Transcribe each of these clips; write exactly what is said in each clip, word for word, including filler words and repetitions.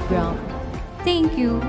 program. Thank you.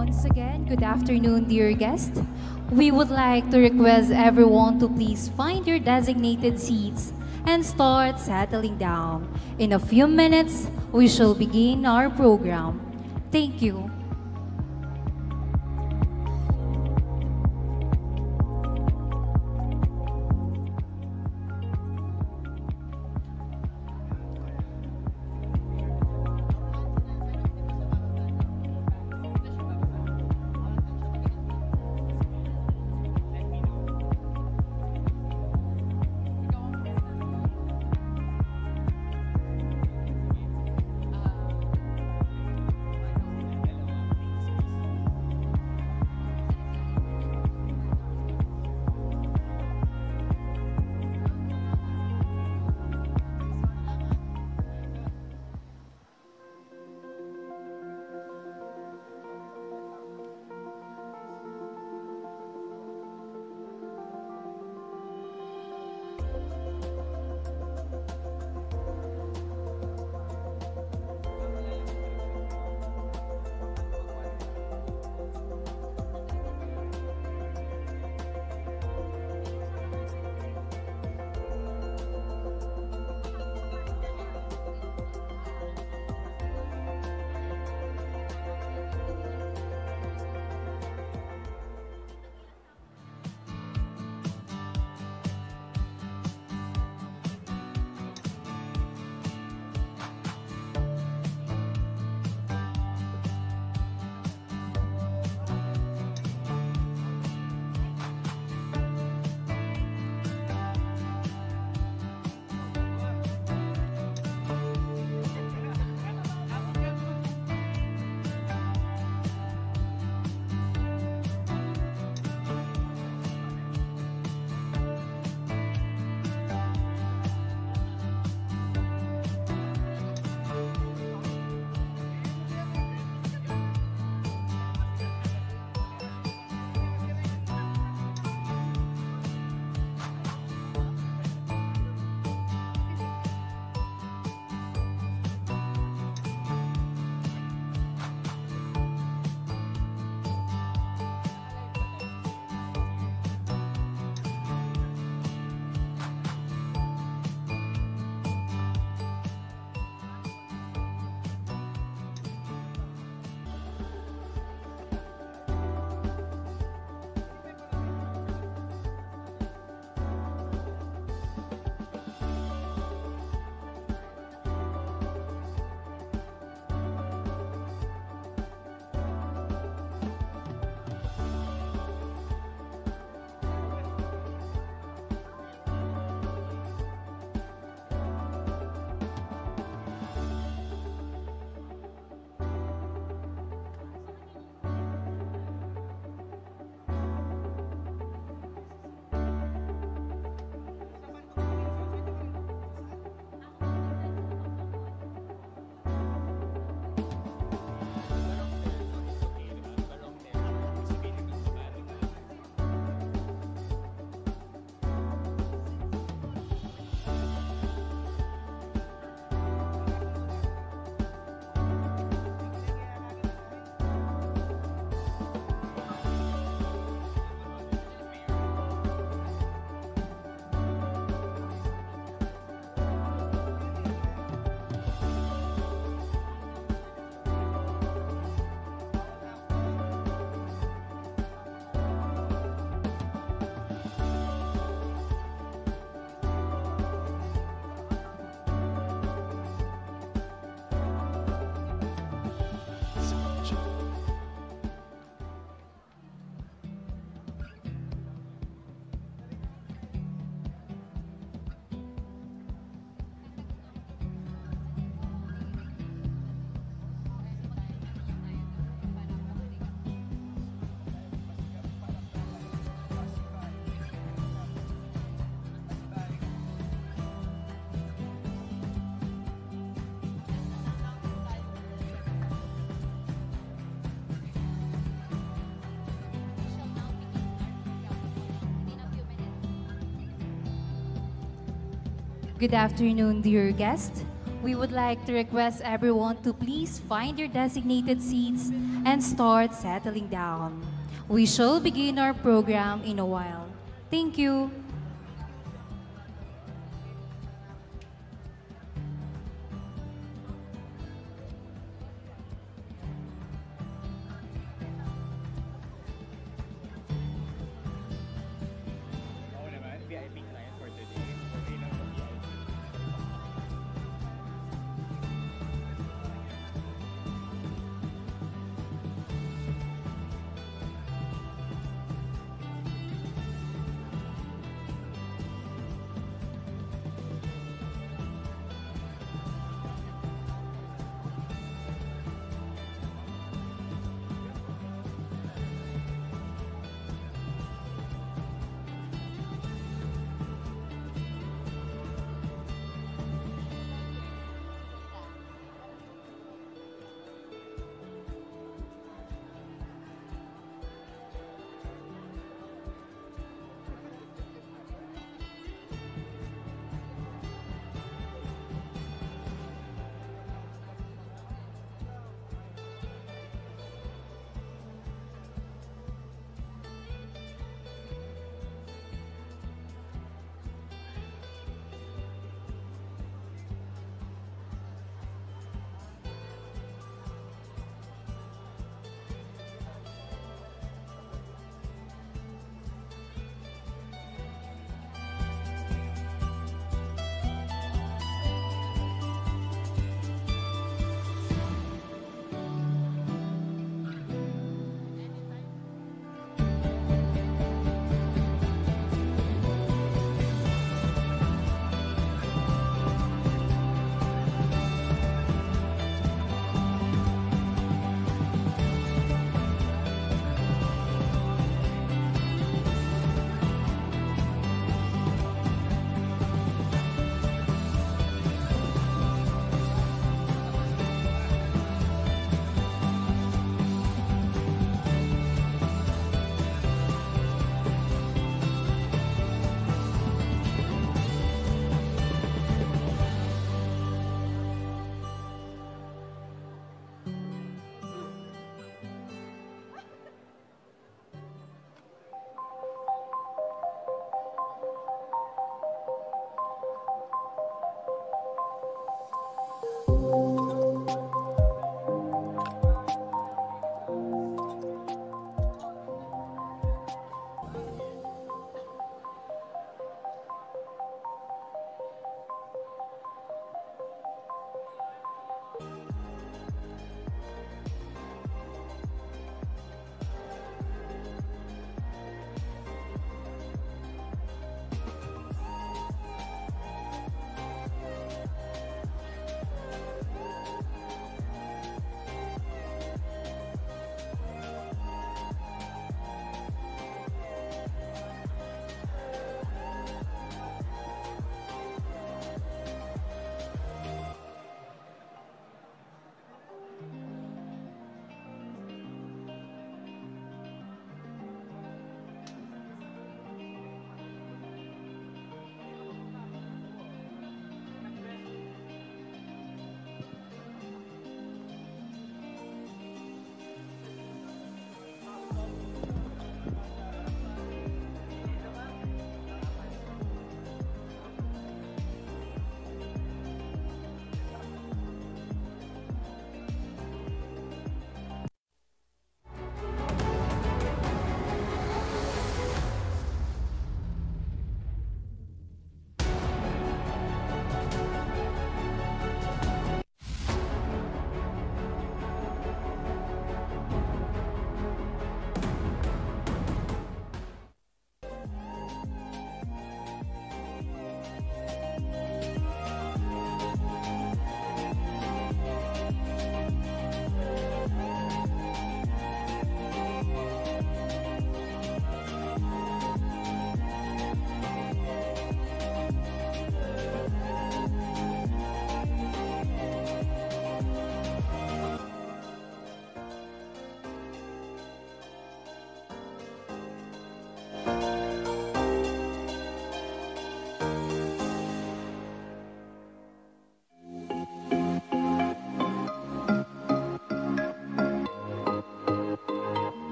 Once again, good afternoon, dear guest. We would like to request everyone to please find your designated seats and start settling down. In a few minutes, we shall begin our program. Thank you. Good afternoon, dear guests. We would like to request everyone to please find your designated seats and start settling down. We shall begin our program in a while. Thank you.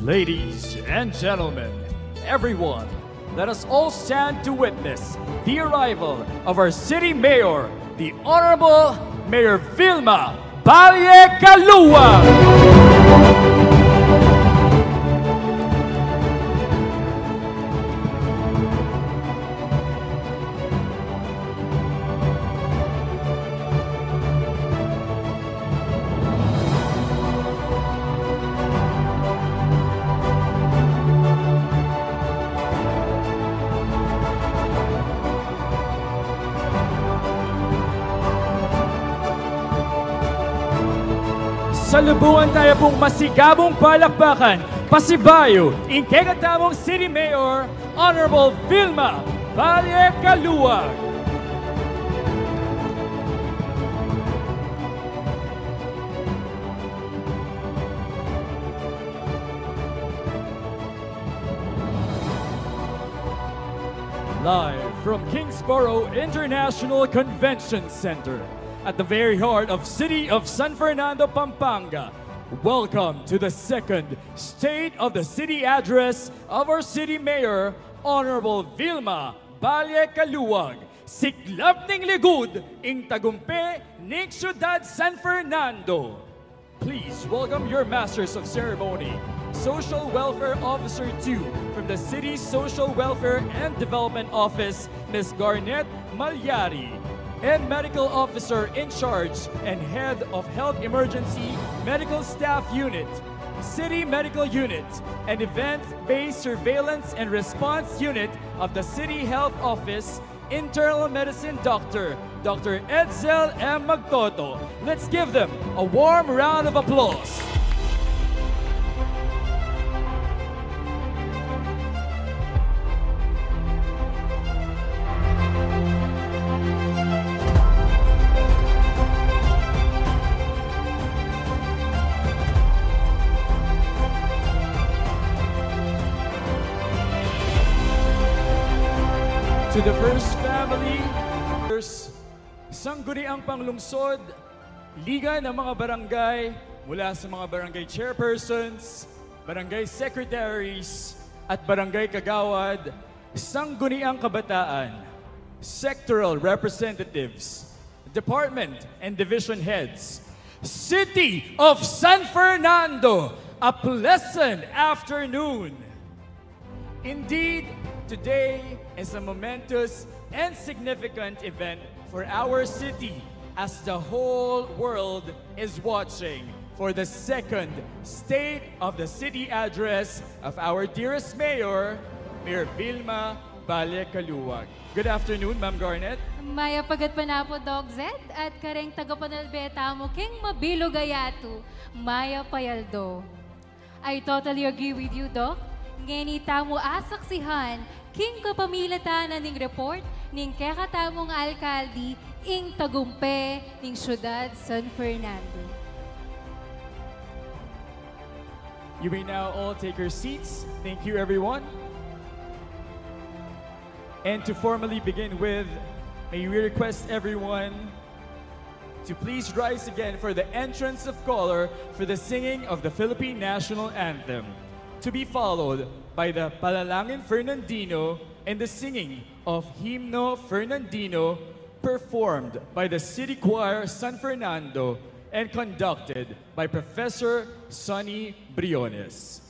Ladies and gentlemen, everyone, let us all stand to witness the arrival of our city mayor, the Honorable Mayor Vilma Valle Caluag. Salubungan taya pung masigabung palakpakan, pasibayu, ing kekatamung City Mayor, Honorable Vilma Valle Caluag. Live from Kingsborough International Convention Center, at the very heart of city of San Fernando, Pampanga, welcome to the second State of the City Address of our City Mayor, Honorable Vilma Valle Caluag. Siklap ning ligud ing tagumpe ning Syudad San Fernando. Please welcome your masters of ceremony, Social Welfare Officer two from the City's Social Welfare and Development Office, Miss Garnet Malyari, and Medical Officer in Charge and Head of Health Emergency Medical Staff Unit, City Medical Unit, and Event-Based Surveillance and Response Unit of the City Health Office, Internal Medicine Doctor, Doctor Edsel M. Magtoto. Let's give them a warm round of applause. To the first family, first Sangguniang Panglungsod, Liga ng mga Barangay, mula sa mga barangay chairpersons, barangay secretaries, at barangay kagawad, Sangguniang Kabataan, sectoral representatives, department and division heads, City of San Fernando, a pleasant afternoon. Indeed, today is a momentous and significant event for our city, as the whole world is watching for the second State of the City Address of our dearest Mayor, Mayor Vilma Valle Caluag. Good afternoon, Ma'am Garnet. Mayap a gatpanapun, Doc Zed, at kareng tagapanalbe tamu king mabilug a yatu. Mayap a aldo. I totally agree with you, Doc. Ngeni tamu asaksihan king kapamilatan na ning report ning kekatamung alkalde ing tagumpe ning Syudad San Fernando. You may now all take your seats. Thank you, everyone. And to formally begin with, may we request everyone to please rise again for the entrance of color for the singing of the Philippine National Anthem, to be followed by the Panalangin Fernandino and the singing of Himno Fernandino, performed by the City Choir San Fernando and conducted by Professor Sonny Briones.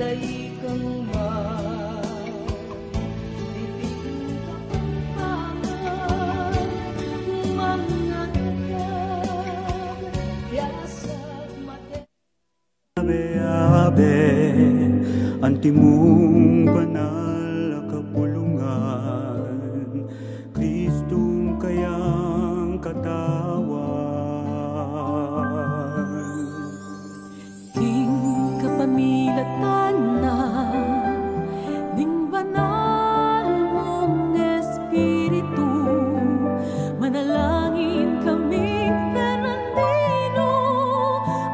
Ikang ma-, ipintapangan, mangatag, yasag mate. Abe, abe, antimong banal a kapulungan, Kristong kayang katawan. King kapamilatan na ning banal mong Espiritu, manalangin kaming Fernandino,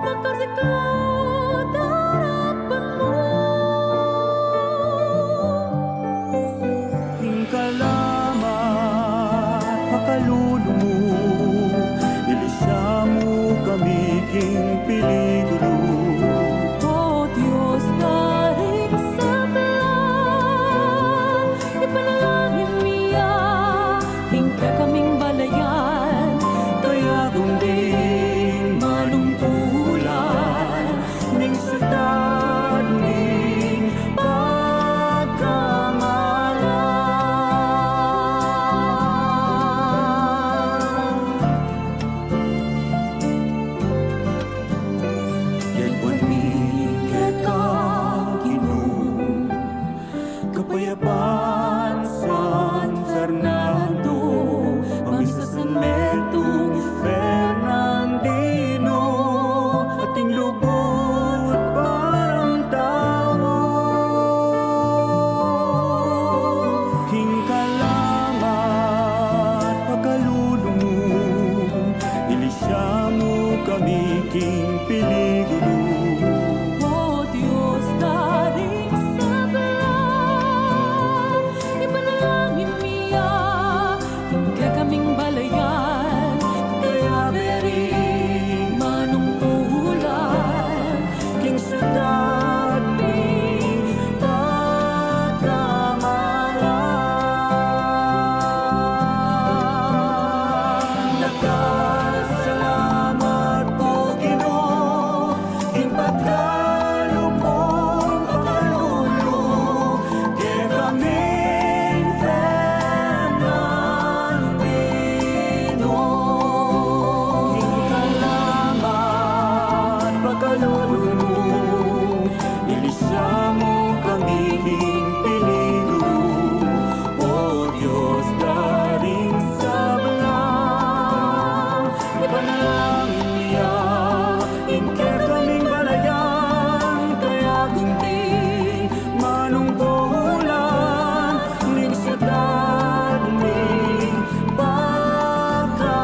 makasiklaw darapan mu. King kalamat pakalulu mu, ilisya mu kami king piligru. O Dios, daring sabla, ipanalangin mi ya king kekaming balayan, kaya kunding manungkulan ning syudad ning pagkamalan. Yayawan mi keka, Ginu, kapayapan San Fernando, pamisasan metung Fernandino, ating lugud parang tau. King kalamat pakalulu mu, ilisya mu kami king piligru. O Dios, daring sabla, ipanalangin mi ya king kekaming balayan, kaya bering manungkulan king syudad ning pagkamalan. Dakal a salamat pu, Ginu, king pagkalub mung pakalulu kekaming Fernandino. King kalamat pakalulu mu, ilisya mu kami king piligru. O Dios, daring sabla, ipanalangin mi ya ing kekaming balayan, kaya kunding manungkulan ning syudad ning pagkamalan.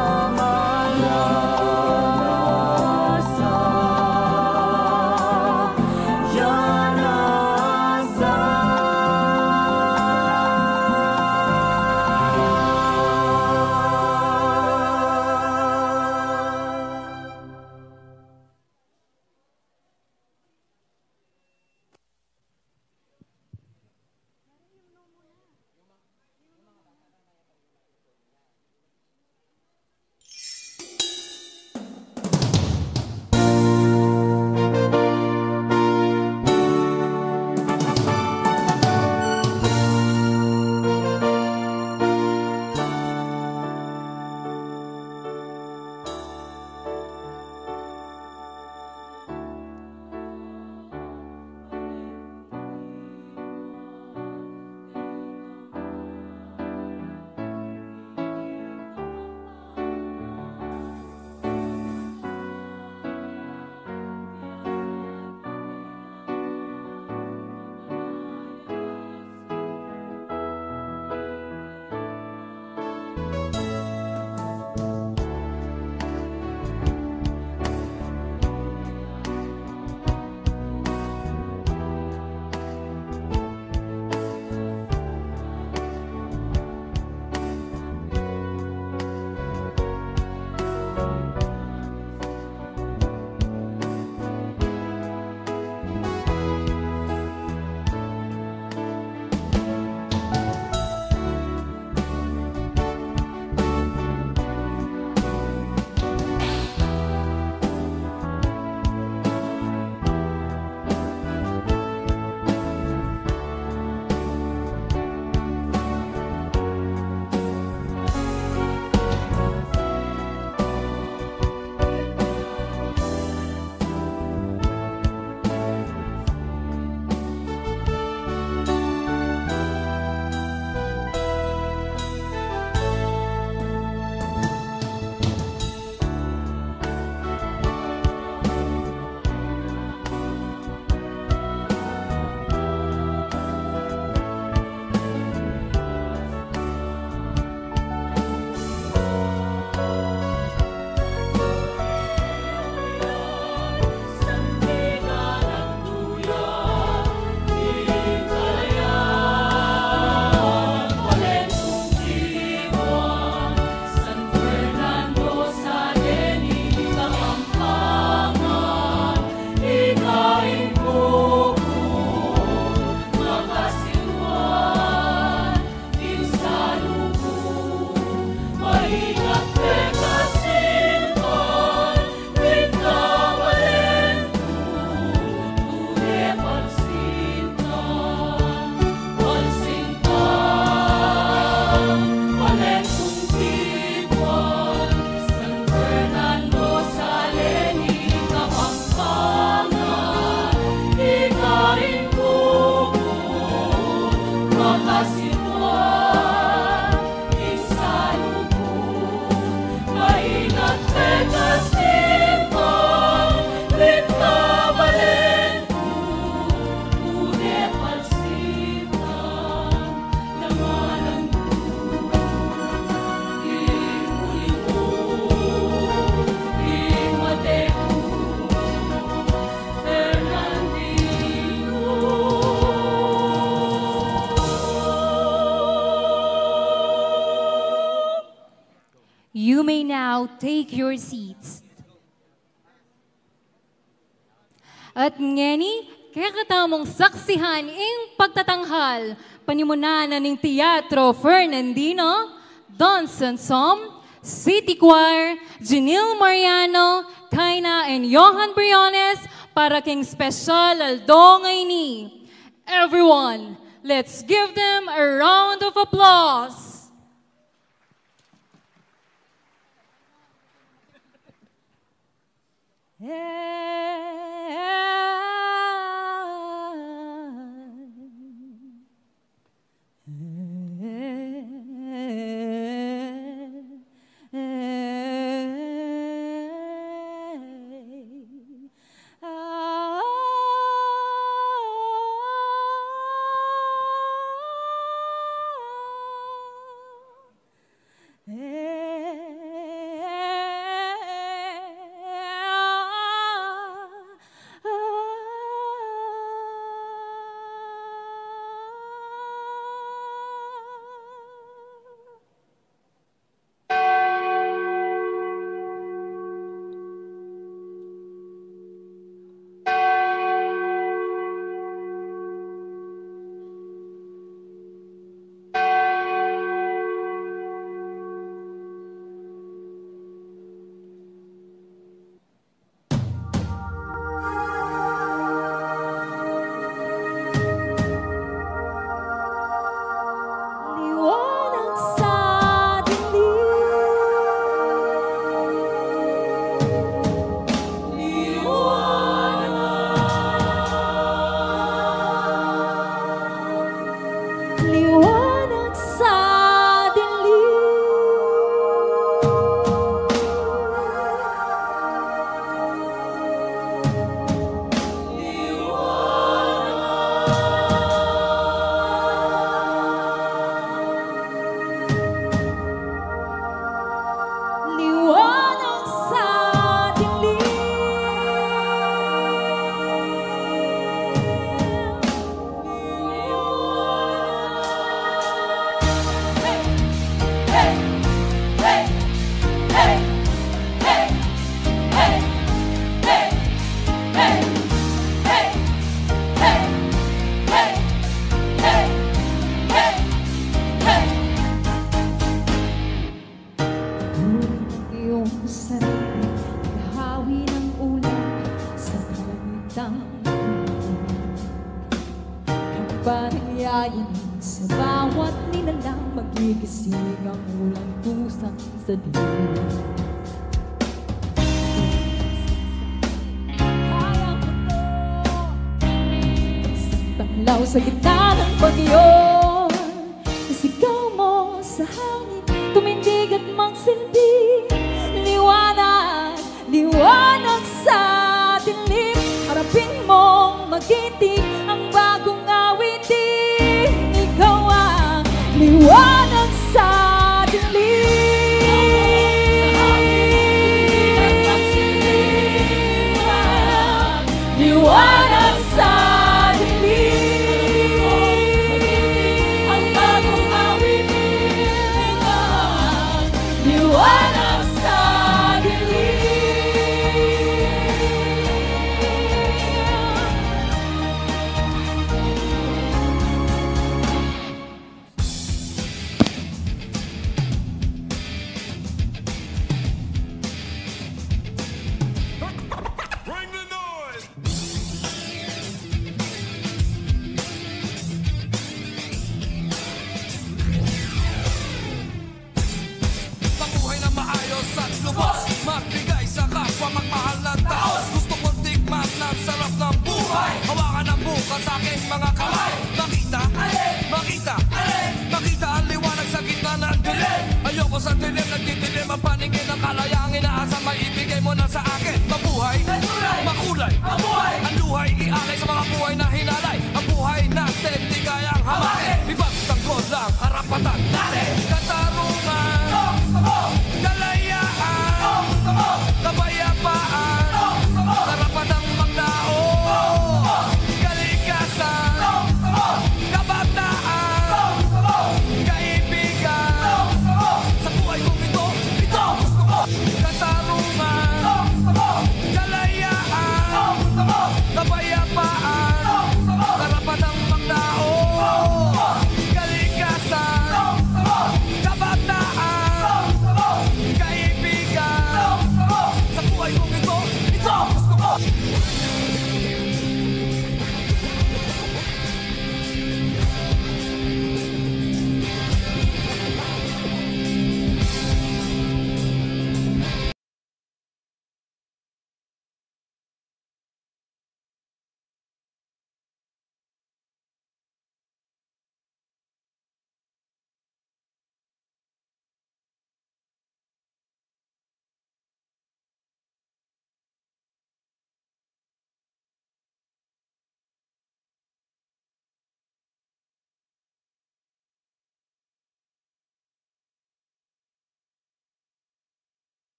Now take your seats. At ngeni, kekatamung saksihan ing pagtatanghal, panimunan na ning Teatro Fernandino, Don Sansom, City Choir, Janelle Mariano, Kaina, and Johan Briones para king special aldo ngeni. Everyone, let's give them a round of applause. Liwanag sa dilim. Liwanag. Liwanag sa dilim. Liwanag sa dilim. Buring iyong sarili, hawi ng ulap sa kalagitang mundo. Kapangyarihan sa bawat nilalang, magigising ang ulang tusang sa dilim. Kaya mo 'to. Isang tanglaw sa gitna ng bagyo. Isigaw mo sa hangin, tumindig at magsilbi. Liwanag, liwanag sa dilim. Harapin mong magiting ang bagong awitin. Ikaw ang liwanag sa dilim. Liwanag sa dilim. Ang bagong awitin. Liwanag sa dilim.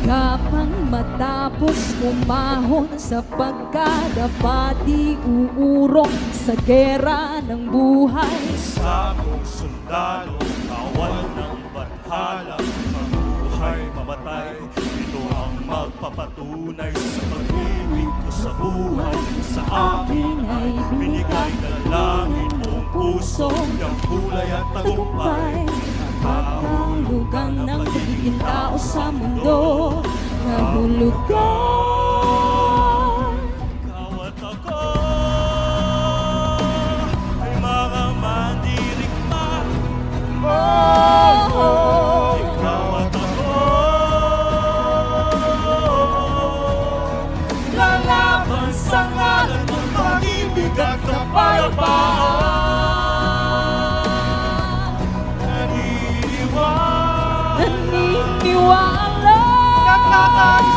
Kapang matapos umahon sa pagkadapati, uurong sa gera ng buhay. Sakong sundalo, kawal ng bathala, mabuhay, mamatay, ito ang magpapatunay sa pag-ibig ko sa buhay. Sa akin ay binigay ng langit buong puso, yang kulay at tagumpay, kahulugan ng pagiging tao sa mundo. Kahulugan. Ikaw at ako ay mga mandirigma. Oh, ikaw at ako lalaban sa ngalan ng pag-ibig at kapayapaan. Naniniwala. Naniniwala. Nakakasang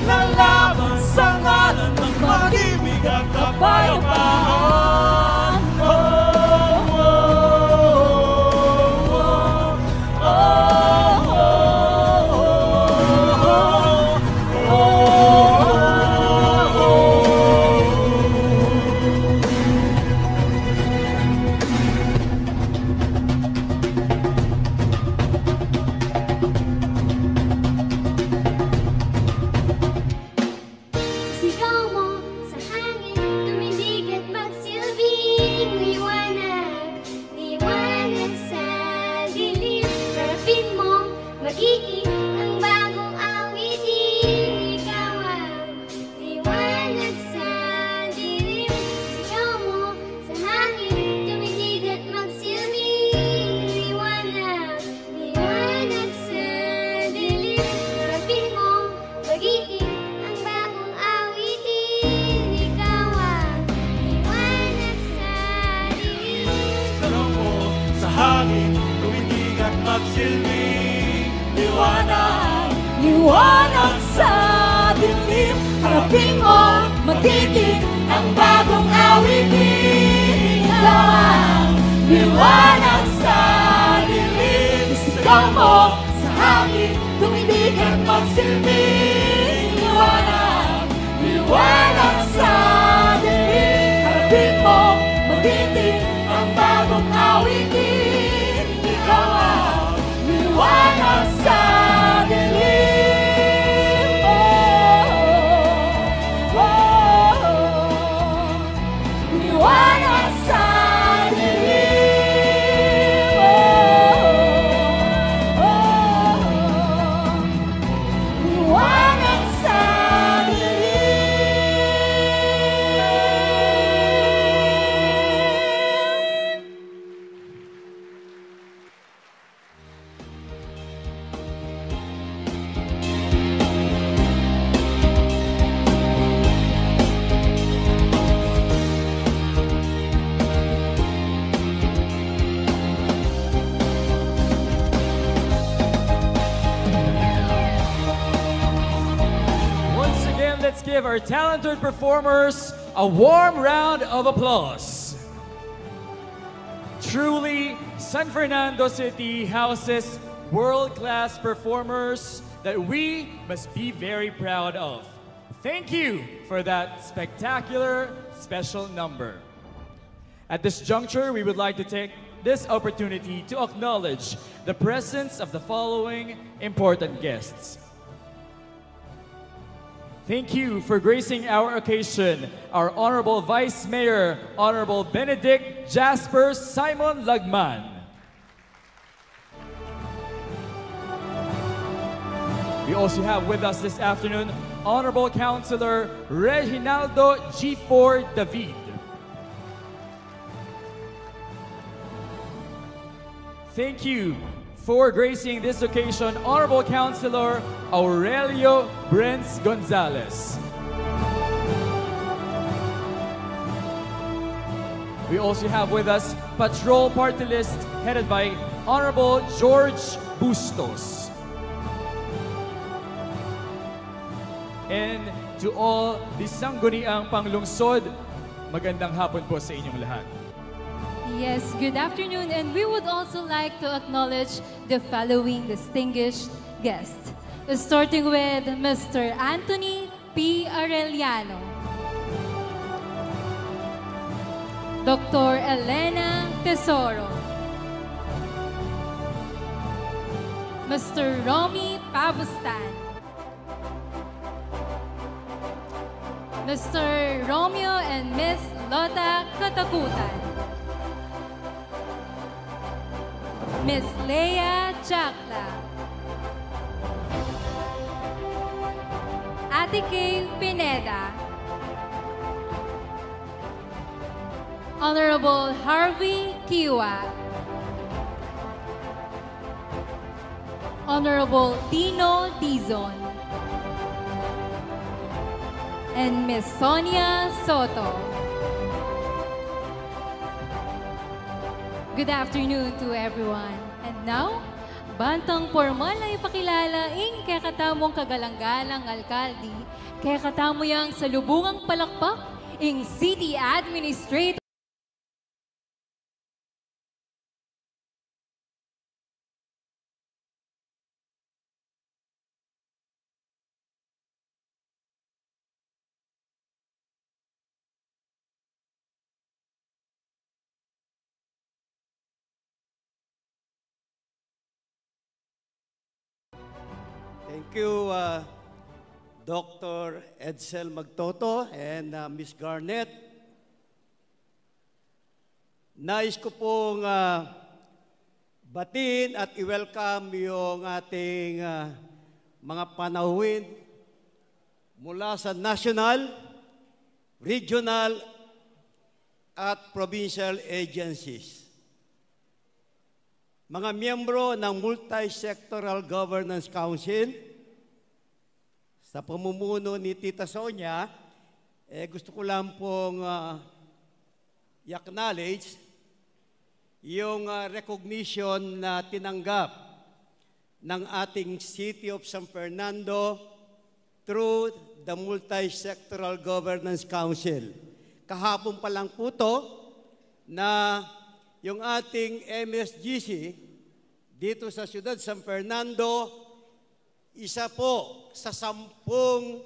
lalaban sa ngalan ng pag-ibig at kapayapaan. Oh, oh, oh, oh. Sigaw mo sa hangin, tumindig at magsilbing liwanag. Liwanag sa dilim, harapin mo, magiging ang bagong awitin. Ikaw ang liwanag sa dilim. Sigaw mo sa hangin, tumindig at magsilbing liwanag. Liwanag sa dilim, harapin mo, magiting ang bagong awitin. Ikaw ang liwanag sa dilim. Sigaw mo sa hangin, tumindig at magsilbing liwanag. Liwanag sa dilim, harapin mo, magiting ang bagong awitin. Ikaw ang liwanag sa dilim. Sigaw mo sa hangin, tumindig at magsilbing liwanag. Liwanag sa dilim, harapin mo, magiting ang bagong awitin. Ikaw ang liwanag sa dilim. Oh, oh, oh. Liwanag sa dilim. Oh, oh, oh. Liwanag sa dilim. Once again, let's give our talented performers a warm round of applause. Truly, San Fernando City houses world-class performers that we must be very proud of. Thank you for that spectacular special number. At this juncture, we would like to take this opportunity to acknowledge the presence of the following important guests. Thank you for gracing our occasion, our Honorable Vice Mayor, Honorable Benedict Jasper Simon Lagman. We also have with us this afternoon Honorable Councilor Reginaldo G four David. Thank you for gracing this occasion, Honorable Councilor Aurelio Brens Gonzales. We also have with us Patrol Party List headed by Honorable George Bustos. And to all the Sangguniang Panglungsod, magandang hapon po sa inyong lahat. Yes, good afternoon, and we would also like to acknowledge the following distinguished guests, starting with Mister Anthony P. Arellano, Doctor Elena Tesoro, Mister Romy Pabustan, Mister Romeo and Miss Lota Katakutan, Miss Leia Chacla, Ate Kay Pineda, Honorable Harvey Kiwa, Honorable Dino Dizon, and Miss Sonia Soto. Good afternoon to everyone. And now, bantang pormal a ipakilala ing kekatamung kagalang-galang alkalde, kekatamu yang salubungang palakpak, ing City Administrator. Thank you, uh, Doctor Edsel Magtoto and, uh, Miss Garnet. Nais ko pong, ah, batiin at i-welcome yung ating, ah, mga panauhin mula sa national, regional, at provincial agencies. Mga miyembro ng Multi-Sectoral Governance Council, sa pamumuno ni Tita Sonia, eh, gusto ko lang pong, ah, i-acknowledge yung, ah, recognition na tinanggap ng ating City of San Fernando through the Multi-Sectoral Governance Council. Kahapon pa lang po 'to na yung ating M S G C dito sa Siyudad San Fernando, isa po sa sampung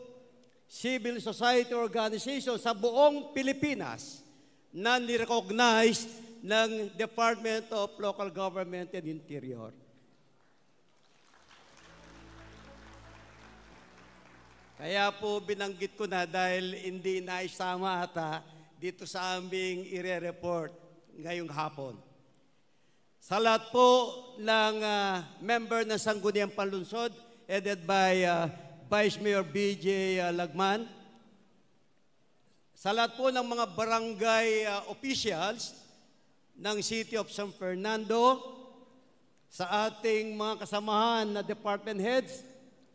civil society organization sa buong Pilipinas na ni-recognize ng Department of Local Government and Interior. Kaya po binanggit ko na dahil hindi naisama ata dito sa aming ire-report ngayong hapon. Sa lahat po ng, ah, member ng Sangguniang Panlungsod, headed by, ah, Vice Mayor B J, ah, Lagman, sa lahat po ng mga barangay, ah, officials ng City of San Fernando, sa ating mga kasamahan na department heads,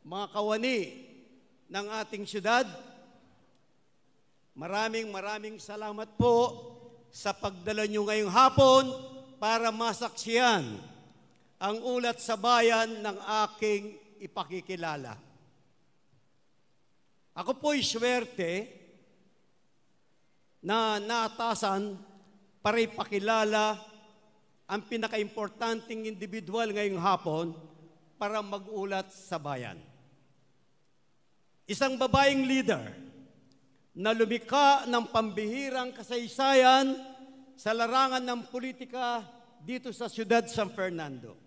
mga kawani ng ating siyudad, maraming, maraming salamat po sa pagdala niyo ngayong hapon para masaksihan ang ulat sa bayan ng aking ipakikilala. Ako po'y swerte na naatasan para ipakilala ang pinakaimportanteng individual ngayong hapon para mag-ulat sa bayan. Isang babaeng leader na lumika ng pambihirang kasaysayan sa larangan ng politika dito sa Siyudad San Fernando.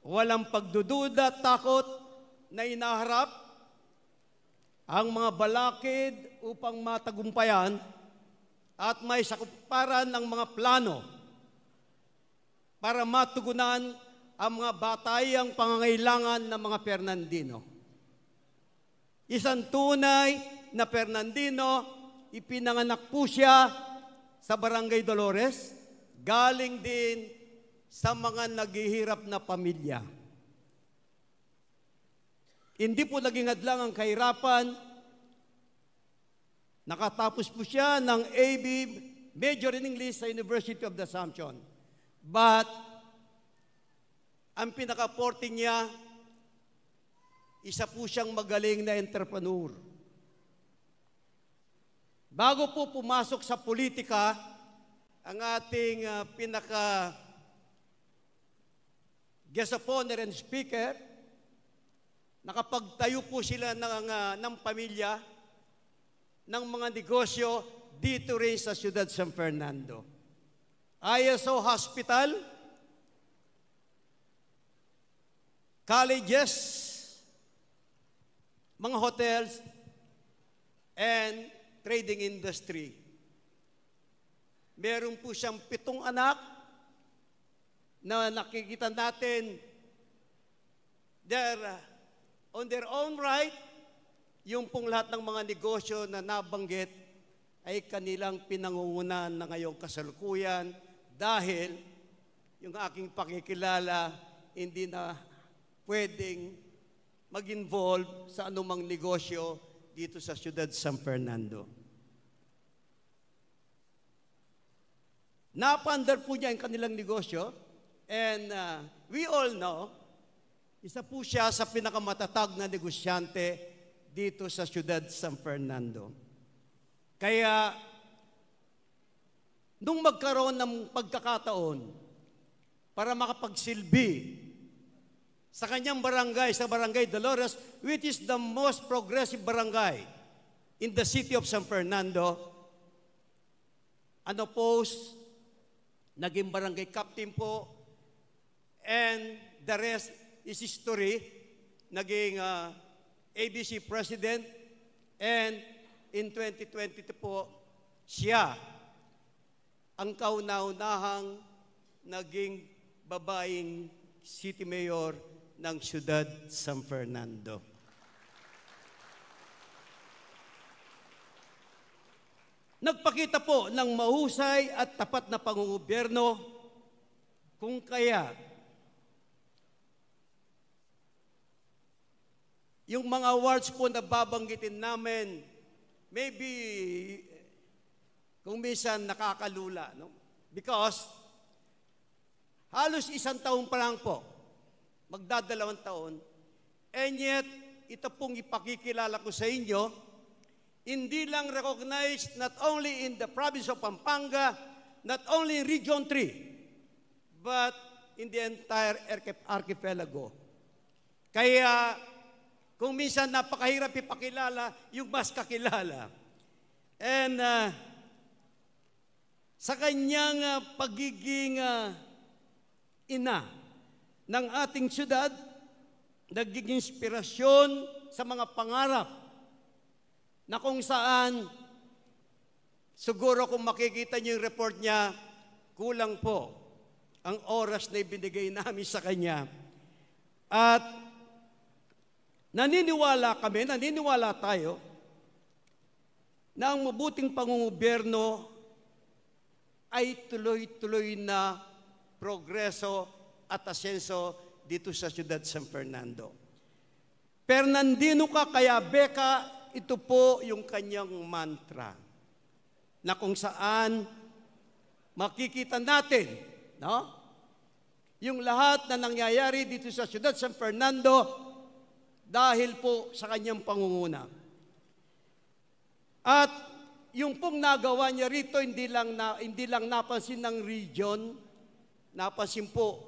Walang pagdududa at takot na inaharap ang mga balakid upang matagumpayan at maisakuparan ang mga plano para matugunan ang mga batayang pangangailangan ng mga Fernandino. Isang tunay na Fernandino, ipinanganak po siya sa Barangay Dolores, galing din sa mga naghihirap na pamilya. Hindi po naging hadlang ang kahirapan. Nakatapos po siya ng A B major in English sa University of the Assumption. But, ang pinakaporte niya, isa po siyang magaling na entrepreneur. Bago po pumasok sa politika, Ang ating, ah, pinaka guest of honor and speaker, nakapagtayo po sila ng, ah, ng pamilya, ng mga negosyo dito rin sa Siyudad San Fernando. I S O Hospital, colleges, mga hotels, and trading industry. Meron po siyang pitong anak na nakikita natin, they're, uh, on their own right, yung pong lahat ng mga negosyo na nabanggit ay kanilang pinangungunahan na ngayong kasalukuyan dahil yung aking pakikilala hindi na pwedeng mag-involve sa anumang negosyo dito sa Siyudad San Fernando. Napaandar po niya ang kanilang negosyo, and, uh, we all know, isa po siya sa pinakamatatag na negosyante dito sa Siyudad San Fernando. Kaya, nung magkaroon ng pagkakataon para makapagsilbi sa kanyang barangay, sa Barangay Dolores, which is the most progressive barangay in the city of San Fernando, unopposed, naging barangay captain po, and the rest is history. Naging, ah, A B C president, and in twenty twenty-two po, siya ang kauna-unahang naging babaeng city mayor ng siyudad San Fernando. Nagpakita po ng mahusay at tapat na pangungubyerno, kung kaya yung mga awards po na babanggitin namin, maybe kung minsan nakakalula, no? Because halos isang taon pa lang po, magdadalawang taon, and yet, ito pong ipakikilala ko sa inyo, hindi lang recognized not only in the province of Pampanga, not only in Region three, but in the entire archip-, archipelago. Kaya, kung minsan napakahirap ipakilala, yung mas kakilala. And, ah, sa kanyang, ah, pagiging, ah, ina ng ating siyudad, naging inspirasyon sa mga pangarap na kung saan, siguro kung makikita niyo yung report niya, kulang po ang oras na ibinigay namin sa kanya. At naniniwala kami, naniniwala tayo na ang mabuting pangungubyerno ay tuloy-tuloy na progreso at asenso dito sa siyudad San Fernando. Fernandino ka, kaya beka, ito po yung kanyang mantra na kung saan makikita natin, no? Yung lahat na nangyayari dito sa siyudad San Fernando dahil po sa kanyang pangunguna. At yung pong nagawa niya rito, hindi lang na, hindi lang napansin ng region, napansin po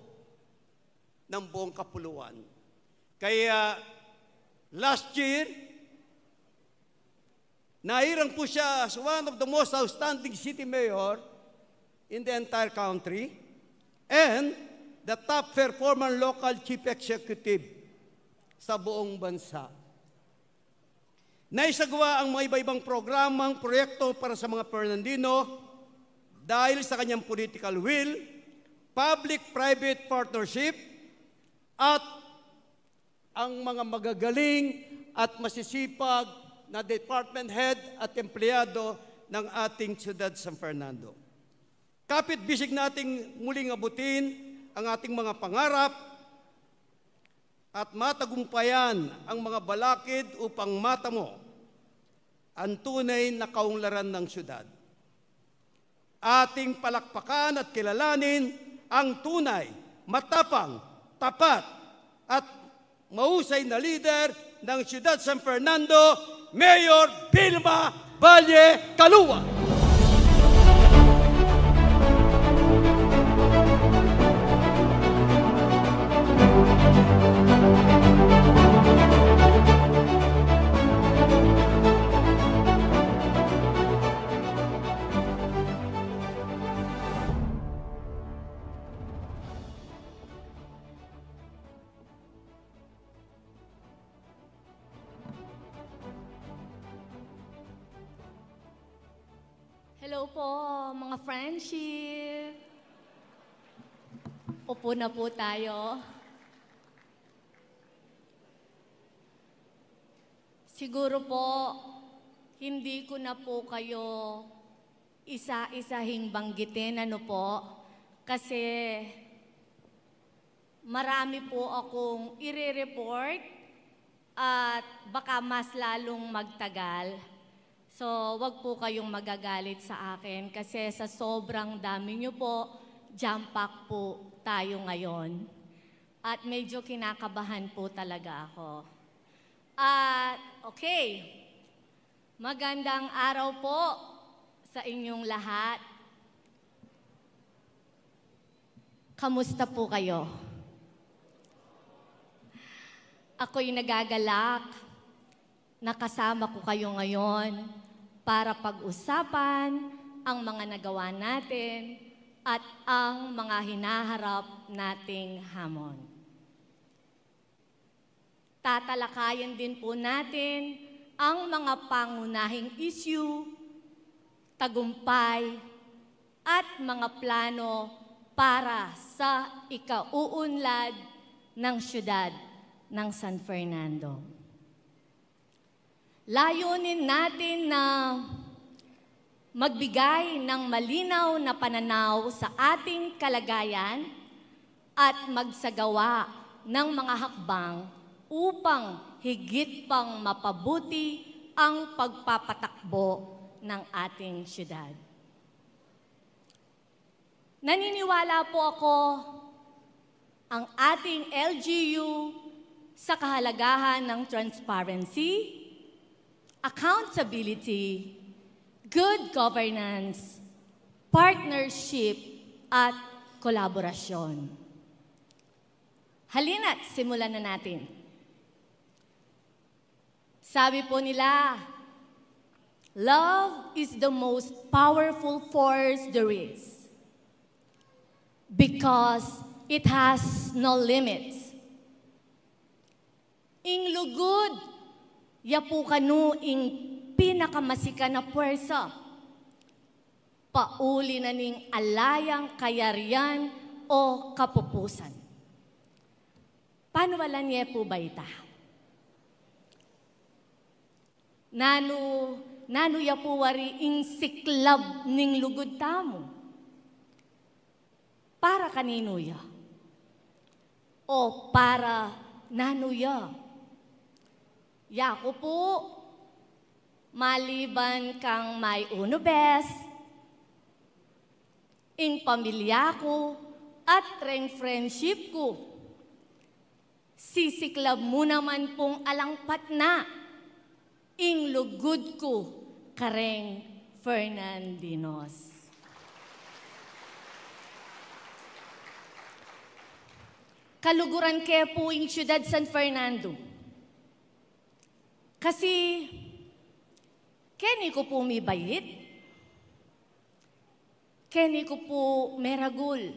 ng buong kapuluan. Kaya last year, nairang po siya as one of the most outstanding city mayor in the entire country and the top performer local chief executive sa buong bansa. Naisagawa ang mga iba-ibang programang proyekto para sa mga Fernandino dahil sa kanyang political will, public-private partnership, at ang mga magagaling at masisipag na department head at empleyado ng ating siyudad San Fernando. Kapit bisig nating muling abutin ang ating mga pangarap at matagumpayan ang mga balakid upang matamo ang tunay na kaunlaran ng siyudad. Ating palakpakan at kilalanin ang tunay, matapang, tapat, at mahusay na lider ng Siyudad San Fernando, Mayor Vilma Valle Calua. Hello po, mga friendship. Upo na po tayo. Siguro po, hindi ko na po kayo isa-isahing banggitin, ano po, kasi marami po akong ire-report at baka mas lalong magtagal. So, wag po kayong magagalit sa akin kasi sa sobrang dami niyo po, jam-pack po tayo ngayon. At medyo kinakabahan po talaga ako. At, okay, magandang araw po sa inyong lahat. Kamusta po kayo? Ako'y nagagalak na kasama ko kayo ngayon para pag-usapan ang mga nagawa natin at ang mga hinaharap nating hamon. Tatalakayan din po natin ang mga pangunahing issue, tagumpay, at mga plano para sa ikauunlad ng siyudad ng San Fernando. Layunin natin na magbigay ng malinaw na pananaw sa ating kalagayan at magsagawa ng mga hakbang upang higit pang mapabuti ang pagpapatakbo ng ating siyudad. Naniniwala po ako, ang ating L G U sa kahalagahan ng transparency, accountability, good governance, partnership, at kolaborasyon. Halina't simulan na natin. Sabi po nila, "Love is the most powerful force there is because it has no limits." Ing lugud, ya po kanu ing pinakamasikan a puwersa. Pauli na ning ala yang kayarian o kapupusan. Panualan ye po ba ita? Nanu, nanu ya po wari ing siklab ning lugud tamu? Para kaninu ya? O para nanu ya? Yaku po, maliban kang my uno best, ing pamilya ku at reng friendship ku, sisiklab mu naman pong alang patna ing lugud ku kareng Fernandinos. Kaluguran ke po ing siyudad San Fernando. Kasi, keni ku po mibait, keni ku po meragul,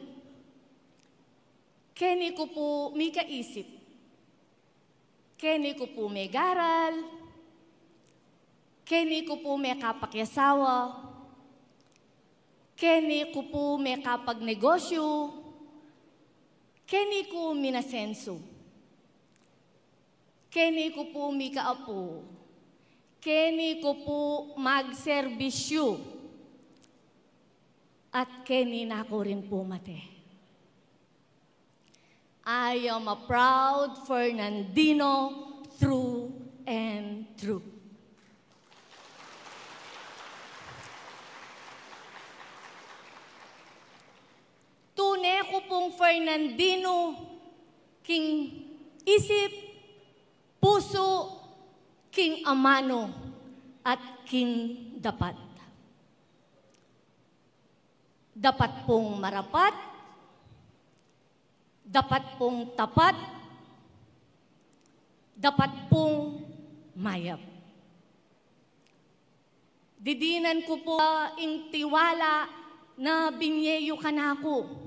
keni ku po mikaisip, keni ku po megaral, keni ku po mekapakyasawa, keni ku po mekapagnegosyu, keni ku minasensu, keni ku po mikaapu, keni ku po magserbisyu, at keni na ku rin po mate. I am a proud Fernandino through and through. Tune ku pong Fernandino king isip, pusu, king amanu, at king dapat. Dapat pong marapat, dapat pong tapat, dapat pong mayap. Didinan ku po ing tiwala na binye yu kanaku.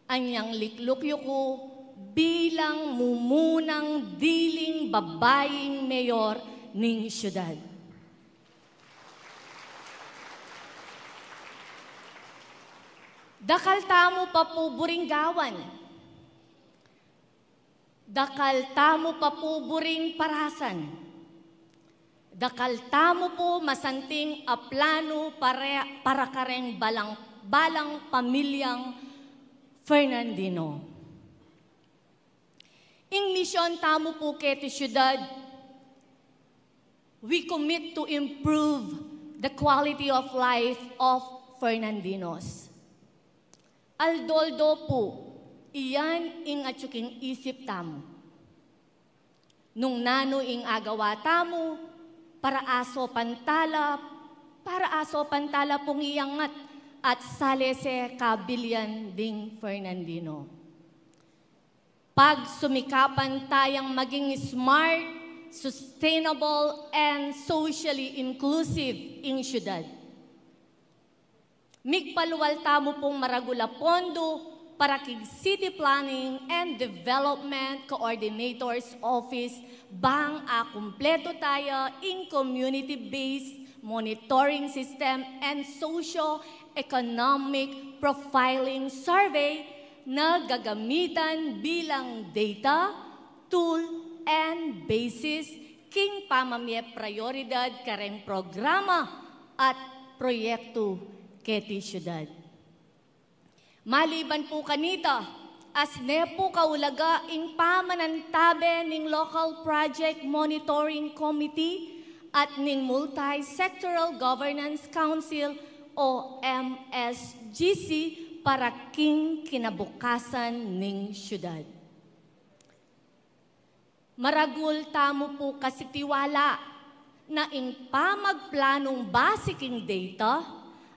Anyang likluk yu ku bilang mumunang diling babaing mayor ning siyudad. Dakal tamu pa pu buring gawan. Dakal tamu pa pu buring parasan. Dakal tamu pu masanting a planu pare-, para kareng balang, balang pamilyang Fernandino. Ing misyon tamu pu keti syudad, we commit to improve the quality of life of Fernandinos. Aldo-aldo pu, iyan ing atyu king isip tamu. Nung nanu ing agawa tamu, para asopan tala, para asopan tala pung iyangat at salese kabilian ding Fernandino. Pagsumikapan tayang maging smart, sustainable, and socially inclusive ing syudad. Migpalual tamu pung maragul a pondo para king City Planning and Development Coordinator's Office bang akumpletu taya ing community-based monitoring system and socio-economic profiling survey na gagamitan bilang data, tool, and basis king pamamie prayoridad kareng programa at proyektu keti syudad. Maliban pu kanita, asne pu kaulaga ing pamanantabe ning Local Project Monitoring Committee at ning Multi-Sectoral Governance Council o M S G C para king kinabukasan ning syudad. Maragul tamu pu kasi tiwala na ing pamagplanung base king data,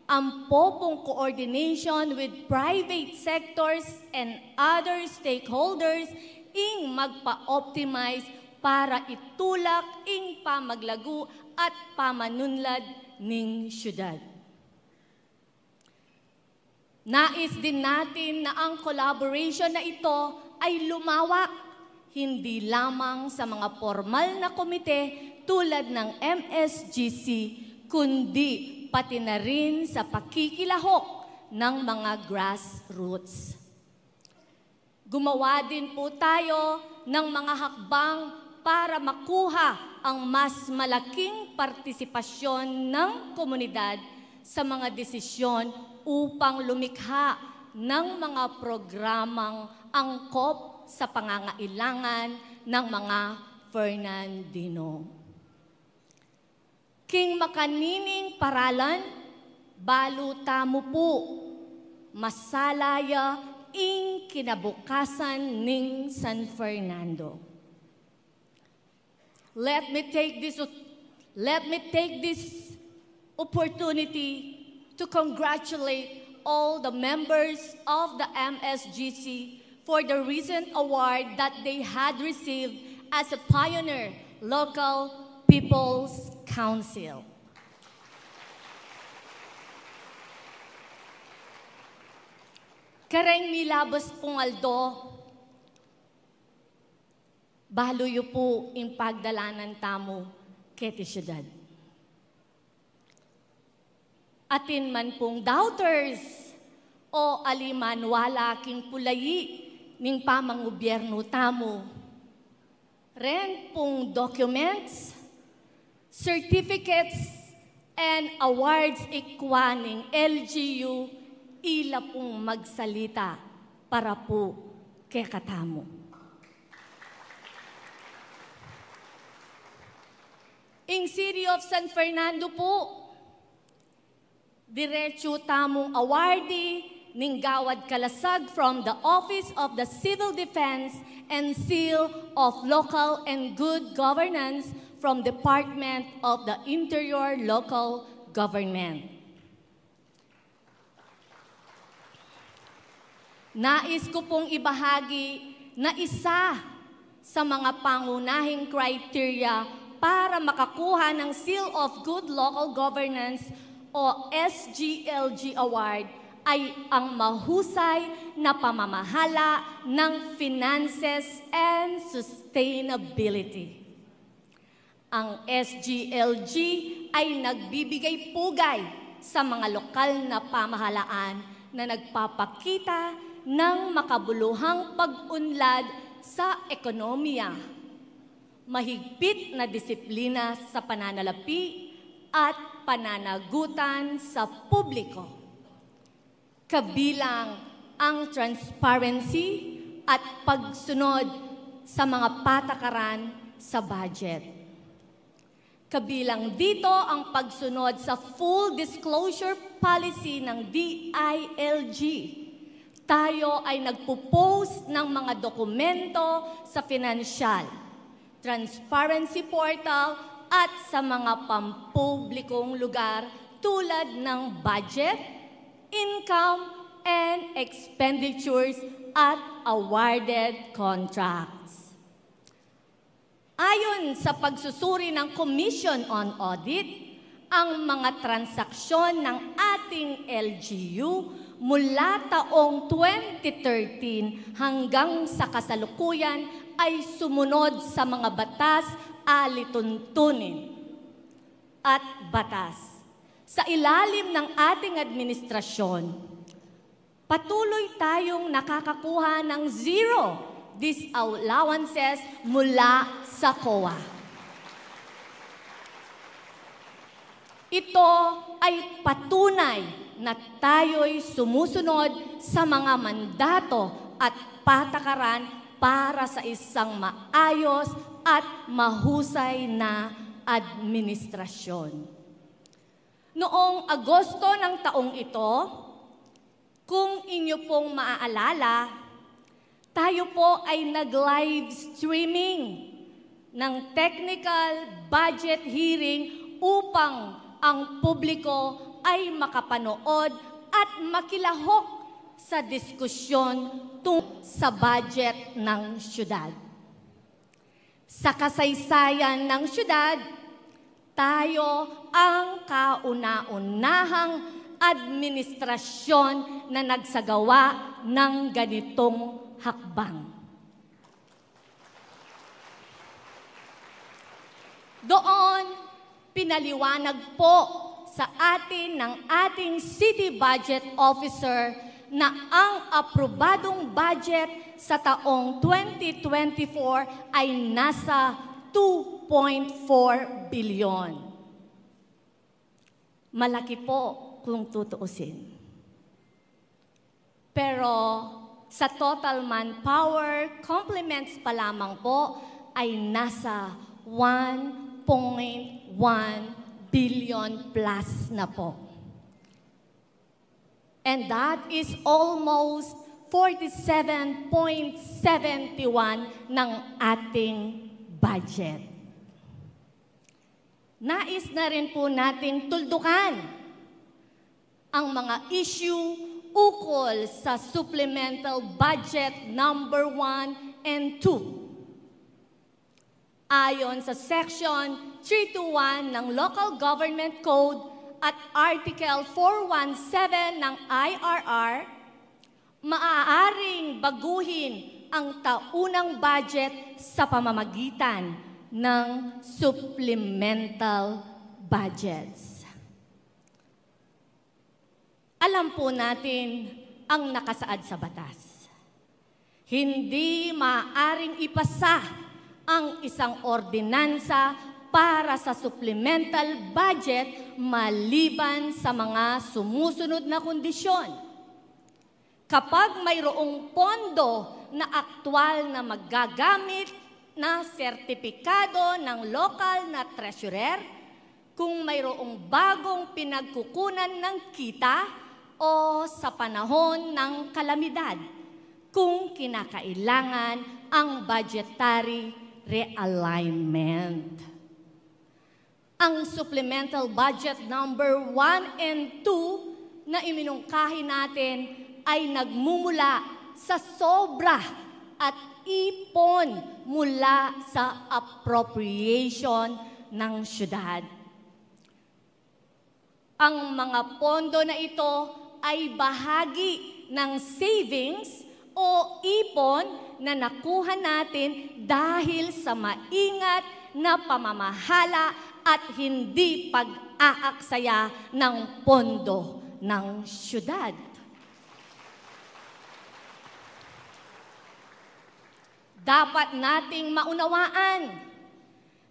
ampo pung coordination with private sectors and other stakeholders ing magpa-optimize para itulak ing pamaglagu at pamanunlad ning syudad. Nais din natin na ang collaboration na ito ay lumawak, hindi lamang sa mga pormal na komite tulad ng M S G C, kundi pati na rin sa pakikilahok ng mga grassroots. Gumawa din po tayo ng mga hakbang para makuha ang mas malaking partisipasyon ng komunidad sa mga desisyon upang lumikha ng mga programang angkop sa pangangailangan ng mga Fernandino. King makanining paralan, balu tamu pu, masala ya ing kinabukasan ning San Fernando. Let me take this, let me take this opportunity to congratulate all the members of the M S G C for the recent award that they had received as a pioneer local people's council. Kareng milabas pung aldo, balu yu pu ing pagdalanan tamu keti syudad. Atin man pung doubters o aliman wala king pulayi ning pamangubyernu tamu, ren pung documents, certificates, and awards ikwa ning L G U, ila pung magsalita para pu kekatamu. Ing City of San Fernando pu, diretsu tamung awardee ning Gawad Kalasag from the Office of the Civil Defense and Seal of Local and Good Governance from Department of the Interior Local Government. Nais ku pung ibahagi na isa sa mga pangunahing criteria para makakuha ng Seal of Good Local Governance o S G L G Award ay ang mahusay na pamamahala ng finances and sustainability. Ang S G L G ay nagbibigay pugay sa mga lokal na pamahalaan na nagpapakita ng makabuluhang pag-unlad sa ekonomiya, mahigpit na disiplina sa pananalapi at pananagutan sa publiko, kabilang ang transparency at pagsunod sa mga patakaran sa budget. Kabilang dito ang pagsunod sa full disclosure policy ng D I L G. Tayo ay nagpo-post ng mga dokumento sa pinansyal, transparency portal at sa mga pampublikong lugar tulad ng budget, income, and expenditures at awarded contracts. Ayon sa pagsusuri ng Commission on Audit, ang mga transaksyon ng ating L G U mula taong twenty thirteen hanggang sa kasalukuyan ay sumunod sa mga batas, alituntunin at batas. Sa ilalim ng ating administrasyon, patuloy tayong nakakakuha ng zero disallowances mula sa COA. Ito ay patunay na tayo'y sumusunod sa mga mandato at patakaran para sa isang maayos at mahusay na administrasyon. Noong Agosto ng taong ito, kung inyo pong maaalala, tayo po ay nag-live streaming ng technical budget hearing upang ang publiko ay makapanood at makilahok sa diskusyon tungkol sa budget ng syudad. Sa kasaysayan ng syudad, tayo ang kauna-unahang administrasyon na nagsagawa ng ganitong hakbang. Doon, pinaliwanag po sa atin ng ating City Budget Officer na ang aprobadong budget sa taong twenty twenty-four ay nasa two point four bilyon. Malaki po kung tutuusin. Pero sa total manpower complements pa lamang po ay nasa one point one billion plus na po. And that is almost forty-seven point seven one ng ating budget. Nais na rin po nating tuldukan ang mga issue ukol sa Supplemental Budget number one and two. Ayon sa Section three two one ng Local Government Code at Article four one seven ng I R R, maaaring baguhin ang taunang budget sa pamamagitan ng supplemental budgets. Alam po natin ang nakasaad sa batas. Hindi maaaring ipasa ang isang ordinansa para sa supplemental budget maliban sa mga sumusunod na kondisyon. Kapag mayroong pondo na aktual na magagamit na sertipikado ng lokal na treasurer, kung mayroong bagong pinagkukunan ng kita o sa panahon ng kalamidad, kung kinakailangan ang budgetary realignment. Ang Supplemental Budget number one and two na iminungkahi natin ay nagmumula sa sobra at ipon mula sa appropriation ng syudad. Ang mga pondo na ito ay bahagi ng savings o ipon na nakuha natin dahil sa maingat na pamamahala at hindi pag-aaksaya ng pondo ng syudad. Dapat nating maunawaan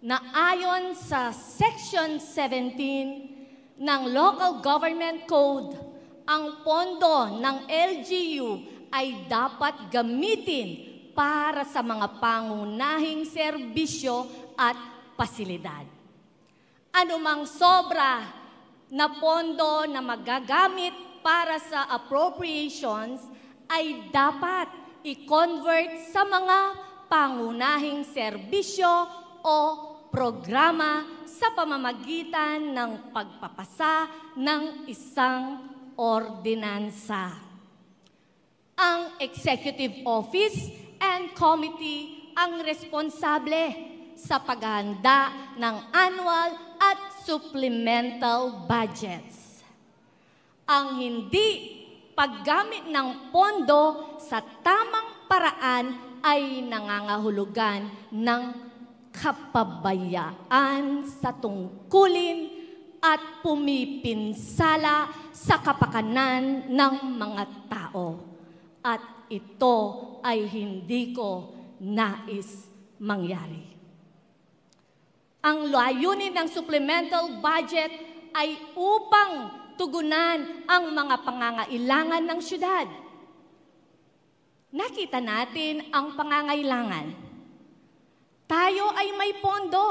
na ayon sa Section seventeen ng Local Government Code, ang pondo ng L G U ay dapat gamitin para sa mga pangunahing serbisyo at pasilidad. Anumang sobra na pondo na magagamit para sa appropriations ay dapat i-convert sa mga pangunahing serbisyo o programa sa pamamagitan ng pagpapasa ng isang ordinansa. Ang Executive Office and Committee ang responsable sa paghahanda ng annual at supplemental budgets. Ang hindi paggamit ng pondo sa tamang paraan ay nangangahulugan ng kapabayaan sa tungkulin at pumipinsala sa kapakanan ng mga tao. At ito ay hindi ko nais mangyari. Ang layunin ng supplemental budget ay upang tugunan ang mga pangangailangan ng syudad. Nakita natin ang pangangailangan. Tayo ay may pondo,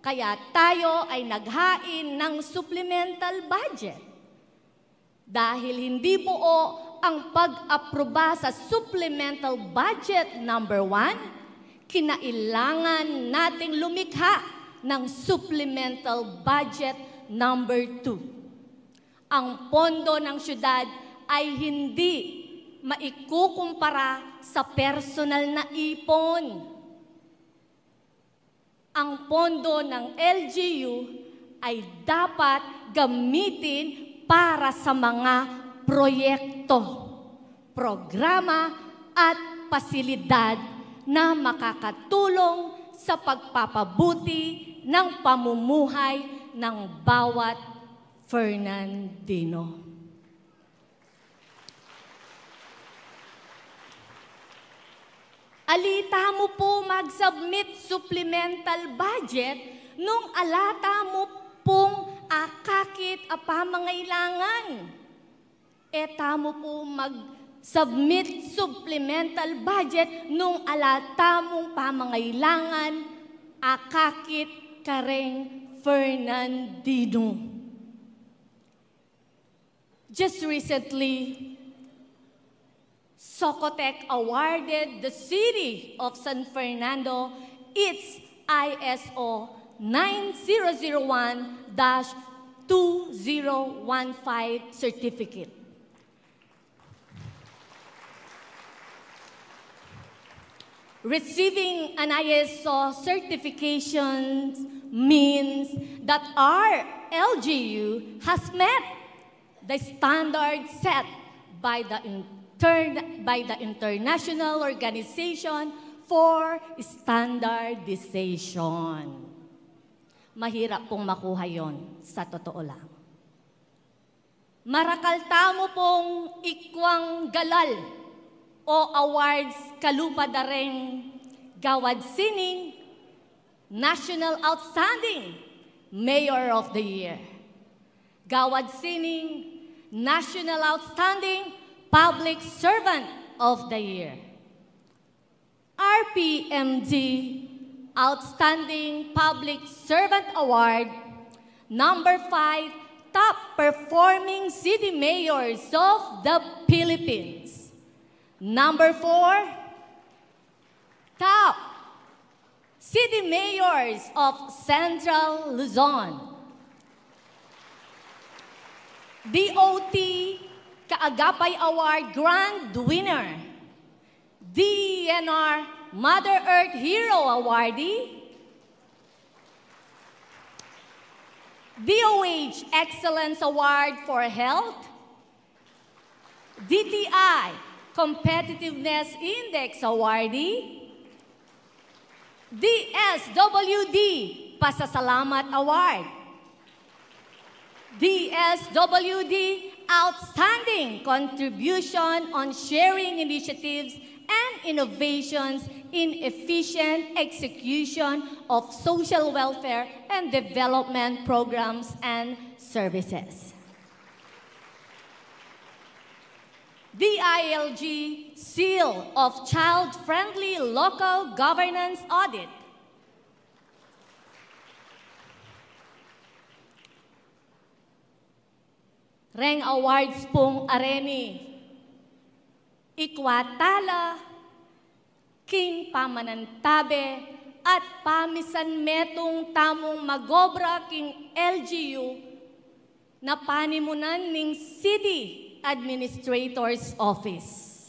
kaya tayo ay naghain ng supplemental budget. Dahil hindi buo ang pag-aproba sa Supplemental Budget number one, kinailangan nating lumikha ng Supplemental Budget number two. Ang pondo ng syudad ay hindi maikukumpara sa personal na ipon. Ang pondo ng L G U ay dapat gamitin para sa mga proyekto, programa at pasilidad na makakatulong sa pagpapabuti ng pamumuhay ng bawat Fernandino. Ali tamu pu mag-submit supplemental budget nung ala tamu pung akakit a pamangailangan. E tamu pu mag-submit supplemental budget nung ala tamung pamangailangan akakit kareng Fernandino. Just recently, Socotec awarded the City of San Fernando its I S O nine zero zero one dash two zero one five certificate. Receiving an I S O certification means that our L G U has met the standard set by the intern-, by the International Organization for Standardization. Mahirap pong makuha yon, sa totoo lang. Marakal tamu pung ikwang galal o awards kalupa da reng gawad sining National Outstanding Mayor of the Year, gawad sining National Outstanding Public Servant of the Year, R P M D Outstanding Public Servant Award, number five, Top Performing City Mayors of the Philippines, number four, Top City Mayors of Central Luzon, D O T Kaagapay Award Grand Winner, D E N R Mother Earth Hero Awardee, D O H Excellence Award for Health, D T I Competitiveness Index Awardee, D S W D Pasasalamat Award, D S W D Outstanding Contribution on Sharing Initiatives and innovations in efficient execution of social welfare and development programs and services. D I L G Seal of Child-Friendly Local Governance Audit. Reng awards pung areni, ikwa tala king pamanantabe at pamisanmetung tamung magobra king L G U na panimunan ning City Administrator's Office.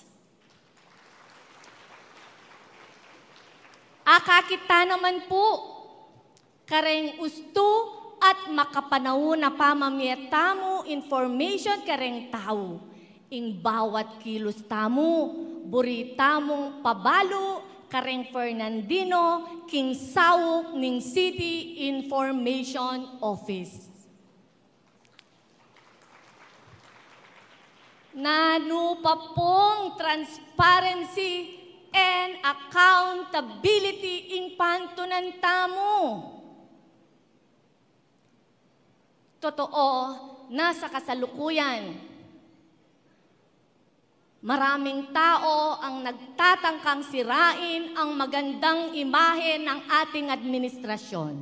Akakit ta naman pu kareng ustu at makapanaun a pamamie tamu information kareng tau. Ing bawat kilus tamu, buri tamung pabalu kareng Fernandino king sauk ning City Information Office. Nanu pa pung transparency and accountability ing pantunan tamu? Totoo na sa kasalukuyan, maraming tao ang nagtatangkang sirain ang magandang imahe ng ating administrasyon.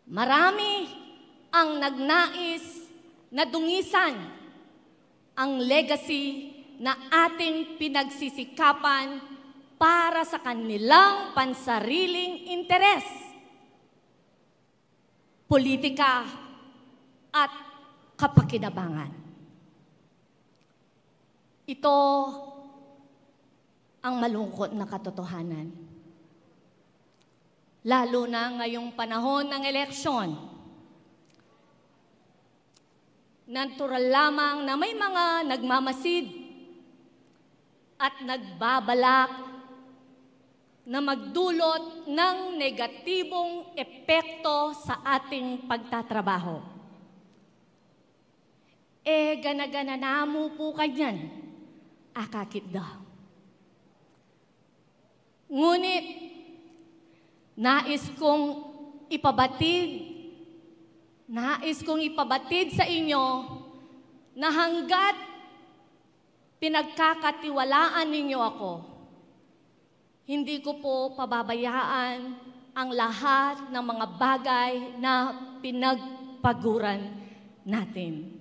Marami ang nagnais na dungisan ang legacy na ating pinagsisikapan para sa kanilang pansariling interes, politika, at kapakinabangan. Ito ang malungkot na katotohanan. Lalo na ngayong panahon ng eleksyon. Natural lamang na may mga nagmamasid at nagbabalak na magdulot ng negatibong epekto sa ating pagtatrabaho. E, gana-gana na mu pu kanyan, akakit da. Ngunit, nais kong ipabatid, nais kong ipabatid sa inyo na hanggat pinagkakatiwalaan ninyo ako, hindi ko po pababayaan ang lahat ng mga bagay na pinagpaguran natin.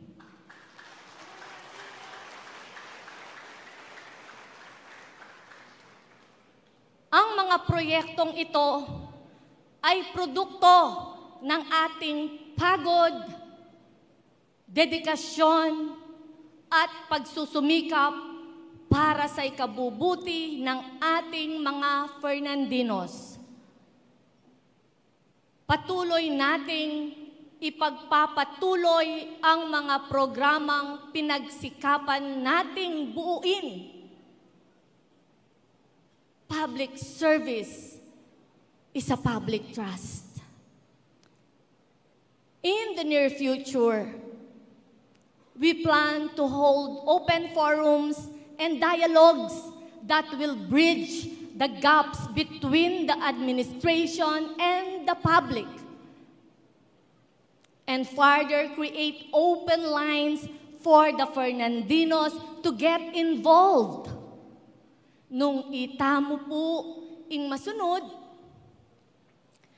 Ang mga proyektong ito ay produkto ng ating pagod, dedikasyon, at pagsusumikap para sa ikabubuti ng ating mga Fernandinos. Patuloy nating ipagpapatuloy ang mga programang pinagsikapan nating buuin. Public service is a public trust. In the near future, we plan to hold open forums and dialogues that will bridge the gaps between the administration and the public and further create open lines for the Fernandinos to get involved. Nung itamu pu ing masunod,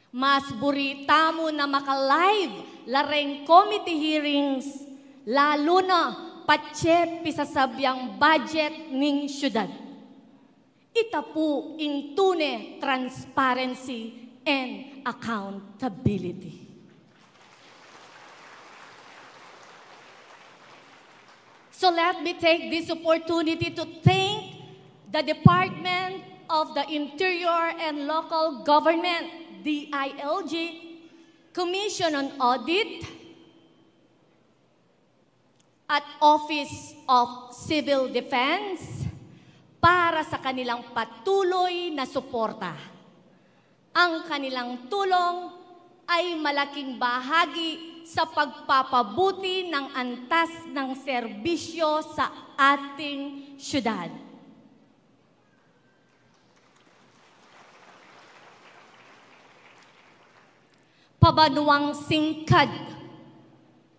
mas buri tamu na maka-live la reng committee hearings, lalu na patse pisasabiang budget ning syudad. Ita pu ing tune transparency and accountability. So let me take this opportunity to thank the Department of the Interior and Local Government, D I L G, Commission on Audit, at Office of Civil Defense para sa kanilang patuloy na suporta. Ang kanilang tulong ay malaking bahagi sa pagpapabuti ng antas ng serbisyo sa ating syudad. Kabanuang singkad,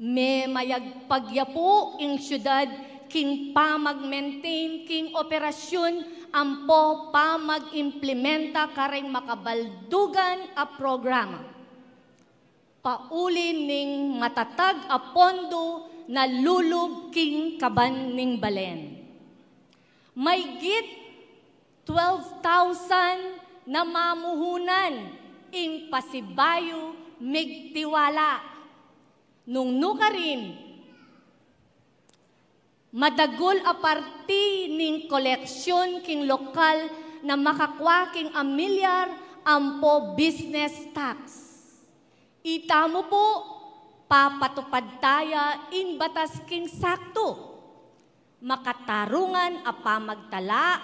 memayagpag ya pu ing syudad king pamag-maintain king operasyun ampo pamag-implementa kareng makabaldugan a programa. Pauli ning matatag a pondu na lulub king kaban ning balen. Maygit twelve thousand na mamuhunan ing pasibayu migtiwala. Nung nukarin, madagul a parti ning koleksyun king lokal na makakwa king amilyar ampo business tax. Itamu pu, papatupad taya ing batas king saktu. Makatarungan a pamagtala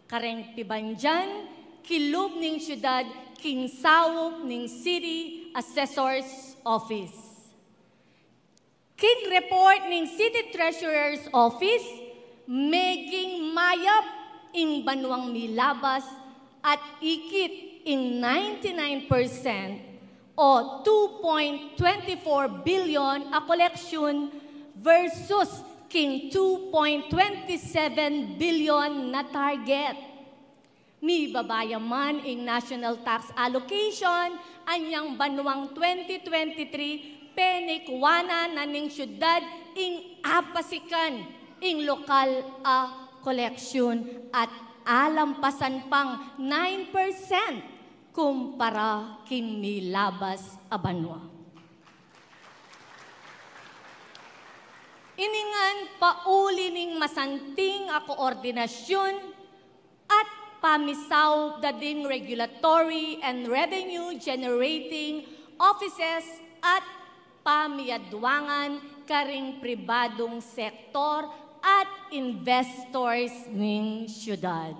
kareng pibandian kilub ning syudad king saup ning City Assessor's Office. King report ning City Treasurer's Office, meging mayap ing banuang milabas at ikit ing ninety-nine percent o two point twenty-four billion a koleksyun versus king two point twenty-seven billion na target. Mibaba ya man ing national tax allocation, anyang banuang twenty twenty-three, penikuanan na ning syudad ing apasikan ing lokal a koleksyun at alampasan pang nine percent kumpara king milabas a banua. Ini ngan pauli ning masanting a koordinasyun at pamisaup da ding regulatory and revenue generating offices at pamiyaduangan karing pribadung sektor at investors ning syudad.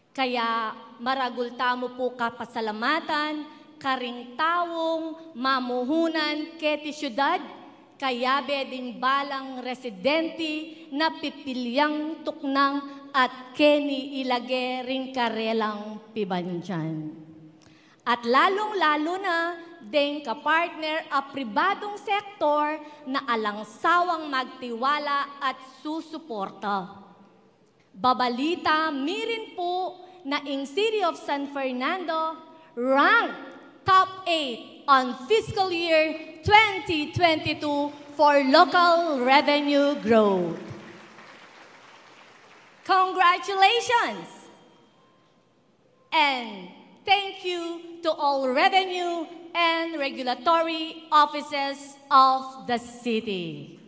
Kaya maragul tamu pu kapasalamatan karing taung mamuhunan keti syudad, kayabe ding balang residenti na pipiliang tuknang at keni ilage ring karelang pibandian. At lalung-lalu na deng kapartner a pribadung sektor na alang sawang magtiwala at susuporta. Babalita mi rin pu na ing City of San Fernando rank top eight on fiscal year twenty twenty-two for local revenue growth. Congratulations! And thank you to all revenue and regulatory offices of the city.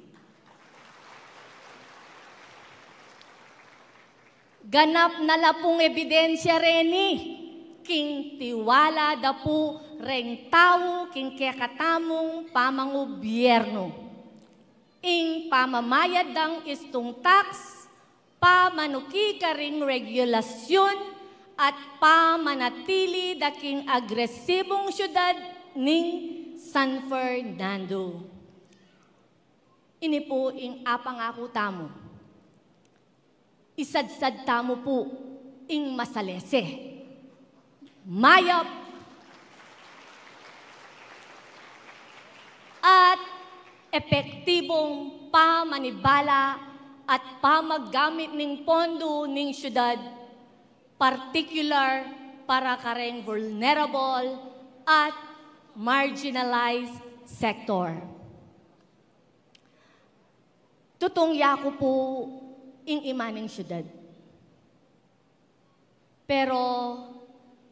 Ganap na la pung ebidensya reni king tiwala da pu reng tau king kekatamung pamangubyernu. Ing pamamayad dang istung tax, pamanuki karing regulasyun at pamanatili da king agresibung syudad ning San Fernando. Ini pu ing apangaku tamu. Isadsad tamu pu ing masalese, mayap at epektibung pamanibala at pamaggamit ning pondu ning syudad, partikular para kareng vulnerable at marginalized sector. Tutung yaku pu ing ima ning syudad. Pero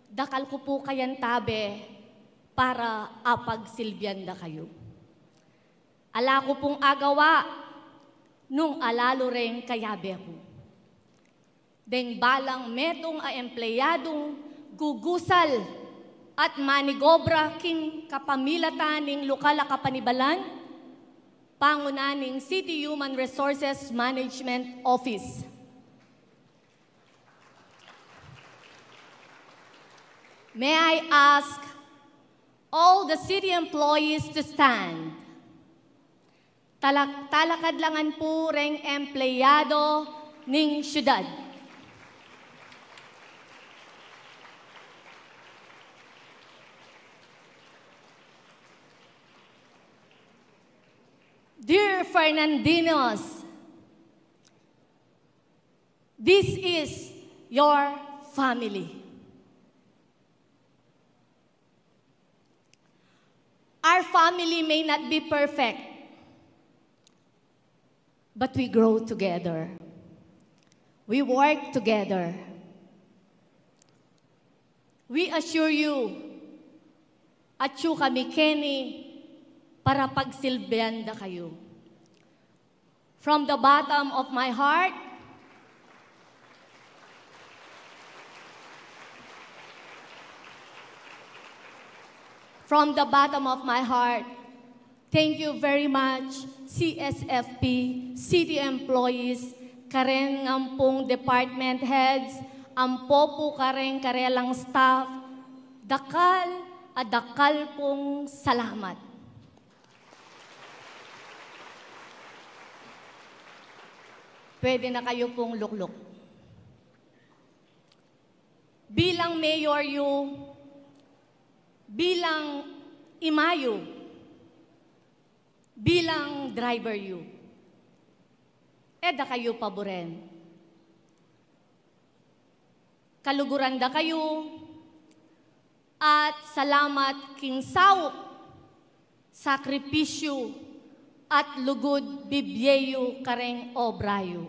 dakal ku pu kayan tabe para apagsilbian da kayu. Ala ku pung agawa nung alalu reng kayabe ku. Deng balang metung a empleyadung gugusal at manigobra king kapamilatan ning lokal a kapanibalan, panguna ning City Human Resources Management Office. May I ask all the city employees to stand? Talak-, talakad la ngan pu reng empleyado ning syudad. Dear Fernandinos, this is your family. Our family may not be perfect, but we grow together. We work together. We assure you, atyu kami keni para pagsilbian da kayu. From the bottom of my heart, from the bottom of my heart, thank you very much, C S F P, city employees, kareng ampong department heads, ampo pu kareng karelang staff, dakal a dakal pung salamat. Pwede na kayu pung lukluk. Bilang mayor yu, bilang ima yu, bilang driver yu, e da kayu paburen. Kaluguran da kayu, at salamat king saup, sakripisyu, at lugud bibie yu kareng obra yu.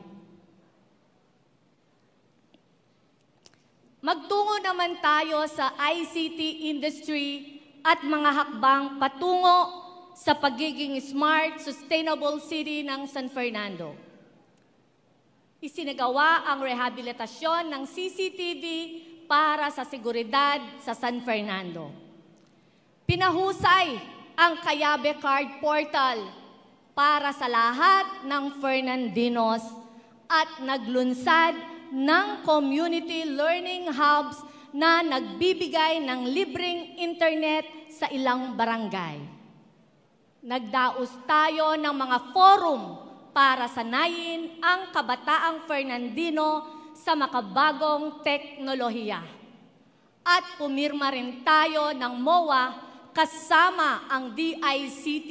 Magtungo naman tayo sa I C T industry at mga hakbang patungo sa pagiging smart, sustainable city ng San Fernando. Isinagawa ang rehabilitasyon ng C C T V para sa seguridad sa San Fernando. Pinahusay ang Kayabe Card Portal para sa lahat ng Fernandinos at naglunsad ng community learning hubs na nagbibigay ng libreng internet sa ilang barangay. Nagdaos tayo ng mga forum para sanayin ang kabataang Fernandino sa makabagong teknolohiya. At pumirma rin tayo ng MOA kasama ang D I C T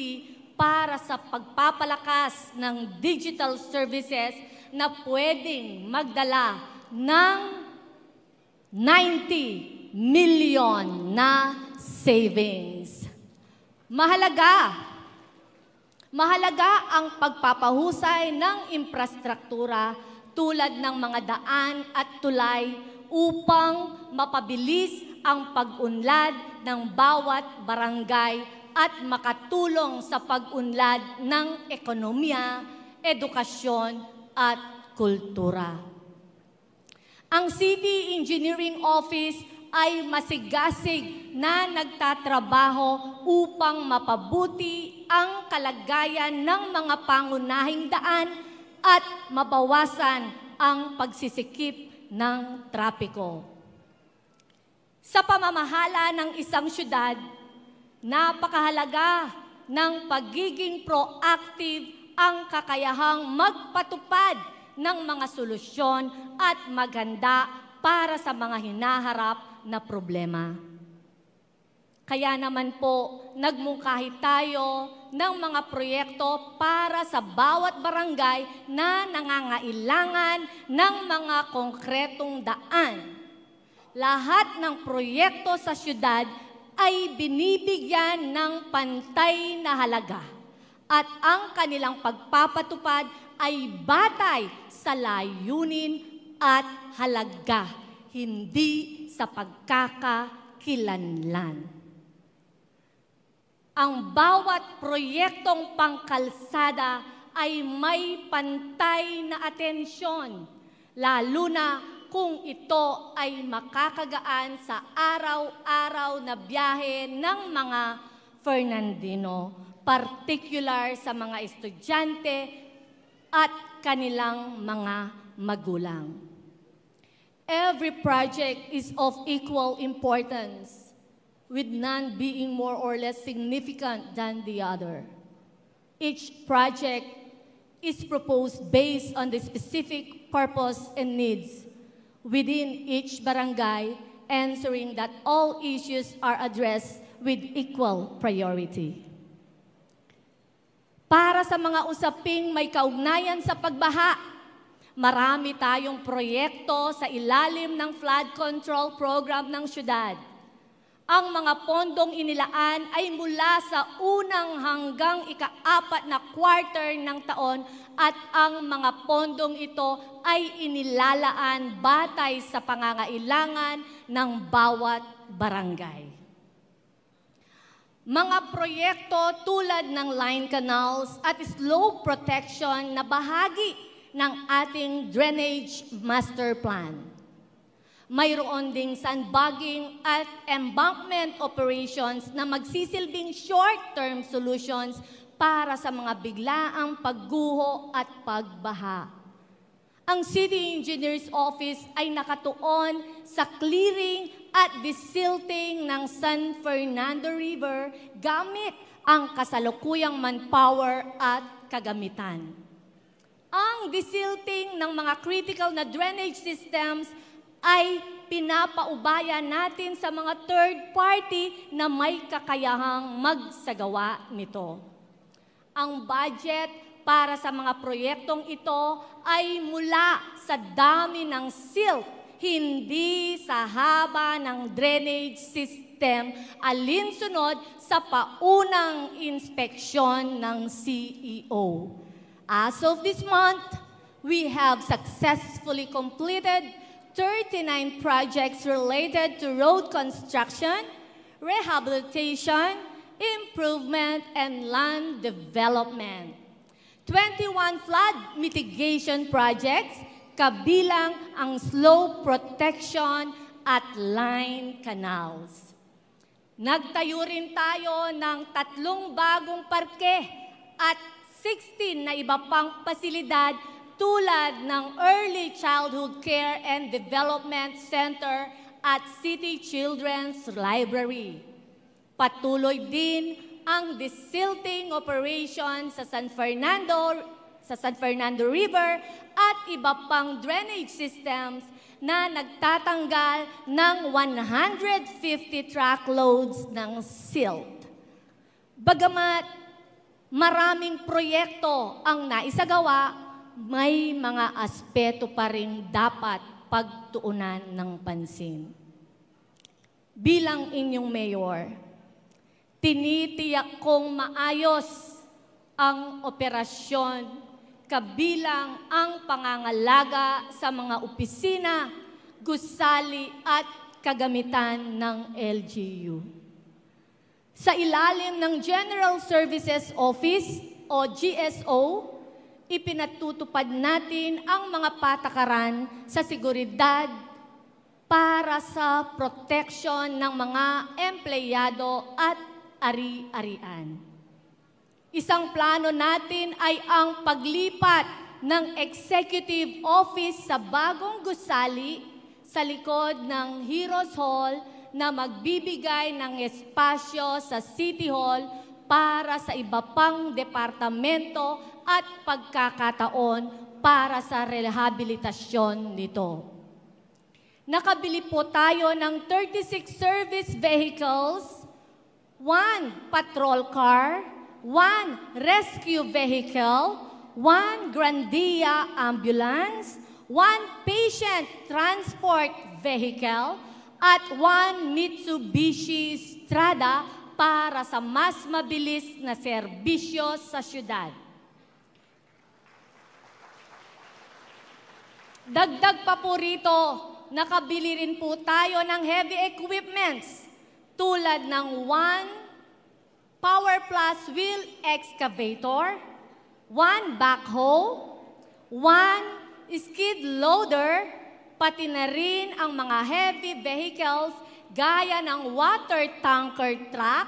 para sa pagpapalakas ng digital services na pwedeng magdala ng ninety million na savings. Mahalaga, mahalaga ang pagpapahusay ng infrastruktura tulad ng mga daan at tulay upang mapabilis ang pag-unlad ng bawat barangay at makatulong sa pag-unlad ng ekonomiya, edukasyon at kultura. Ang City Engineering Office ay masigasig na nagtatrabaho upang mapabuti ang kalagayan ng mga pangunahing daan at mabawasan ang pagsisikip ng trapiko. Sa pamamahala ng isang syudad, napakahalaga ng pagiging proactive, ang kakayahang magpatupad ng mga solusyon at maghanda para sa mga hinaharap na problema. Kaya naman po, nagmungkahi tayo ng mga proyekto para sa bawat barangay na nangangailangan ng mga konkretong daan. Lahat ng proyekto sa syudad ay binibigyan ng pantay na halaga at ang kanilang pagpapatupad ay batay sa layunin at halaga, hindi sa pagkakakilanlan. Ang bawat proyektong pangkalsada ay may pantay na atensyon, lalo na kung ito ay makakagaan sa araw-araw na biyahe ng mga Fernandino, partikular sa mga estudyante at kanilang mga magulang. Every project is of equal importance, with none being more or less significant than the other. Each project is proposed based on the specific purpose and needs within each barangay, ensuring that all issues are addressed with equal priority. Para sa mga usaping may kaugnayan sa pagbaha, marami tayong proyekto sa ilalim ng flood control program ng syudad. Ang mga pondong inilaan ay mula sa unang hanggang ikaapat na quarter ng taon at ang mga pondong ito ay inilalaan batay sa pangangailangan ng bawat barangay. Mga proyekto tulad ng line canals at slope protection na bahagi ng ating drainage master plan. Mayroon ding sandbagging at embankment operations na magsisilbing short-term solutions para sa mga biglaang pagguho at pagbaha. Ang City Engineer's Office ay nakatuon sa clearing at desilting ng San Fernando River gamit ang kasalukuyang manpower at kagamitan. Ang desilting ng mga critical na drainage systems ay pinapaubaya natin sa mga third party na may kakayahang magsagawa nito. Ang budget para sa mga proyektong ito ay mula sa dami ng silt, hindi sa haba ng drainage system alinsunod sa paunang inspeksyon ng C E O. As of this month, we have successfully completed thirty-nine projects related to road construction, rehabilitation, improvement, and land development. Twenty-one flood mitigation projects, kabilang ang slope protection at line canals. Nagtayo rin tayo ng tatlong bagong parke at sixteen na iba pang pasilidad tulad ng Early Childhood Care and Development Center at City Children's Library. Patuloy din ang desilting operation sa San Fernando, sa San Fernando River at iba pang drainage systems na nagtatanggal ng one hundred fifty truckloads ng silt. Bagamat maraming proyekto ang naisagawa, may mga aspeto pa ring dapat pagtuunan ng pansin. Bilang inyong mayor, tinitiyak kong maayos ang operasyon kabilang ang pangangalaga sa mga opisina, gusali at kagamitan ng L G U. Sa ilalim ng General Services Office o G S O, ipinatutupad natin ang mga patakaran sa seguridad para sa proteksyon ng mga empleyado at ari-arian. Isang plano natin ay ang paglipat ng executive office sa bagong gusali sa likod ng Heroes Hall na magbibigay ng espasyo sa City Hall para sa iba pang departamento at pagkakataon para sa rehabilitasyon nito. Nakabili po tayo ng thirty-six service vehicles, one patrol car, one rescue vehicle, one Grandia ambulance, one patient transport vehicle, at one Mitsubishi Strada para sa mas mabilis na serbisyo sa syudad. Dagdag pa po rito, nakabili rin po tayo ng heavy equipments tulad ng one Power Plus wheel excavator, one backhoe, one skid loader, pati na rin ang mga heavy vehicles gaya ng water tanker truck,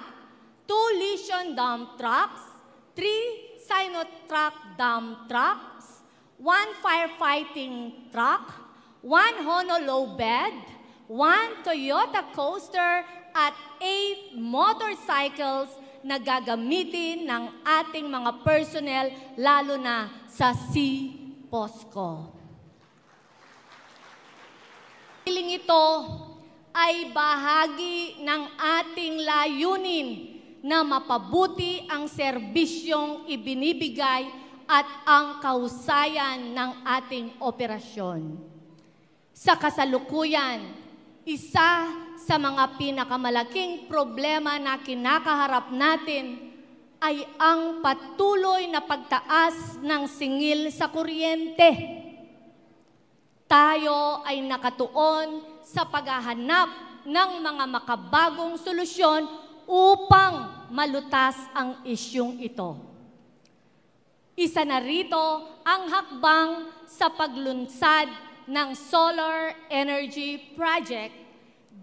two Lesion dump trucks, three Sinotruk dump trucks, one firefighting truck, one Hono low bed, one Toyota coaster, at eight motorcycles na gagamitin ng ating mga personnel, lalo na sa C POSCO. Piling ito ay bahagi ng ating layunin na mapabuti ang serbisyong ibinibigay at ang kahusayan ng ating operasyon. Sa kasalukuyan, isa sa mga pinakamalaking problema na kinakaharap natin ay ang patuloy na pagtaas ng singil sa kuryente. Tayo ay nakatuon sa paghahanap ng mga makabagong solusyon upang malutas ang isyung ito. Isa na rito ang hakbang sa paglunsad ng Solar Energy Project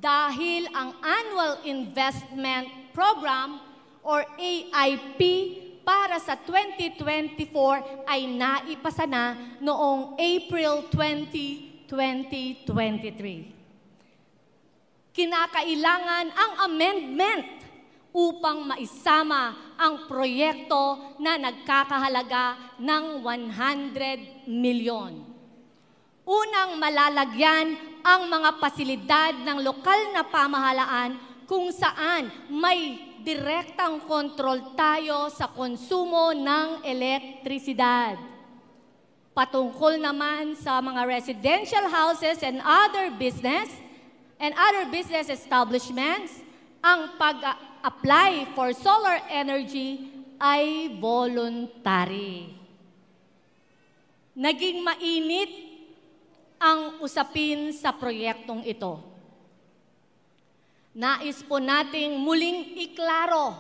dahil ang Annual Investment Program or A I P para sa twenty twenty-four ay naipasa na noong April twenty, twenty twenty-three. Kinakailangan ang amendment upang maisama ang proyekto na nagkakahalaga ng one hundred milyon. Unang malalagyan ang mga pasilidad ng lokal na pamahalaan kung saan may direktang kontrol tayo sa konsumo ng elektrisidad. Patungkol naman sa mga residential houses and other business and other business establishments, ang pag-apply for solar energy ay voluntary. Naging mainit ang usapin sa proyektong ito. Nais po nating muling iklaro,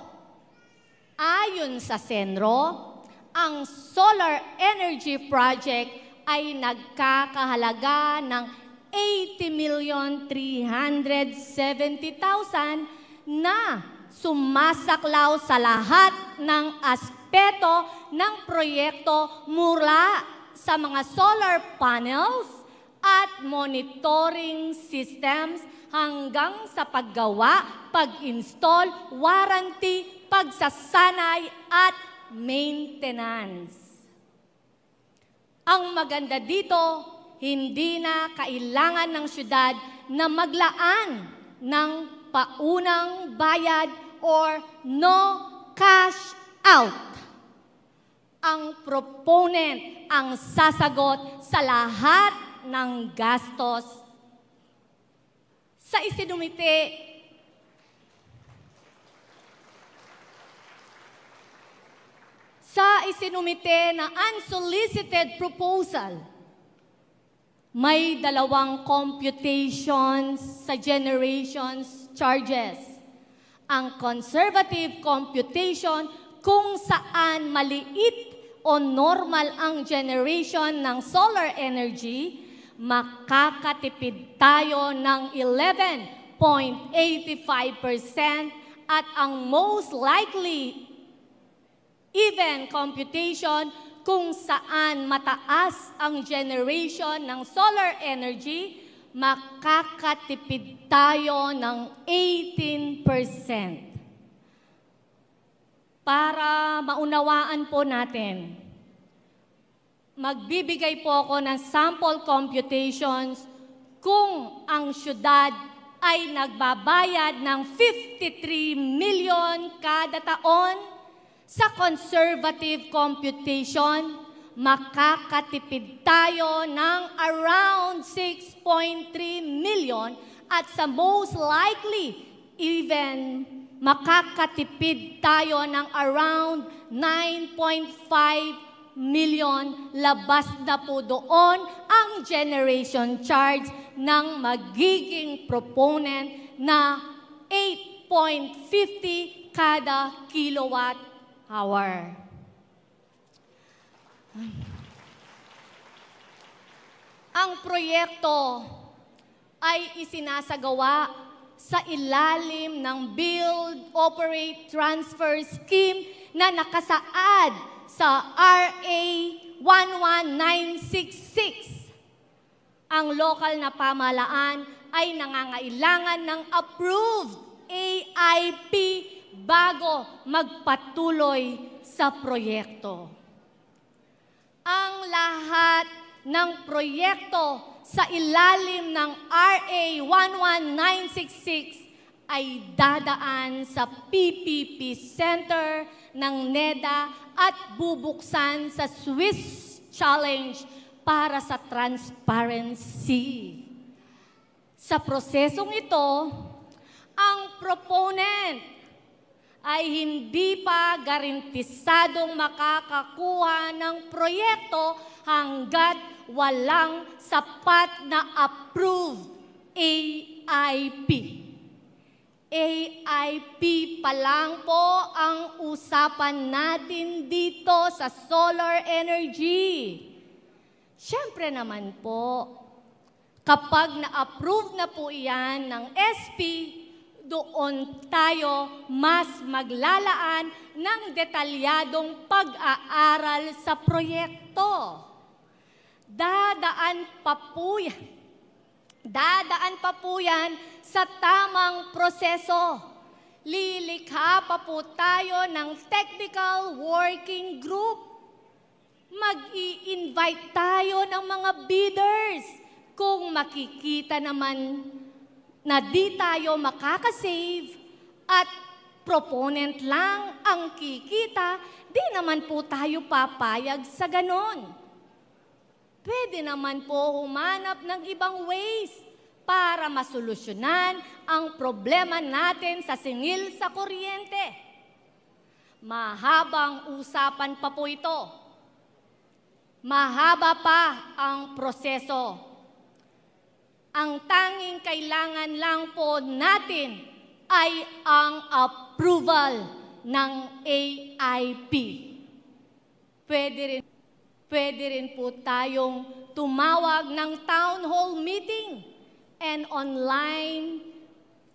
ayon sa CENRO, ang solar energy project ay nagkakahalaga ng eighty million three hundred seventy thousand na sumasaklaw sa lahat ng aspeto ng proyekto, mula sa mga solar panels at monitoring systems hanggang sa paggawa, pag-install, warranty, pagsasanay at maintenance. Ang maganda dito, hindi na kailangan ng syudad na maglaan ng paunang bayad or no cash out. Ang proponent ang sasagot sa lahat ng gastos. Sa isinumite, sa isinumite na unsolicited proposal, may dalawang computations sa generations charges. Ang conservative computation, kung saan maliit o normal ang generation ng solar energy, makakatipid tayo ng eleven point eight five percent, at ang most likely even computation, kung saan mataas ang generation ng solar energy, makakatipid tayo ng eighteen percent. Para maunawaan po natin, magbibigay po ako ng sample computations kung ang syudad ay nagbabayad ng fifty-three million kada taon. Sa conservative computation, makakatipid tayo ng around six point three million, at sa most likely, even makakatipid tayo ng around nine point five million, labas na po doon ang generation charge ng magiging proponent na eight point fifty kada kilowatt hour. Ang proyekto ay isinasagawa sa ilalim ng Build, Operate, Transfer Scheme na nakasaad sa R A one one nine six six. Ang lokal na pamahalaan ay nangangailangan ng approved A I P bago magpatuloy sa proyekto. Ang lahat ng proyekto sa ilalim ng R A one one nine six six ay dadaan sa P P P Center ng NEDA at bubuksan sa Swiss Challenge para sa transparency. Sa prosesong ito, ang proponent ay hindi pa garantisadong makakakuha ng proyekto hanggat walang sapat na approved A I P. A I P pa lang po ang usapan natin dito sa solar energy. Siyempre naman po, kapag na-approve na po iyan ng S P, doon tayo mas maglalaan ng detalyadong pag-aaral sa proyekto. Dadaan pa po yan. Dadaan pa po yan sa tamang proseso. Lilikha pa po tayo ng technical working group. Mag-i-invite tayo ng mga bidders. Kung makikita naman na di tayo makaka-save at proponent lang ang kikita, di naman po tayo papayag sa ganon. Pwede naman po humanap ng ibang ways para masolusyonan ang problema natin sa singil sa kuryente. Mahabang usapan pa po ito. Mahaba pa ang proseso. Ang tanging kailangan lang po natin ay ang approval ng A I P. Pwede rin, pwede rin po tayong tumawag ng town hall meeting and online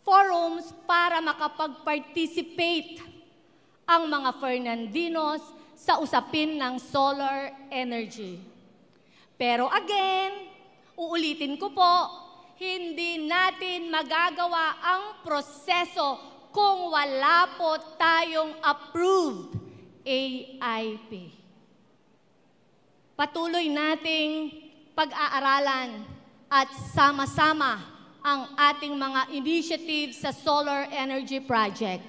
forums para makapag-participate ang mga Fernandinos sa usapin ng solar energy. Pero again, uulitin ko po, hindi natin magagawa ang proseso kung wala po tayong approved A I P. Patuloy nating pag-aaralan at sama-sama ang ating mga initiative sa solar energy project,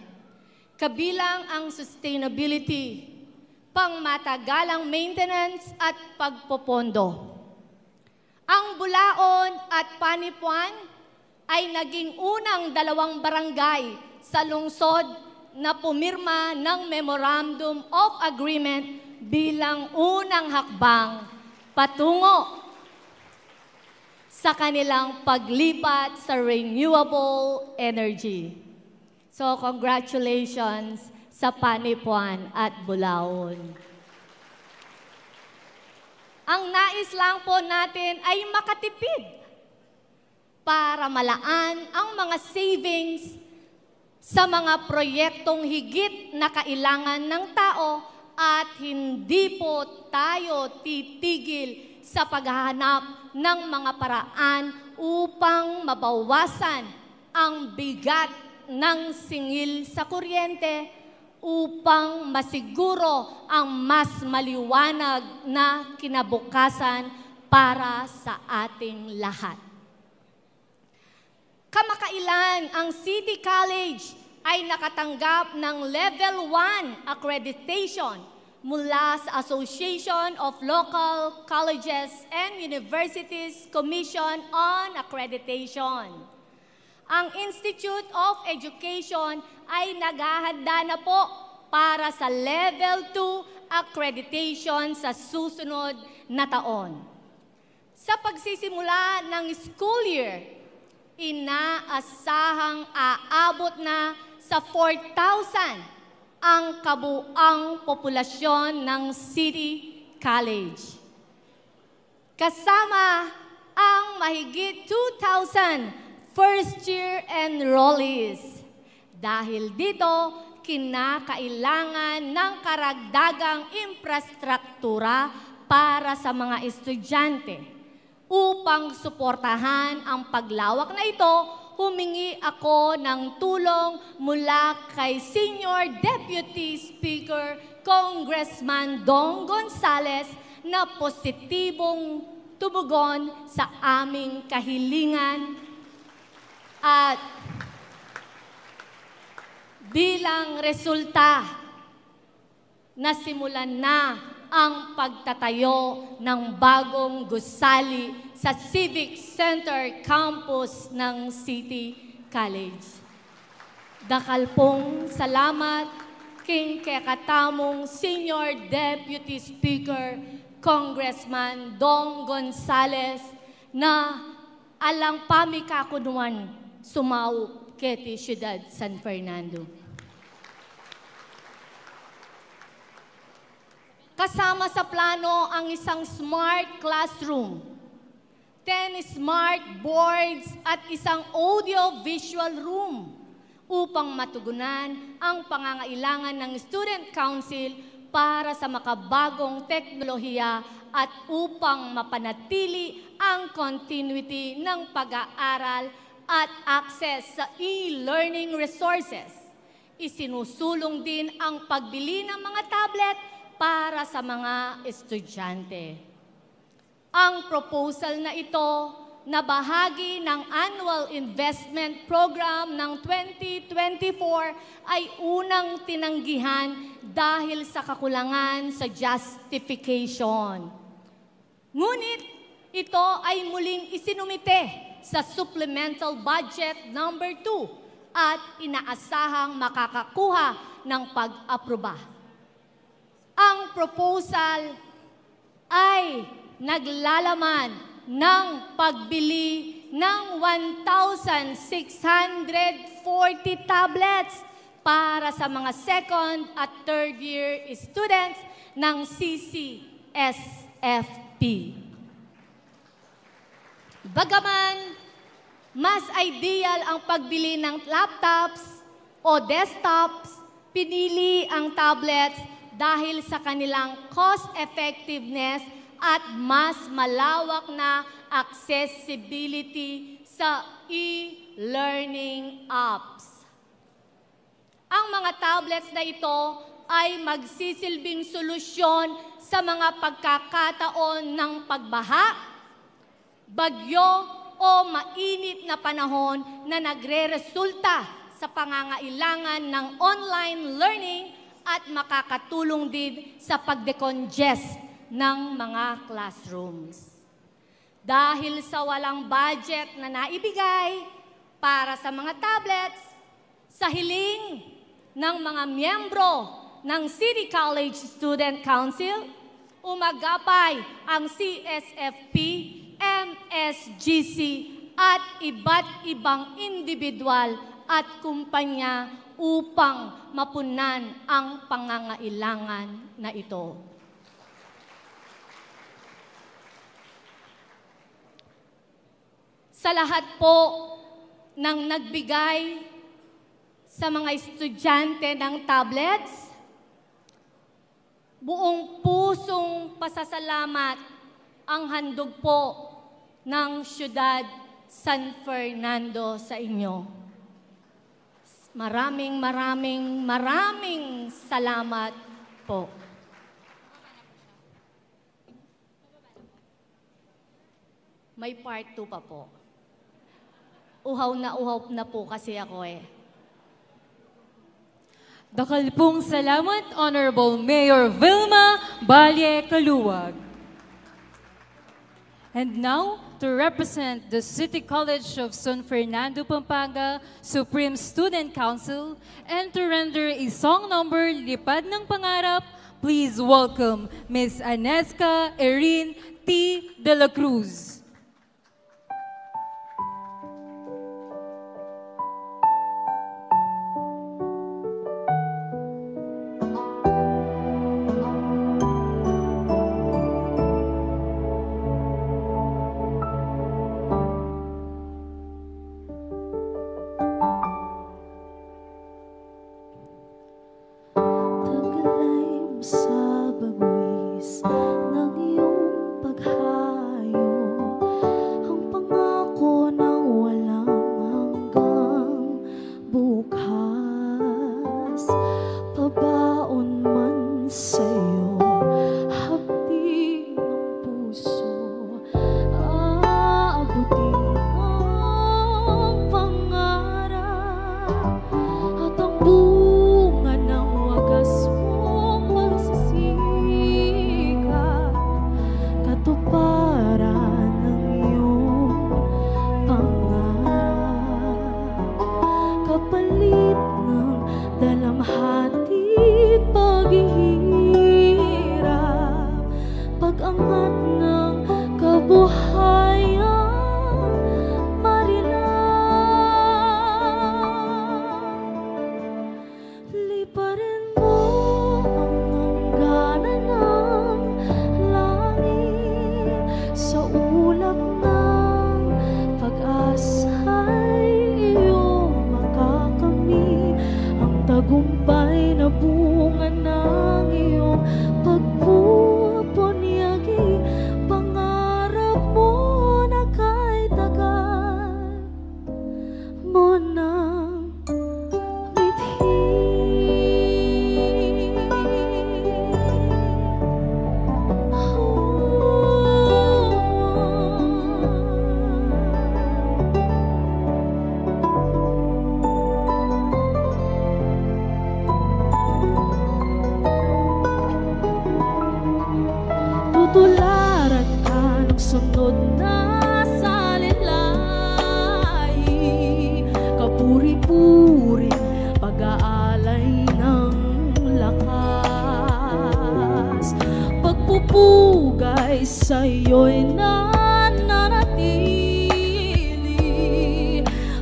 kabilang ang sustainability, pangmatagalang maintenance at pagpopondo. Ang Bulaon at Panipuan ay naging unang dalawang barangay sa lungsod na pumirma ng Memorandum of Agreement bilang unang hakbang patungo sa kanilang paglipat sa renewable energy. So, congratulations sa Panipuan at Bulaon. Ang nais lang po natin ay makatipid para malaan ang mga savings sa mga proyektong higit na kailangan ng tao at hindi po tayo titigil sa paghahanap ng mga paraan upang mabawasan ang bigat ng singil sa kuryente upang masiguro ang mas maliwanag na kinabukasan para sa ating lahat. Kamakailan, ang City College ay nakatanggap ng Level one accreditation mula sa Association of Local Colleges and Universities Commission on Accreditation. Ang Institute of Education ay naghahanda na po para sa Level two accreditation sa susunod na taon. Sa pagsisimula ng school year, inaasahang aabot na sa four thousand ang kabuang populasyon ng City College, kasama ang mahigit two thousand first year enrollees. Dahil dito, kinakailangan ng karagdagang infrastruktura para sa mga estudyante. Upang suportahan ang paglawak na ito, humingi ako ng tulong mula kay Senior Deputy Speaker Congressman Dong Gonzales na positibong tumugon sa aming kahilingan at Bilang resulta, nasimulan na ang pagtatayo ng bagong gusali sa Civic Center Campus ng City College. Dakal pong salamat king kekatamung Senior Deputy Speaker, Congressman Dong Gonzales, na alang pamikakunuan sumaup keti Syudad San Fernando. Kasama sa plano ang isang smart classroom, ten smart boards at isang audio-visual room upang matugunan ang pangangailangan ng Student Council para sa makabagong teknolohiya at upang mapanatili ang continuity ng pag-aaral at access sa e-learning resources. Isinusulong din ang pagbili ng mga tablet para sa mga estudyante. Ang proposal na ito na bahagi ng Annual Investment Program ng twenty twenty-four ay unang tinanggihan dahil sa kakulangan sa justification. Ngunit ito ay muling isinumite sa Supplemental Budget Number two at inaasahang makakakuha ng pag-aproba. Ang proposal ay naglalaman ng pagbili ng one thousand six hundred forty tablets para sa mga second at third year students ng C C S F P. Bagaman mas ideal ang pagbili ng laptops o desktops, pinili ang tablets dahil sa kanilang cost effectiveness at mas malawak na accessibility sa e-learning apps. Ang mga tablets na ito ay magsisilbing solusyon sa mga pagkakataon ng pagbaha, bagyo o mainit na panahon na nagreresulta sa pangangailangan ng online learning at makakatulong din sa pagdecongest ng mga classrooms. Dahil sa walang budget na naibigay para sa mga tablets, sa hiling ng mga miyembro ng City College Student Council, umagapay ang C S F P, M S G C at iba't ibang individual at kumpanya upang mapunan ang pangangailangan na ito. Sa lahat po ng nagbigay sa mga estudyante ng tablets, buong pusong pasasalamat ang handog po ng Siyudad San Fernando sa inyo. Maraming, maraming, maraming salamat po. May part two pa po. Uhaw na uhaw na po kasi ako eh. Dakal pong salamat, Honorable Mayor Vilma Balle Caluag. And now, to represent the City College of San Fernando, Pampanga Supreme Student Council, and to render a song number, Lipad ng Pangarap, please welcome Miss Aneska Erin T. de la Cruz. Taglay mo sa bangis ng iyong paghayo, Sa'yo'y nananatili,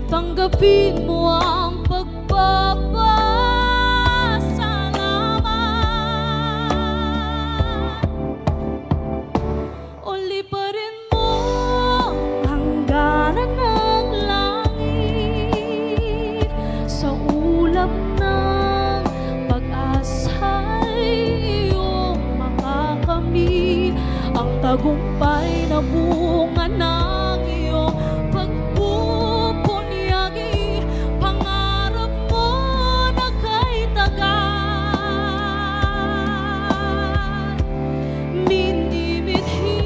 tanggapin mo ang pagpapasalamat. Uliparin mo ang hangganan ng langit, sa ulap ng pag-asa'y iyong makakamit, ang tagumpay na bunga ng iyong pagpupunyagi, pangarap mo na kay tagan. Minimithi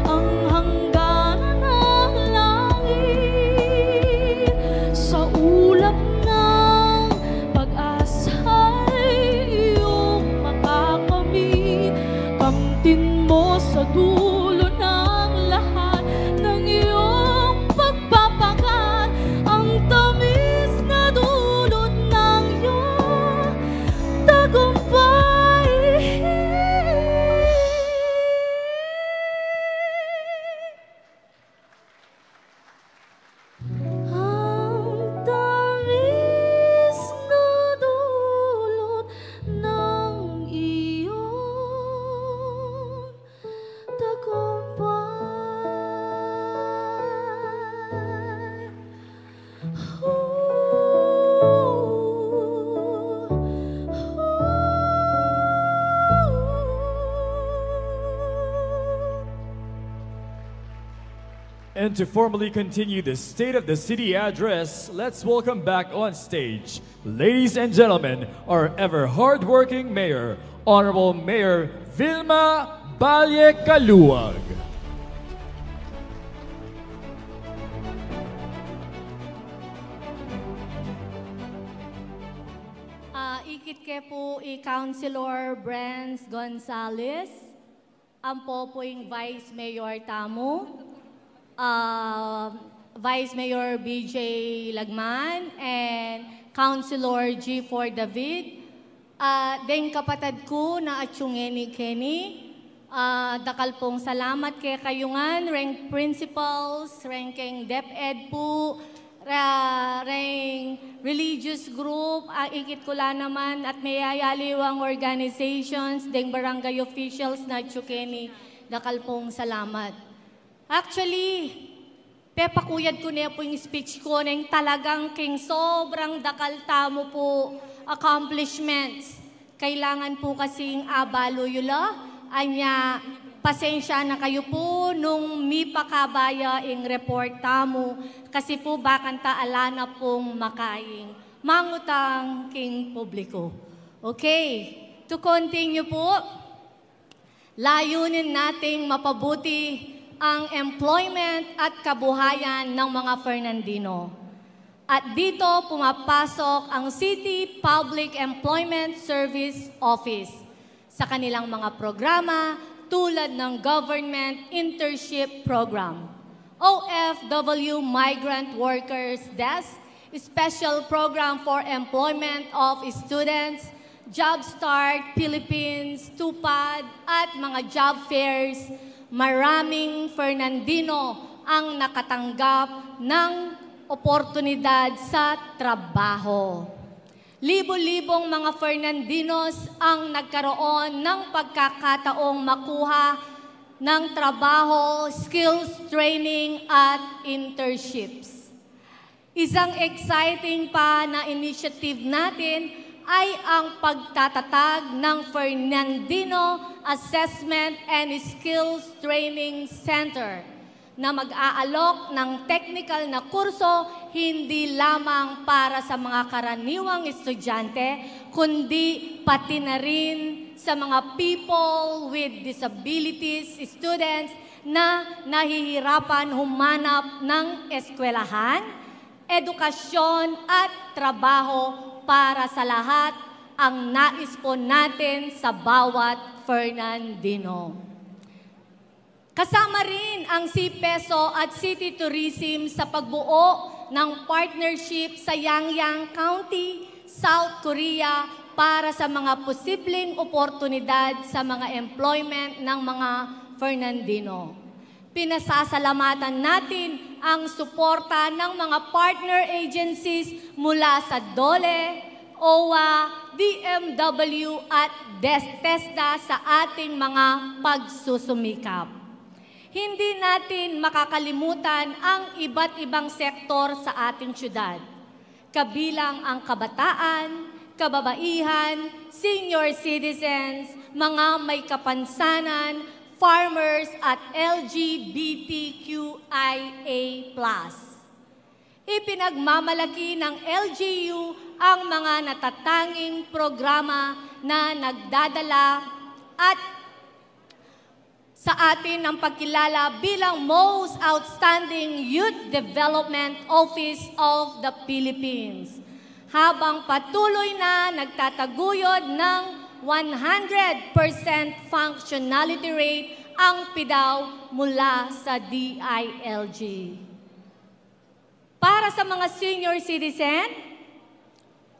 ang hangganan ng langit, sa ulap ng pag-asa'y iyong makakamit. Kamtin mo sa dulo ng lahat ng iyong pagpapagal, ang tamis na dulot ng iyong tagumpay. Ang tamis na dulot ng iyong tagumpay. And to formally continue the State of the City address, let's welcome back on stage, ladies and gentlemen, our ever hardworking mayor, Honorable Mayor Vilma Valle Caluag. Ah, ikit ke pu i Councilor Brens Gonzales, ampo pu ing Vice Mayor tamu, ah, Vice Mayor B J Lagman, and Councilor G four David, ah, deng kapatad ku na atiu ngeni keni, ah, dakal pung salamat kekayu ngan, reng principals, reng keng DepEd pu, ra-, reng religious group, ah, ikit ku la naman, at meyayaliwang organizations, deng barangay officials na atiu keni, dakal pung salamat. Actually, pepakuyad ku ne pu ing speech ku neng talagang king sobrang dakal tamu pu accomplishments. Kailangan pu kasing abalu yu la, anya pasensya na kayu pu nung mipakaba ya ing report tamu, kasi pu bakanta ala na pung makaing mangutang king publiko. Okay, to continue pu, layunin nating mapabuti ang employment at kabuhayan ng mga Fernandino. At dito pumapasok ang City Public Employment Service Office sa kanilang mga programa tulad ng Government Internship Program, O F W Migrant Workers Desk, Special Program for Employment of Students, JobStart Philippines, TUPAD, at mga job fairs. Maraming Fernandino ang nakatanggap ng oportunidad sa trabaho. Libo-libong mga Fernandinos ang nagkaroon ng pagkakataong makuha ng trabaho, skills training at internships. Isang exciting pa na initiative natin ay ang pagtatatag ng Fernandino Assessment and Skills Training Center na mag-aalok ng technical na kurso hindi lamang para sa mga karaniwang estudyante, kundi pati na rin sa mga people with disabilities, students na nahihirapan humanap ng eskwelahan, edukasyon at trabaho para sa lahat ang nais po natin sa bawat Fernandino. Kasama rin ang CPESO at City Tourism sa pagbuo ng partnership sa Yangyang County, South Korea, para sa mga posibleng oportunidad sa mga employment ng mga Fernandino. Pinasasalamatan natin ang suporta ng mga partner agencies mula sa DOLE, OWWA, DMW at TESDA sa ating mga pagsusumikap. Hindi natin makakalimutan ang iba't ibang sektor sa ating siyudad, kabilang ang kabataan, kababaihan, senior citizens, mga may kapansanan, farmers at LGBTQIA plus. Ipinagmamalaki ng LGU ang mga natatanging programa na nagdadala at sa atin ang pagkilala bilang Most Outstanding Youth Development Office of the Philippines, habang patuloy na nagtataguyod ng one hundred percent functionality rate ang PDAO mula sa DILG. Para sa mga senior citizen,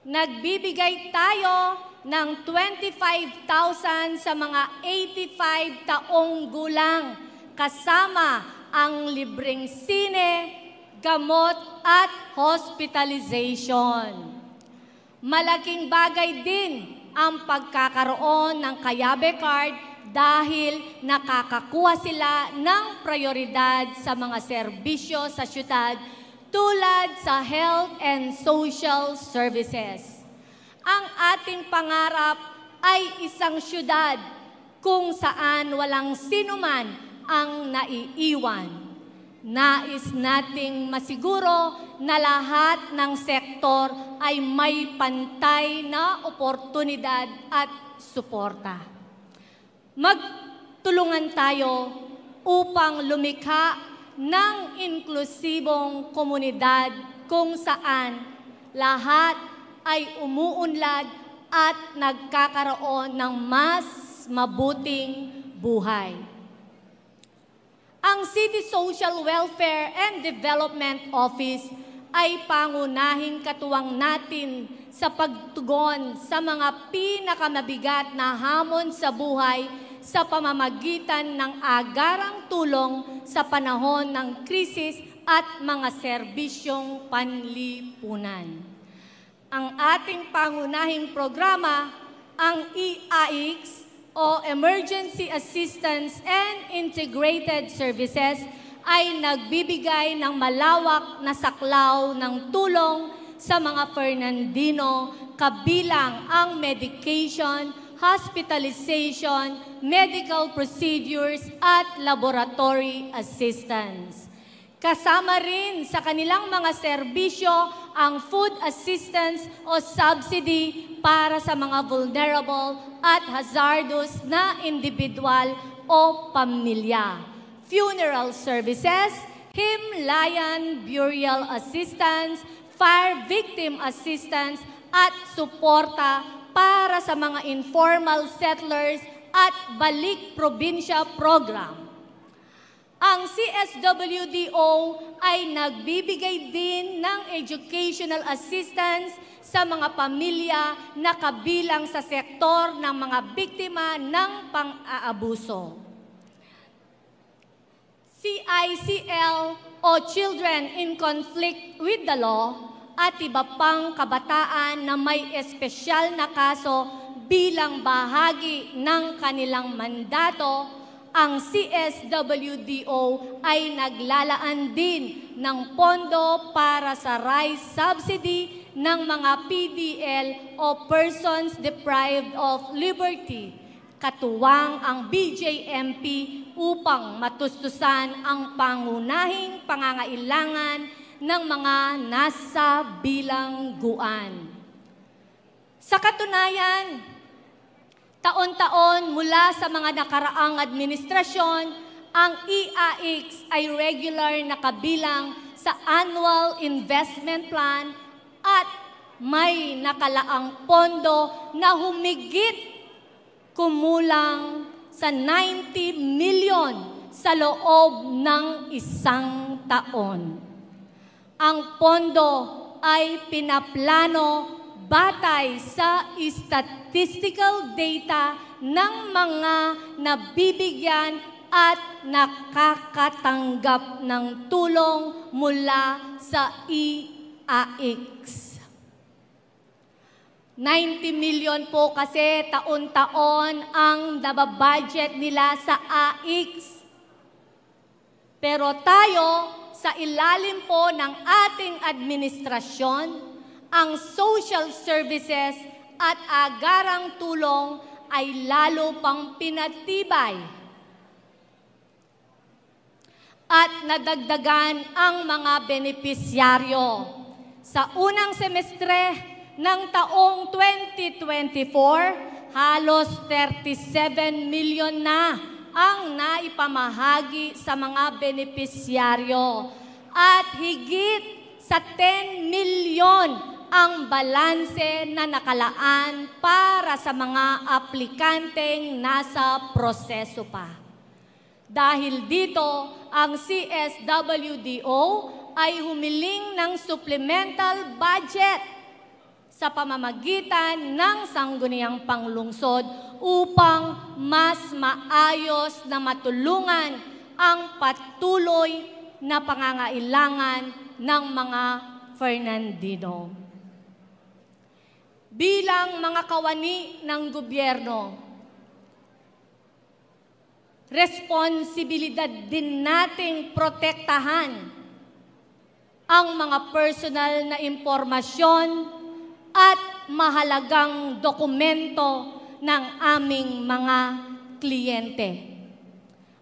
nagbibigay tayo ng twenty-five thousand sa mga eighty-five taong gulang, kasama ang libreng sine, gamot at hospitalization. Malaking bagay din ang pagkakaroon ng Kayabe Card dahil nakakakuha sila ng prayoridad sa mga serbisyo sa siyudad tulad sa health and social services. Ang ating pangarap ay isang siyudad kung saan walang sinuman ang naiiwan. Nais nating masiguro na lahat ng sektor ay may pantay na oportunidad at suporta. Magtulungan tayo upang lumikha ng inklusibong komunidad kung saan lahat ay umuunlad at nagkakaroon ng mas mabuting buhay. Ang City Social Welfare and Development Office ay pangunahing katuwang natin sa pagtugon sa mga pinakamabigat na hamon sa buhay sa pamamagitan ng agarang tulong sa panahon ng krisis at mga serbisyong panlipunan. Ang ating pangunahing programa, ang E A X o Emergency Assistance and Integrated Services, ay nagbibigay ng malawak na saklaw ng tulong sa mga Fernandino, kabilang ang medication, hospitalization, medical procedures at laboratory assistance. Kasama rin sa kanilang mga serbisyo ang food assistance o subsidy para sa mga vulnerable at hazardous na individual o pamilya, funeral services, himlayan burial assistance, fire victim assistance, at suporta para sa mga informal settlers at Balik Probinsya Program. Ang C S W D O ay nagbibigay din ng educational assistance sa mga pamilya na kabilang sa sektor ng mga biktima ng pang-aabuso. C I C L o Children in Conflict with the Law at iba pang kabataan na may espesyal na kaso bilang bahagi ng kanilang mandato, ang C S W D O ay naglalaan din ng pondo para sa rice subsidy ng mga P D L o persons deprived of liberty, katuwang ang B J M P, upang matustusan ang pangunahing pangangailangan ng mga nasa bilangguan. Sa katunayan, taon-taon mula sa mga nakaraang administrasyon, ang E A X ay regular na kabilang sa annual investment plan at may nakalaang pondo na humigit kumulang sa ninety milyon sa loob ng isang taon. Ang pondo ay pinaplano Batay sa statistical data ng mga nabibigyan at nakakatanggap ng tulong mula sa E A I C S. Ninety million po kasi taon-taon ang nababudget nila sa A I C S. Pero tayo, sa ilalim po ng ating administrasyon, ang social services at agarang tulong ay lalo pang pinatibay. At nadagdagan ang mga benepisyaryo. Sa unang semestre ng taong twenty twenty-four, halos thirty-seven million na ang naipamahagi sa mga benepisyaryo at higit sa ten milyon ang balanse na nakalaan para sa mga aplikanteng nasa proseso pa. Dahil dito, ang C S W D O ay humiling ng supplemental budget sa pamamagitan ng Sangguniang Panglungsod upang mas maayos na matulungan ang patuloy na pangangailangan ng mga Fernandino. Bilang mga kawani ng gobyerno, responsibilidad din nating protektahan ang mga personal na impormasyon at mahalagang dokumento ng aming mga kliyente.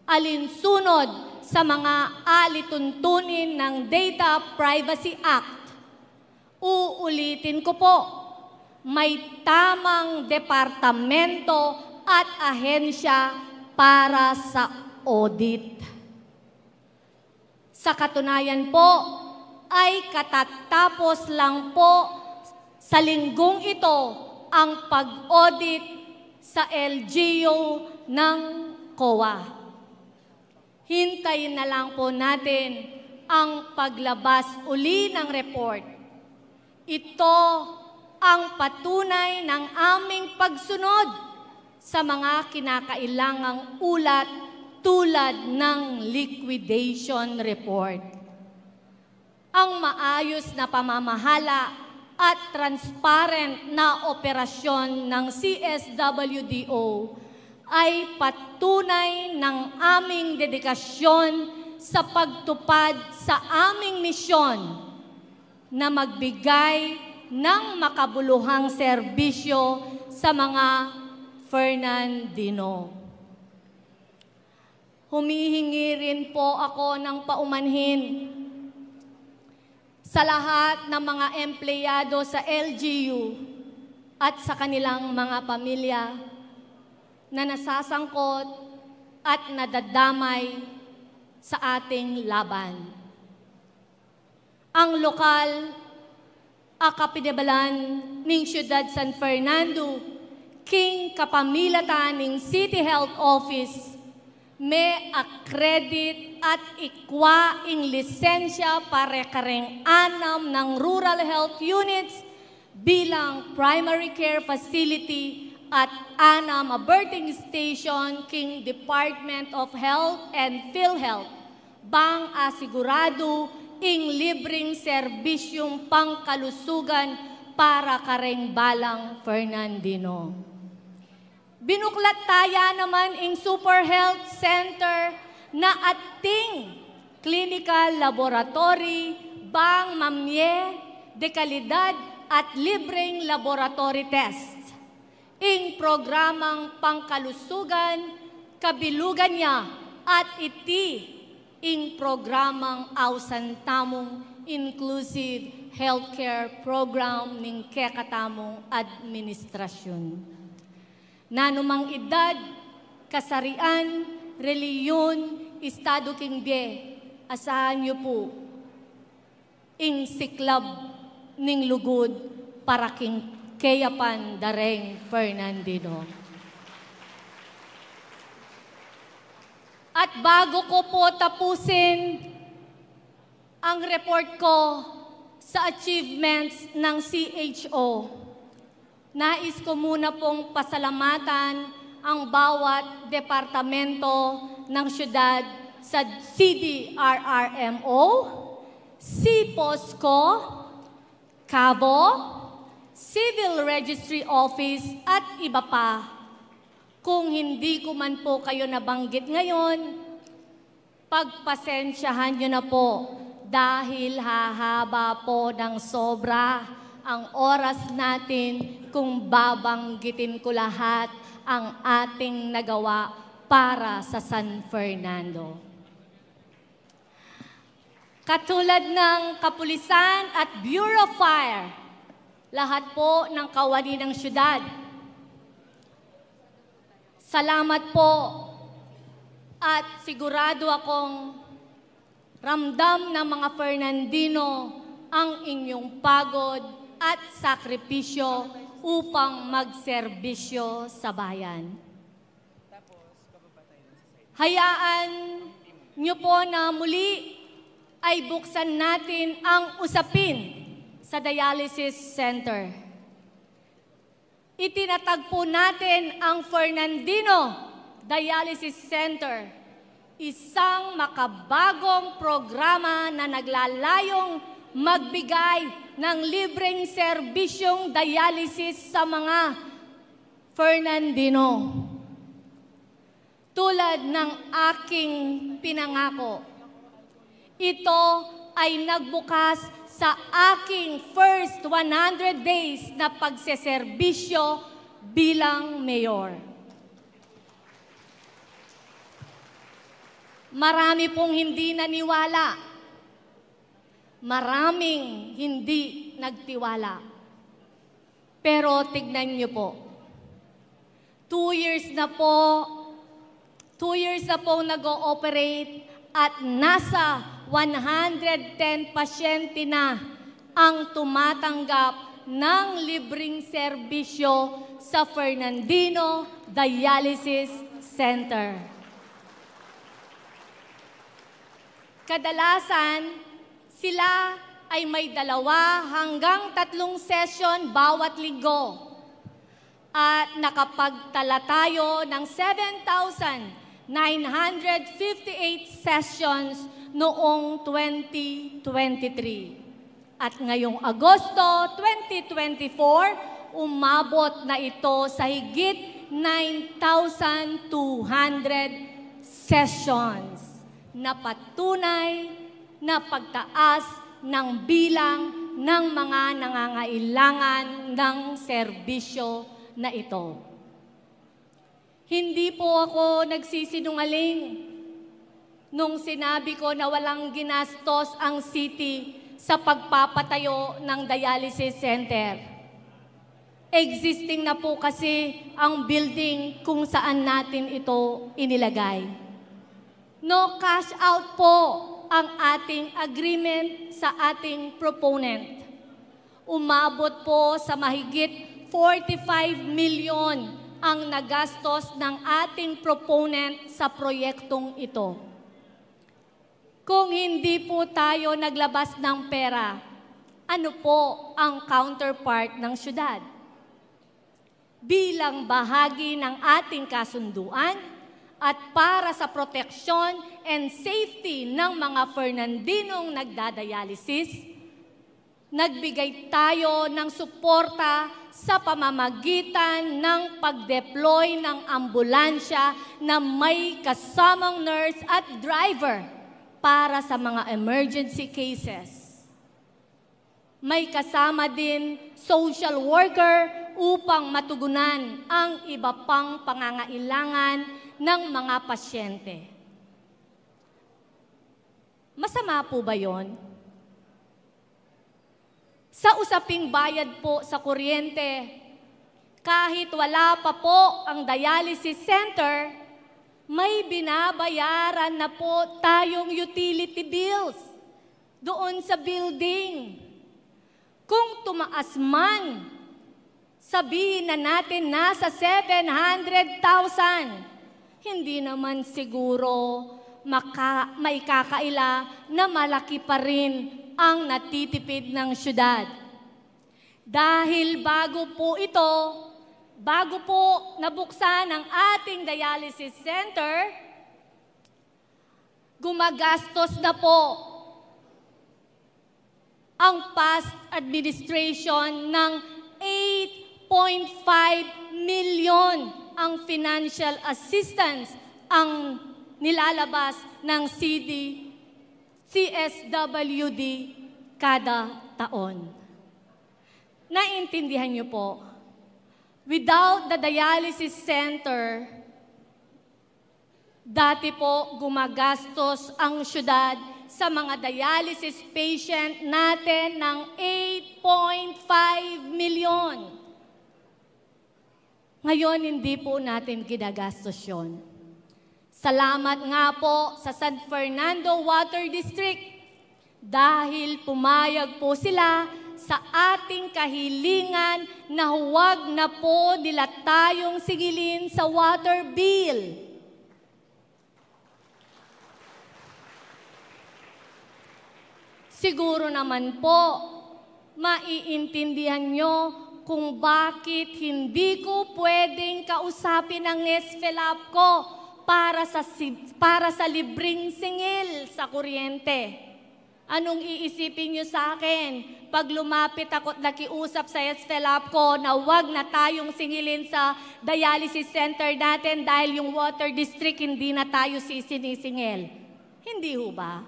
Alinsunod sa mga alituntunin ng Data Privacy Act, uulitin ko po, may tamang departamento at ahensya para sa audit. Sa katunayan po, ay katatapos lang po sa linggong ito ang pag-audit sa L G U ng COA. Hintayin na lang po natin ang paglabas uli ng report. Ito ang patunay ng aming pagsunod sa mga kinakailangang ulat tulad ng liquidation report. Ang maayos na pamamahala at transparent na operasyon ng C S W D O ay patunay ng aming dedikasyon sa pagtupad sa aming misyon na magbigay ng makabuluhang serbisyo sa mga Fernandino. Humihingi rin po ako ng paumanhin sa lahat ng mga empleyado sa L G U at sa kanilang mga pamilya na nasasangkot at nadadamay sa ating laban. Ang lokal a kapinabalan ning Siyudad San Fernando, king kapamilatan ning City Health Office, me-accredit at ikwa ing lisensya para kareng anam nang rural health units bilang primary care facility at anam a birthing station king Department of Health and PhilHealth bang asiguradu ing libreng serbisyung pangkalusugan para kareng balang Fernandino. Binuklat taya naman ing Super Health Center na ating clinical laboratory bang mamie de kalidad at libreng laboratory test. Ing programang pangkalusugan, kabilugan ya, at iti ing programang ausan tamung inclusive healthcare program ning kekatamung administrasyun. Nanumang edad, kasarian, reliyun, estadu king bie, asahan yu pu ing siklab ning lugud para king keyapan da reng Fernandino. At bago ko po tapusin ang report ko sa achievements ng C H O, Nais ko muna pong pasalamatan ang bawat departamento ng siyudad sa C D R R M O, C P O S C O, CAVO, Civil Registry Office at iba pa. Kung hindi ko man po kayo nabanggit ngayon, pagpasensyahan niyo na po dahil hahaba po ng sobra ang oras natin kung babanggitin ko lahat ang ating nagawa para sa San Fernando. Katulad ng kapulisan at Bureau of Fire, lahat po ng kawani ng siyudad, salamat po at sigurado akong ramdam ng mga Fernandino ang inyong pagod at sakripisyo upang magserbisyo sa bayan. Hayaan niyo po na muli ay buksan natin ang usapin sa dialysis center. Itinatag po natin ang Fernandino Dialysis Center, isang makabagong programa na naglalayong magbigay ng libreng serbisyong dialysis sa mga Fernandino. Tulad ng aking pinangako, ito ay nagbukas sa aking first one hundred days na pagseserbisyo bilang mayor. Marami pong hindi naniwala. Maraming hindi nagtiwala. Pero tignan niyo po. Two years na po, two years na pong nag-ooperate at nasa one hundred ten pasyente na ang tumatanggap ng libreng serbisyo sa Fernandino Dialysis Center. Kadalasan, sila ay may dalawa hanggang tatlong session bawat linggo. At nakapagtala tayo ng seven thousand nine hundred fifty-eight sessions noong twenty twenty-three. At ngayong Agosto twenty twenty-four, umabot na ito sa higit nine thousand two hundred sessions na patunay na pagtaas ng bilang ng mga nangangailangan ng serbisyo na ito. Hindi po ako nagsisinungaling nung sinabi ko na walang ginastos ang city sa pagpapatayo ng dialysis center. Existing na po kasi ang building kung saan natin ito inilagay. No cash out po ang ating agreement sa ating proponent. Umabot po sa mahigit forty-five milyon ang nagastos ng ating proponent sa proyektong ito. Kung hindi po tayo naglabas ng pera, ano po ang counterpart ng syudad? Bilang bahagi ng ating kasunduan at para sa proteksyon and safety ng mga Fernandinong nagdadialysis, nagbigay tayo ng suporta sa pamamagitan ng pag-deploy ng ambulansya na may kasamang nurse at driver para sa mga emergency cases. May kasama din social worker upang matugunan ang iba pang pangangailangan ng mga pasyente. Masama po ba yon? Sa usaping bayad po sa kuryente, kahit wala pa po ang dialysis center, may binabayaran na po tayong utility bills doon sa building. Kung tumaas man, sabihin na natin nasa seven hundred thousand, hindi naman siguro maka-, maikakaila na malaki pa rin ang natitipid ng syudad. Dahil bago po ito, bago po nabuksan ang ating dialysis center, gumagastos na po ang past administration ng eight point five million ang financial assistance ang nilalabas ng C D, C S W D kada taon. Naiintindihan niyo po, without the dialysis center, dati po gumagastos ang syudad sa mga dialysis patient natin ng eight point five million. Ngayon, hindi po natin ginagastos yun. Salamat nga po sa San Fernando Water District dahil pumayag po sila sa ating kahilingan na huwag na po nila tayong singilin sa water bill. Siguro naman po, maiintindihan niyo kung bakit hindi ko pwedeng kausapin ang S F E L A P ko para sa si-, para sa libreng singil sa kuryente. Anong iisipin niyo sa akin pag lumapit ako't nakiusap sa S F E L A P ko na wag na tayong singilin sa dialysis center natin dahil yung water district hindi na tayo sisinisingil? Hindi ho ba?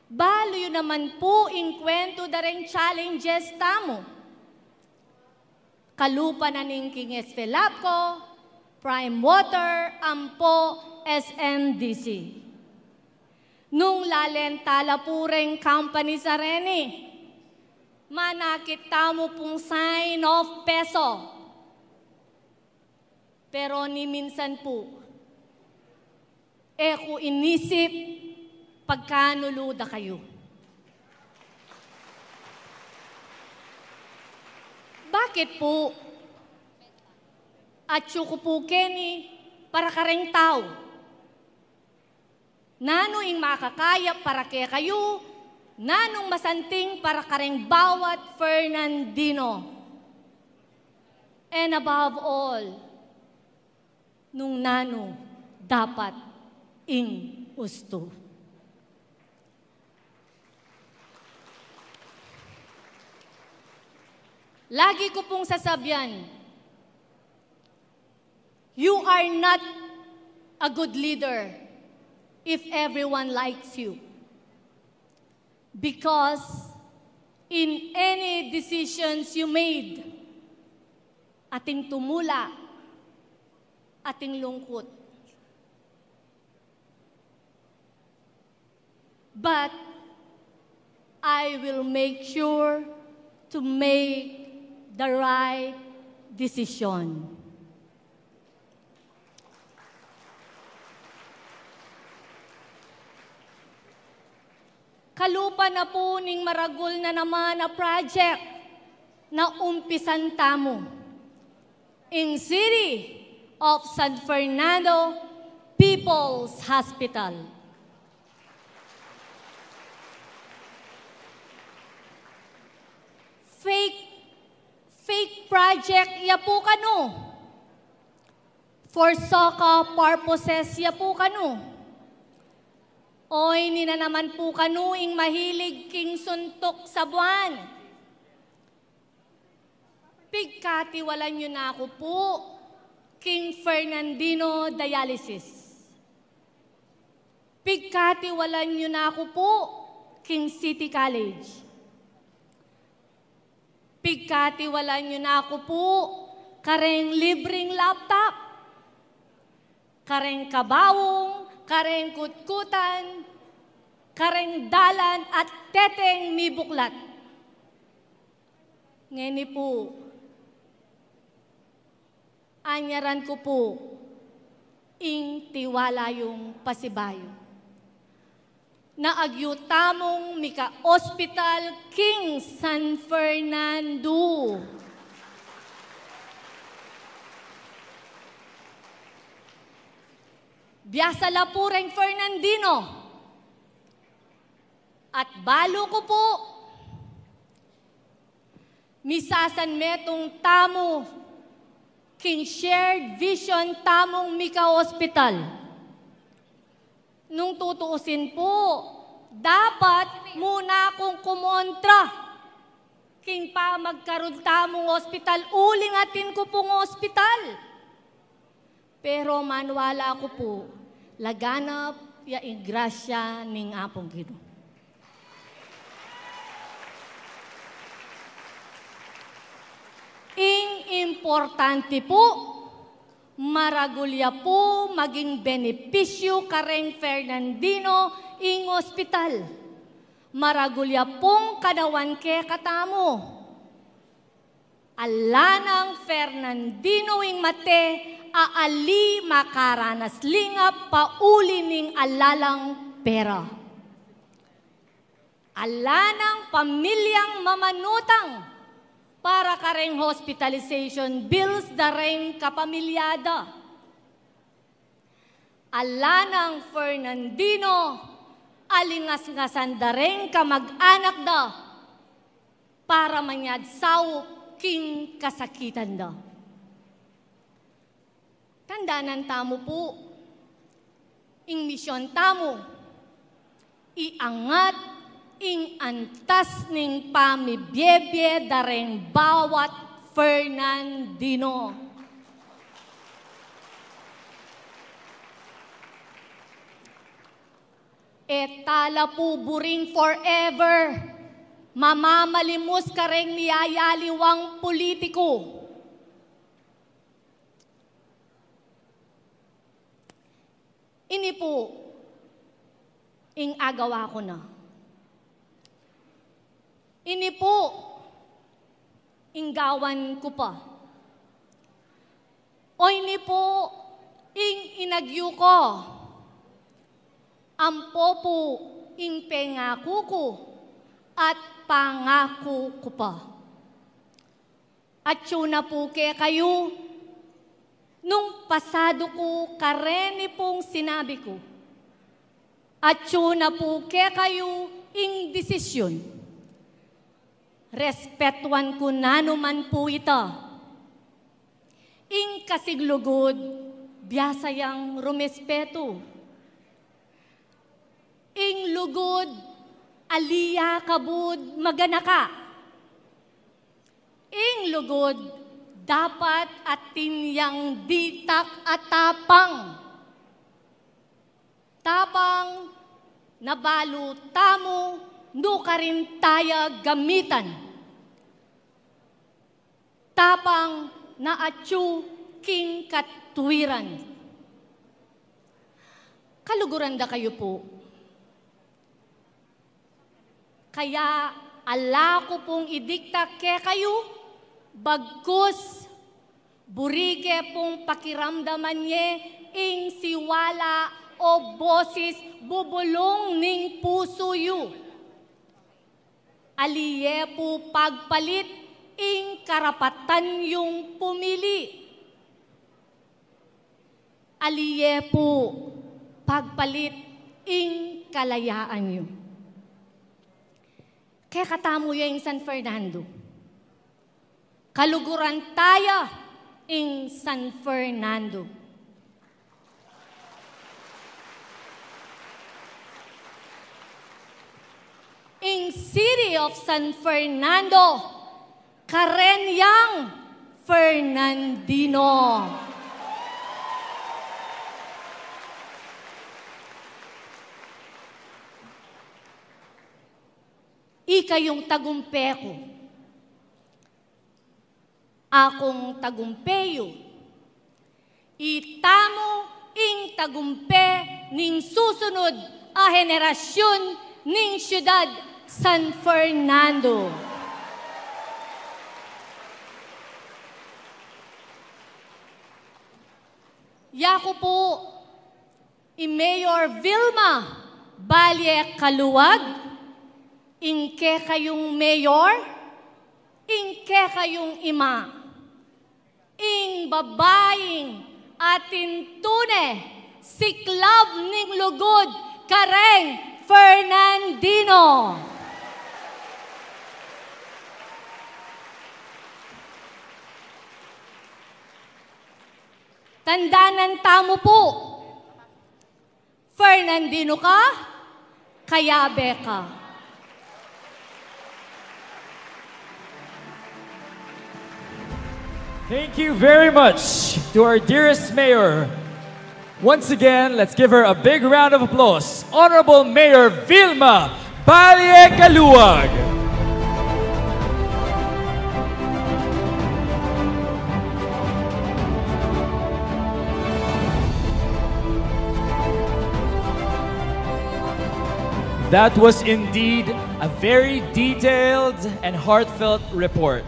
Balu yu naman pu ing kwentu da reng challenges tamu. Kalupa na ning king S F E L A P ko, Prime Water, ampo S M D C. Nung lalenta la pu reng company sa reni, manakit tamu pung sign of peso. Pero ni minsan pu, e ku inisip pagkanu lu da kayu. Bakit pu? Atyu ku pu keni para kareng tau. Nanu ing makakaya para kekayu, nanung masanting para kareng bawat Fernandino. And above all, nung nanu dapat ing ustu. Lagi ku pung sasabian, you are not a good leader if everyone likes you. Because in any decisions you made, ating tumula, ating lungkut. But I will make sure to make the right decision. Kalupa na pu ning maragul na naman a project na umpisan tamu, ing City of San Fernando People's Hospital. Fake, fake project ya pu kanu. For soka purposes ya pu kanu. O ini na naman pu kanu ing mahilig king suntuk sa buwan. Pigkatiwalan yu na ku pu king Fernandino Dialysis. Pigkatiwalan yu na ku pu king City College. Pigkatiwalan yu na ku pu kareng libreng laptop, kareng kabaung, kareng kutkutan, kareng dalan at teteng mibuklat. Ngeni pu, anyaran ku pu ing tiwala yung pasibayu na agyu tamung mika-ospital king San Fernando. Biasa la pu reng Fernandino. At balu ku pu, Misasanmetung tamu king shared vision tamung mika-ospital. Nung tutuusin pu, dapat mu na kung kumontra king pamagkarud tamung ospital, uling atin ku pung ospital. Pero maniwala ku pu, laganap ya ing grasya ning Apung Ginu. Ing importante pu, maragul ya pu maging benepisyu kareng Fernandino ing ospital. Maragul ya pung kanawan kekatamu. Ala nang Fernandino ing mate a ali makaranas lingap pauli ning ala lang pera. Ala nang pamilyang mamanutang para kareng hospitalization bills da reng kapamilya da. Ala nang Fernandino a lingasngasan da reng kamag-anak da para manyad saup king kasakitan da. Tandanan tamu pu, ing misyon tamu, iangat ing antas ning pamibiebie da reng bawat Fernandino. E tala pu buring forever mamamalimus kareng miyayaliwang pulitiku. Ini pu ing agawa ku na. Ini pu ing gawan ku pa. O ini pu ing inagyu ku. Ampo pu ing pengaku ku at pangaku ku pa. Atyu na pu kekayu nung pasadu ku kareni pung sinabi ku. Atyu na pu kekayu ing desisyun. Respetuan ku nanu man pu ita. Ing kasing lugud, biasa yang rumespetu. Ing lugud, ali ya kabud maganaka. Ing lugud, dapat atin yang ditak a tapang. Tapang na balu tamu nu karin taya gamitan. Tapang na atyu king katuwiran. Kaluguran da kayu pu. Kaya ala ku pung idikta kekayu, bagkus buri ke pung pakiramdaman ye ing siwala o bosis bubulung ning pusu yu. Ali ye pu pagpalit ing karapatan yung pumili. Ali ye pu pagpalit ing kalayaan yu. Kekatamu ya ing San Fernando. Kaluguran taya ing San Fernando. Ing City of San Fernando, karen yang Fernandino. Ika yung tagumpe ku. Akung tagumpe yu. Itamu ing tagumpe ning susunud a henerasyun ning syudad San Fernando. Yaku pu i Mayor Vilma Balle Caluag, ing kekayung mayor, ing kekayung ima, ing babaing atin tune siklab ning lugud kareng Fernandino. Tandanan tamu pu, Fernandino ka, kayabe ka. Thank you very much to our dearest mayor. Once again, let's give her a big round of applause. Honorable Mayor Vilma Balle Caluag. That was indeed a very detailed and heartfelt report.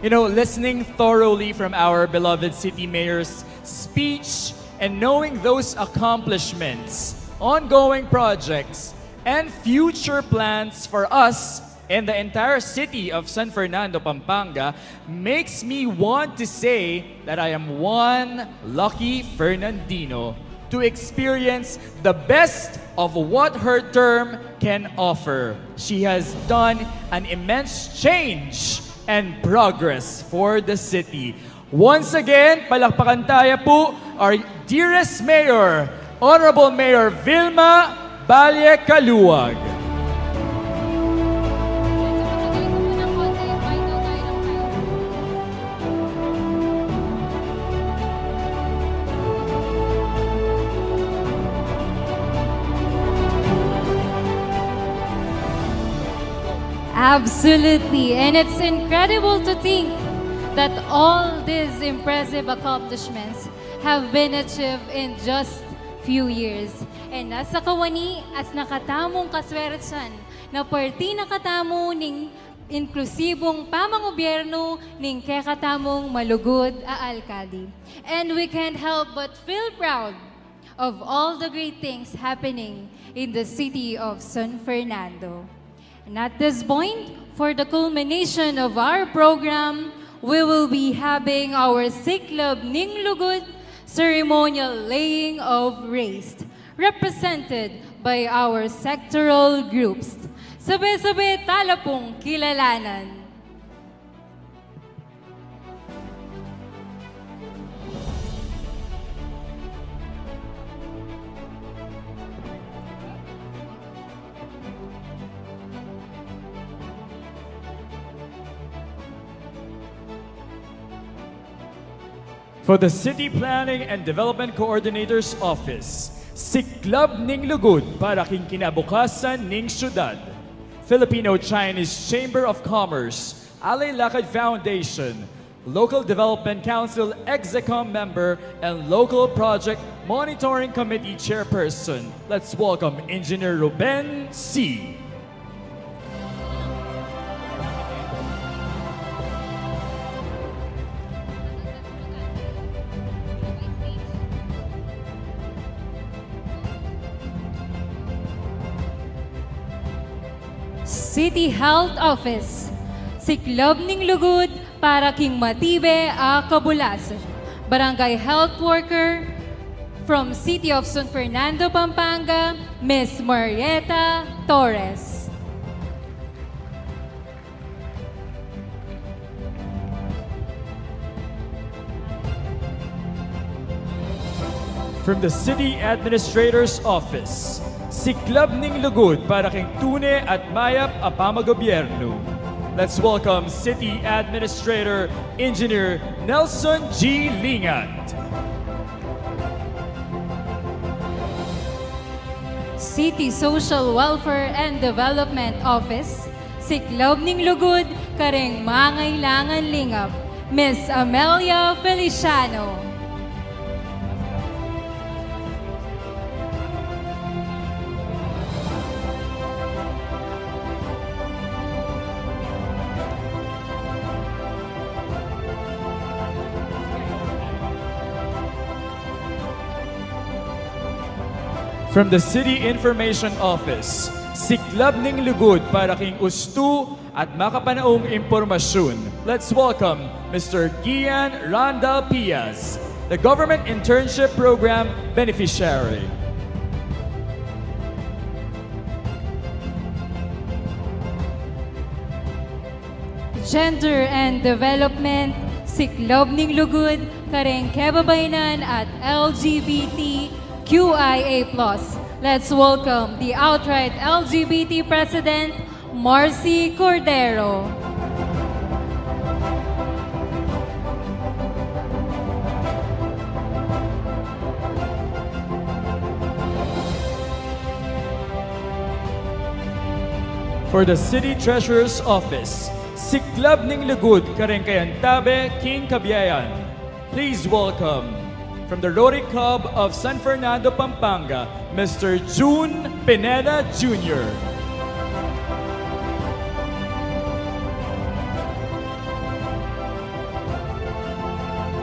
You know, listening thoroughly from our beloved city mayor's speech and knowing those accomplishments, ongoing projects, and future plans for us and the entire city of San Fernando, Pampanga, makes me want to say that I am one lucky Fernandino to experience the best of what her term can offer. She has done an immense change and progress for the city. Once again, palakpakan tayo po our dearest mayor, Honorable Mayor Vilma Balle Caluag. Absolutely. And it's incredible to think that all these impressive accomplishments have been achieved in just few years. And nasa kawani at nakatamung kaswertian na parti na katamu ning inklusibong pamangubyernu ning kekatamung malugud a alkalde. And we can't help but feel proud of all the great things happening in the city of San Fernando. And at this point, for the culmination of our program, we will be having our Siklab ning Lugud ceremonial laying of wreath, represented by our sectoral groups. Sabe-sabe tala pung kilalanan. For the City Planning and Development Coordinator's Office, Siklab ning Lugud para king kinabukasan ning syudad, Filipino-Chinese Chamber of Commerce, Alay Lakad Foundation, Local Development Council Execom member, and Local Project Monitoring Committee Chairperson. Let's welcome Engineer Ruben Sy. City Health Office, Siklab ning Lugud para king matibe a kabulasan. Barangay Health Worker from City of San Fernando, Pampanga, Miss Marieta Torres. From the City Administrator's Office, Siklab ning Lugud para king tune at mayap a pamagobyernu. Let's welcome City Administrator Engineer Nelson G. Lingat. City Social Welfare and Development Office, Siklab ning Lugud karing mangailangan lingap, Miss Amelia Feliciano. From the City Information Office, Siklab ning Lugud para king ustu at makapanaung impormasyun. Let's welcome Mister Gian Randall Pias, the Government Internship Program beneficiary. Gender and Development, Siklab ning lugud kareng kebabaynan at L G B T Q I A plus. Let's welcome the Outright L G B T President, Marcy Cordero. For the City Treasurer's Office, siklab ning lugud kareng kayantabe king kabiayan. Please welcome, from the Rotary Club of San Fernando, Pampanga, Mister Jun Pineda Junior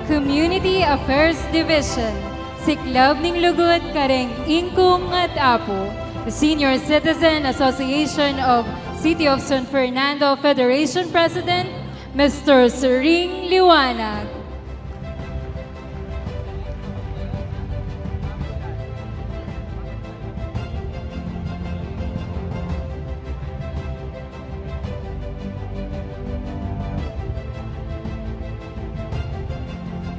Community Affairs Division, siklab ning lugud kareng Ingkung at Apu, Senior Citizen Association of City of San Fernando Federation President, Mister Sering Liwanag.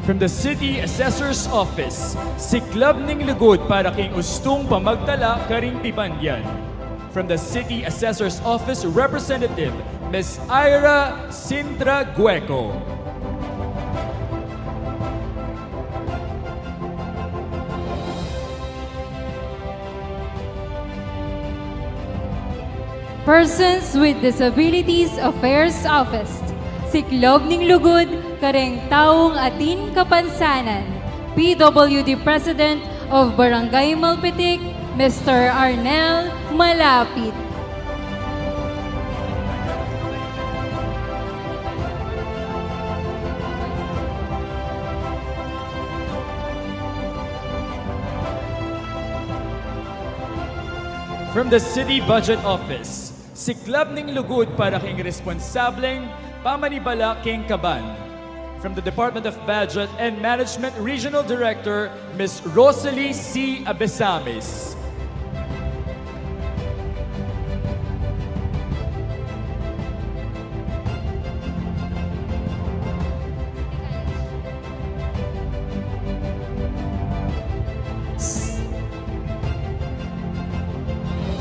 From the City Assessor's Office, siklab ning lugud para king ustung pamagtala karing pibandian. From the City Assessor's Office, Representative Miss Ira Sintra Gueco. Persons with Disabilities Affairs Office, siklab ning lugud kareng taung atin kapansanan, P W D President of Barangay Malpitik, Mister Arnel Malapit. From the City Budget Office, siklab ning lugud para king responsableng pamanibala king kaban. From the Department of Budget and Management, Regional Director Miss Rosalie C Abesamis.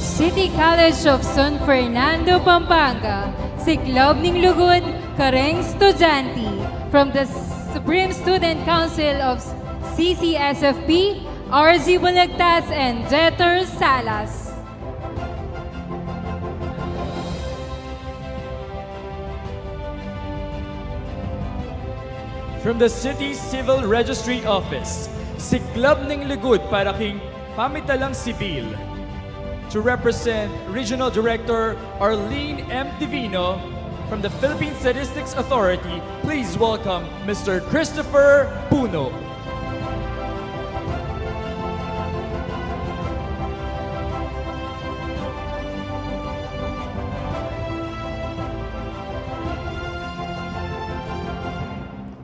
City College of San Fernando, Pampanga, siklab ning lugud kareng estudyante, from the Supreme Student Council of C C S F P, R Z Balagtas and Jeter Salas. From the City Civil Registry Office, siklab ning lugud para king pamitalang sibil. To represent, Regional Director Arlene M Divino. From the Philippine Statistics Authority, please welcome Mister Christopher Puno.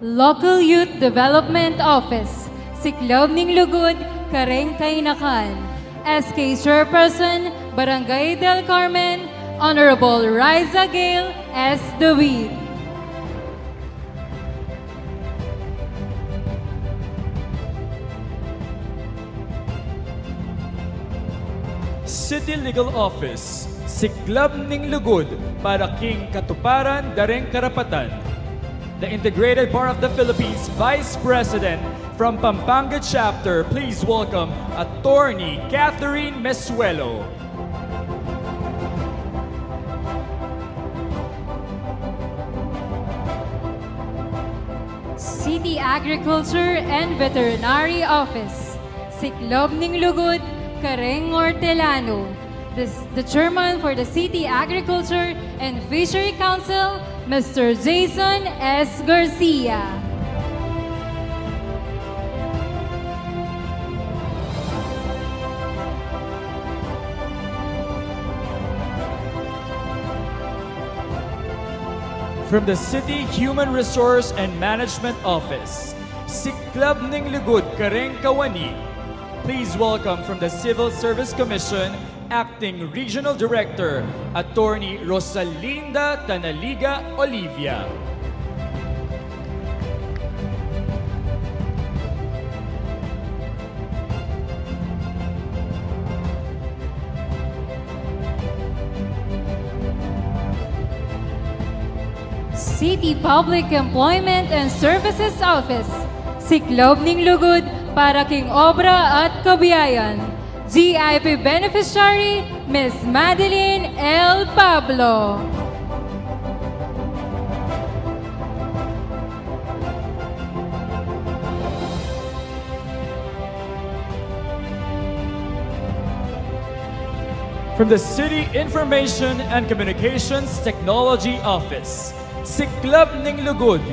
Local Youth Development Office, siklab ning lugud kareng kainakan. S K Chairperson, Barangay del Carmen, Honorable Riza Gail S David. City Legal Office, siklab ning lugud para king katuparan da reng karapatan. The Integrated Bar of the Philippines Vice President from Pampanga Chapter, please welcome Attorney Catherine Mesuelo. City Agriculture and Veterinary Office, siklab ning lugud kareng ortelano. The, the chairman for the City Agriculture and Fishery Council, Mister Jason S Garcia. From the City Human Resource and Management Office, siklab ning lugud kareng kawani. Please welcome from the Civil Service Commission, Acting Regional Director, Attorney Rosalinda Tanaliga Olivia. City Public Employment and Services Office, Siklab ning Lugud para king Obra at Kabiayan. G I P beneficiary, Miss Madeline L. Pablo. From the City Information and Communications Technology Office, Siklab ning Lugud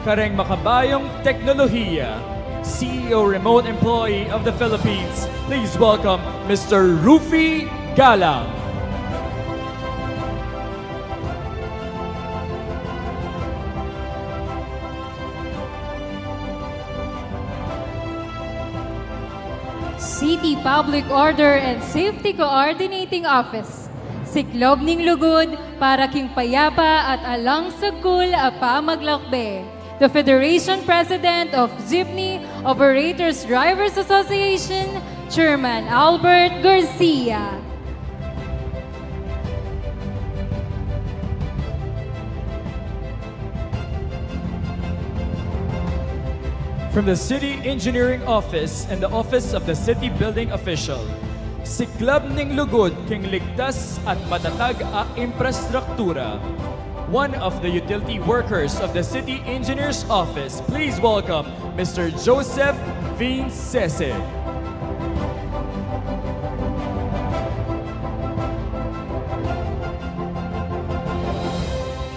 kareng makabayung teknolohiya, C E O Remote Employee of the Philippines, please welcome Mister Rufy Galang. City Public Order and Safety Coordinating Office, Siklab ning Lugud para king payapa at alang sagkul a pamaglakbe. The Federation President of Jeepney Operators Drivers Association, Chairman Albert Garcia. From the City Engineering Office and the Office of the City Building Official, Siklab ning Lugud king ligtas at matatag a imprastruktura. One of the utility workers of the City Engineer's Office, please welcome Mister Joseph Vincese.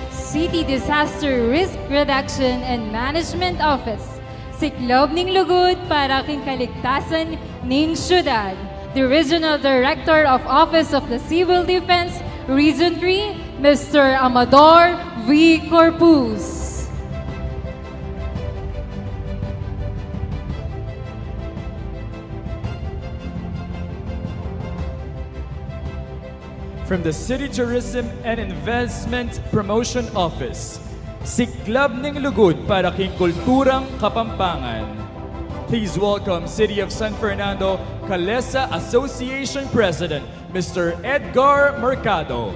City Disaster Risk Reduction and Management Office, Siklab ning Lugud para king kaligtasan ning syudad. The Regional Director of Office of the Civil Defense, Region three, Mister Amador V. Corpus. From the City Tourism and Investment Promotion Office, Siklab ning Lugud para king kulturang Kapampangan. Please welcome City of San Fernando Calesa Association President, Mister Edgar Mercado.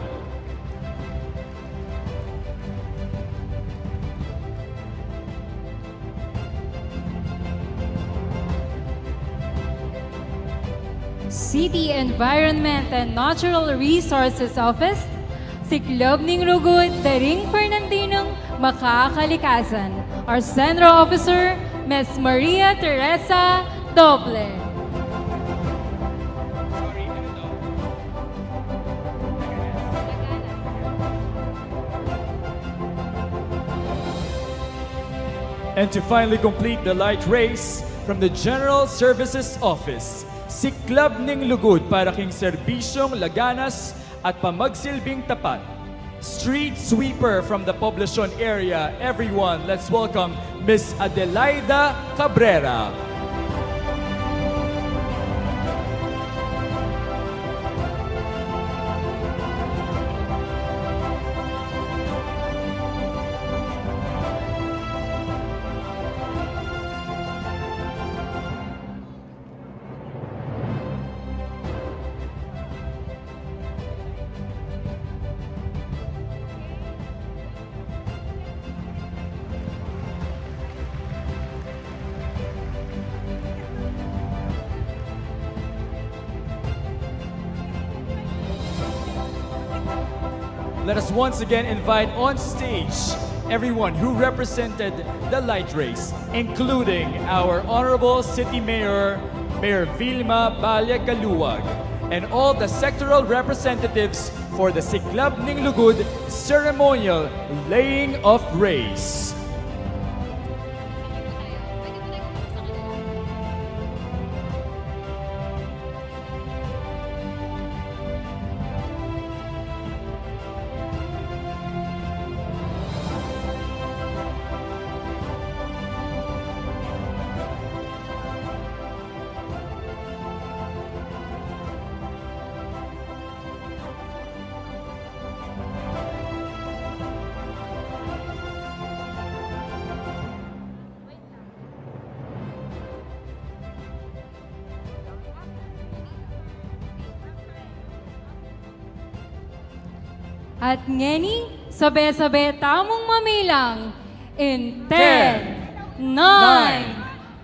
City Environment and Natural Resources Office, Siklab ning Lugud da ring Fernandinong makakalikasan. Our Central Officer, Miss Maria Teresa Doble. And to finally complete the light race, from the General Services Office, Siklab ning Lugud para king serbisyong laganas at pamagsilbing tapat. Street sweeper from the Poblacion area, everyone, let's welcome Miss Adelaida Cabrera. Let us once again invite on stage everyone who represented the light race, including our Honorable City Mayor, Mayor Vilma Balle Caluag, and all the sectoral representatives for the Siklab ning Lugud ceremonial laying of race. At ngeni, sabe-sabe tamung mamilang in ten, nine,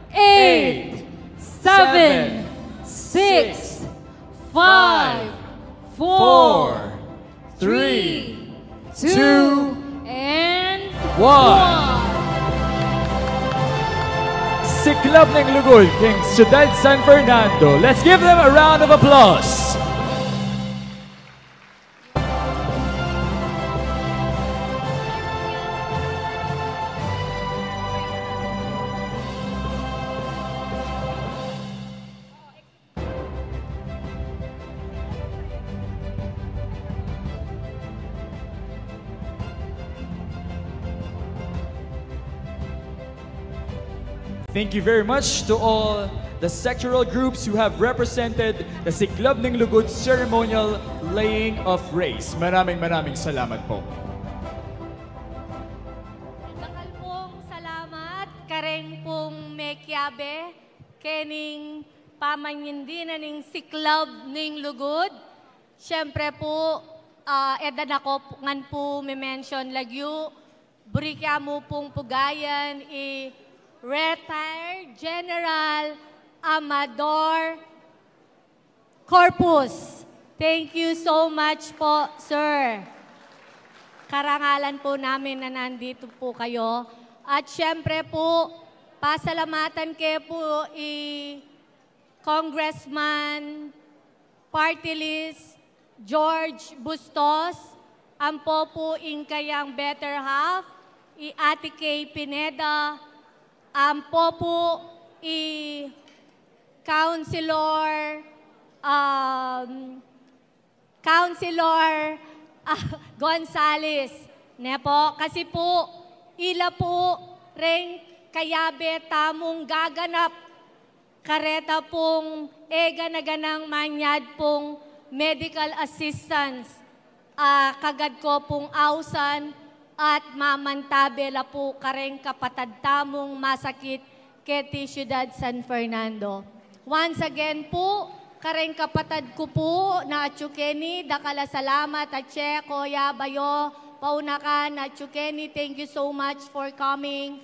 eight, seven, six, five, four, three, two, and one. Siklab ning Lugud king Ciudad San Fernando. Let's give them a round of applause. Thank you very much to all the sectoral groups who have represented the Siklab ning Lugud ceremonial laying of wreaths. Maraming, maraming salamat po. Dakal pung salamat kareng pung mekiabe kening pamanyindi na ning Siklab ning Lugud. Siyempre pu, ah, e da na ku ngan pu me-mention lagyu, buri ke mu pung pugayan i Retired General Amador Corpus. Thank you so much po, sir. Karangalan po namin na nandito po kayo. At siyempre po, pasalamatan ke po i Congressman Party List George Bustos, ampo po ing kayang better half, i Ate Kay Pineda, ampo po i Councilor, um, Councilor, ah, Gonzales. Ne po, kasi po, ila po reng kayabe tamung gaganap kareta pung e gana-ganang manyad pung medical assistance, ah, kagad ko pung ausan at mamantabe la pu kareng kapatad tamung masakit keti Ciudad San Fernando. Once again pu, kareng kapatad ku pu na atyu keni, dakal a salamat, atse, koya, bayo, paunakan, atyu keni, thank you so much for coming.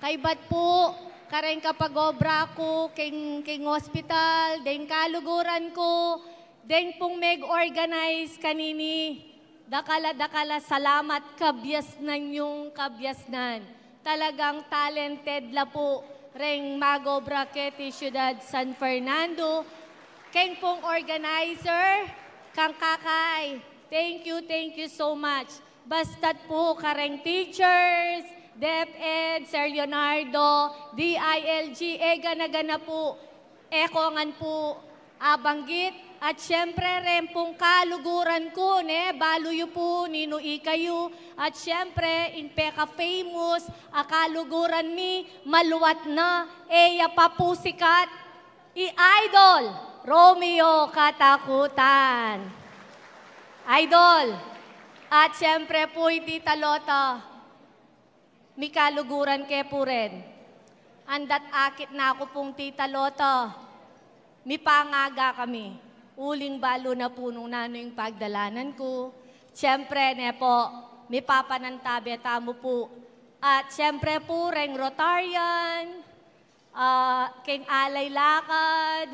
Kaybat pu, kareng kapag-obra ku, keng, keng hospital, deng kaluguran ku, deng pung meg-organize kanini, dakal a, dakal a salamat, kabiasnan yung kabiasnan. Talagang talented la pu reng mag-obra keti Ciudad San Fernando. Keng pung organizer, kang Kakay, thank you, thank you so much. Basta't pu kareng teachers, DepEd, Sir Leonardo, D I L G, e gana-gana pu, e ko ngan pu abanggit, at siyempre, reng pung kaluguran ku, ne, balu yu pu ninu ikayu, at siyempre, ing peka-famous a kaluguran mi, maluat na, e ya pa pu sikat, i Idol Romeo Katakutan. Idol, at siyempre pu i Tita Lota, mikaluguran ke pu ren. Andat akit na ku pung Tita Lota, mipangaga kami. Uling balu na pu nung nanu ing pagdalanan ku. Siyempre, ne po, mipapanantabe tamu pu. At siyempre pu, reng Rotarian, ah, keng Alay Lakad,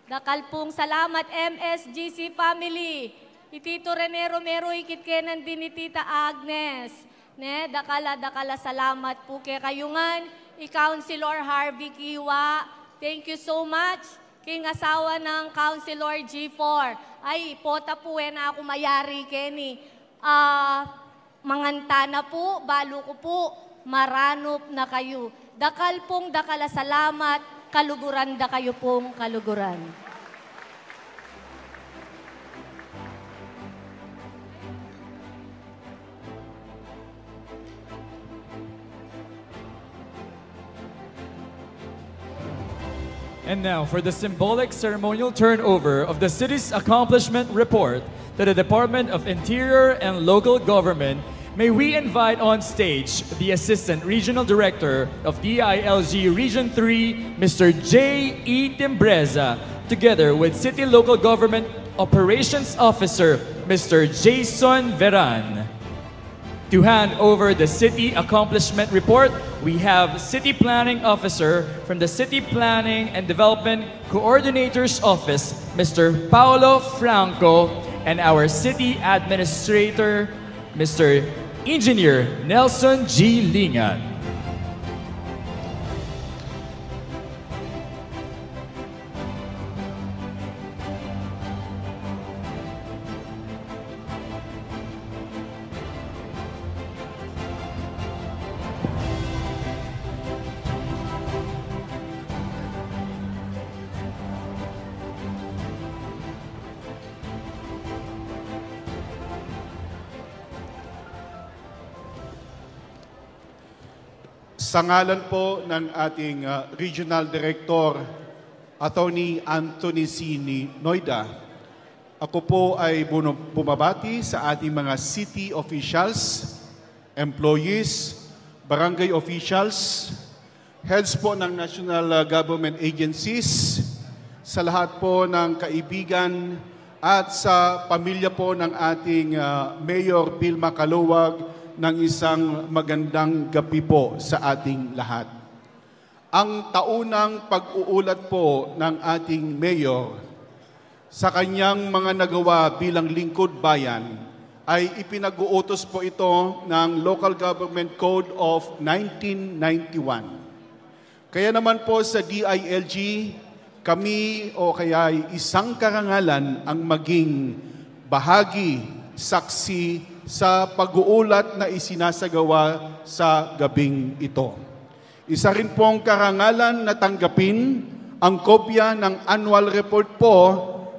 dakal pung salamat, M S G C family. I Tito Rene Romero, ikit ke nandin i Tita Agnes. Ne, dakal a, dakal a salamat pu kekayu ngan. I Councilor Harvey Kiwa, thank you so much. Keng asawa nang Councilor G four. Ay, pota pu, e na ku mayari keni. Ah, manganta na pu, balu ku pu, maranup na kayu. Dakal pung dakal a salamat, kaluguran da kayu pung kaluguran. And now for the symbolic ceremonial turnover of the city's accomplishment report to the Department of Interior and Local Government, may we invite on stage the Assistant Regional Director of D I L G Region three, Mister J E Timbreza, together with City Local Government Operations Officer, Mister Jason Veran. To hand over the City Accomplishment Report, we have City Planning Officer from the City Planning and Development Coordinator's Office, Mister Paolo Franco, and our City Administrator, Mister Engineer Nelson G. Lingan. Sa ngalan po ng ating, ah, Regional Director, Attorney Anthony C. Ni-, Noida, ako po ay bunu-, bumabati sa ating mga city officials, employees, barangay officials, heads po ng national, ah, government agencies, sa lahat po ng kaibigan at sa pamilya po ng ating, ah, Mayor Vilma Caluag ng isang magandang gabi po sa ating lahat. Ang taunang pag-uulat po ng ating Mayor sa kanyang mga nagawa bilang lingkod bayan ay ipinag-uutos po ito ng Local Government Code of nineteen ninety-one. Kaya naman po sa D I L G, kami o kaya ay isang karangalan ang maging bahagi, saksi sa pag-uulat na isinasagawa sa gabing ito. Isa rin pong karangalan na tanggapin ang kopya ng annual report po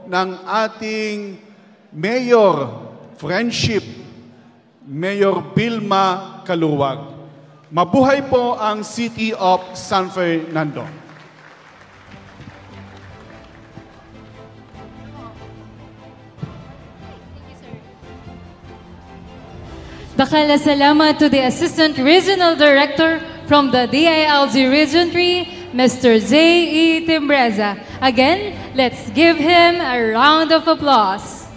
ng ating Mayor Friendship, Mayor Vilma Caluag. Mabuhay po ang City of San Fernando. Dakal a salamat to the Assistant Regional Director from the D I L G Region three, Mister J E Timbreza. Again, let's give him a round of applause.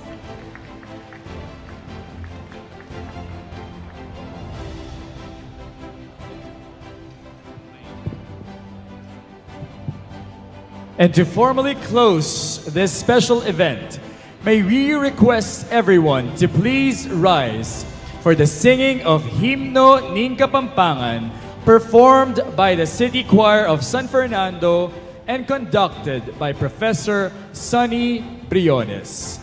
And to formally close this special event, may we request everyone to please rise for the singing of Himno ning Kapampangan, performed by the City Choir of San Fernando and conducted by Professor Sonny Briones.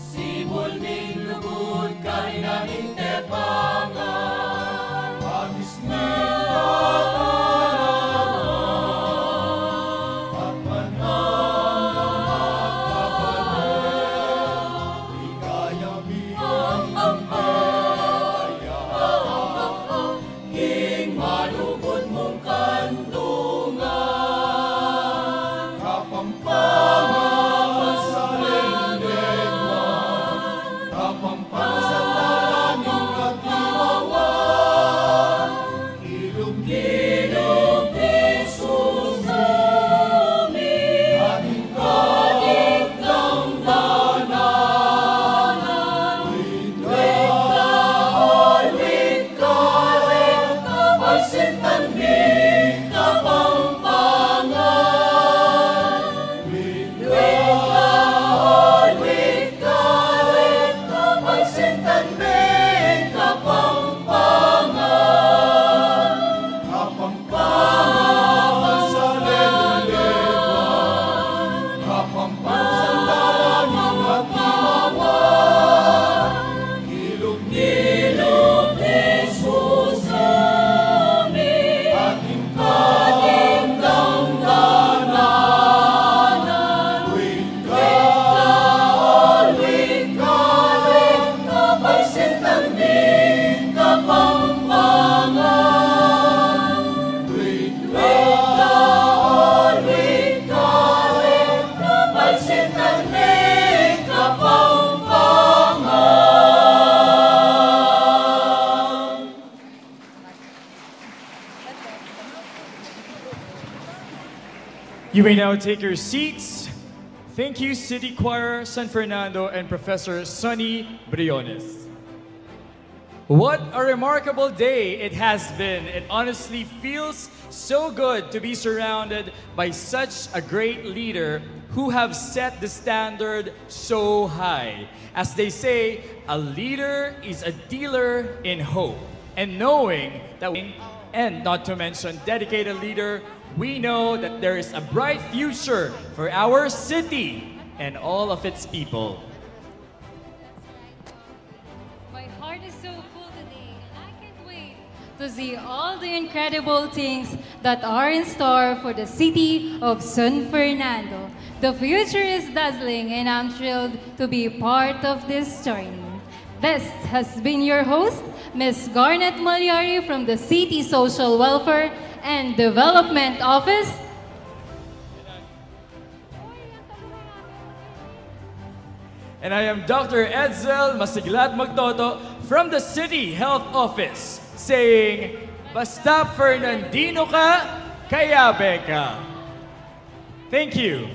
Sibul ning lugud, karinan ning tepangan, pagis ning kapalaran, at manang kapatid, ligaya mi ang ligaya. King malugud mung kandungan, Kapampangan sa lengguan, Kapampangan sa lalaning katiwawan, kilum-kilum ni Sumi, ating kaligtang dalan. You may now take your seats. Thank you, City Choir San Fernando and Professor Sonny Briones. What a remarkable day it has been. It honestly feels so good to be surrounded by such a great leader who have set the standard so high. As they say, a leader is a dealer in hope. And knowing that, and not to mention dedicated leader, we know that there is a bright future for our city and all of its people. My heart is so full today, and I can't wait to see all the incredible things that are in store for the city of San Fernando. The future is dazzling, and I'm thrilled to be part of this journey. This has been your host, Miss Garnet Malyari from the City Social Welfare and Development Office. And I am Doctor Edsel Masiglat Magtoto from the City Health Office, saying, Basta Fernandino ka, kayabe ka. Thank you.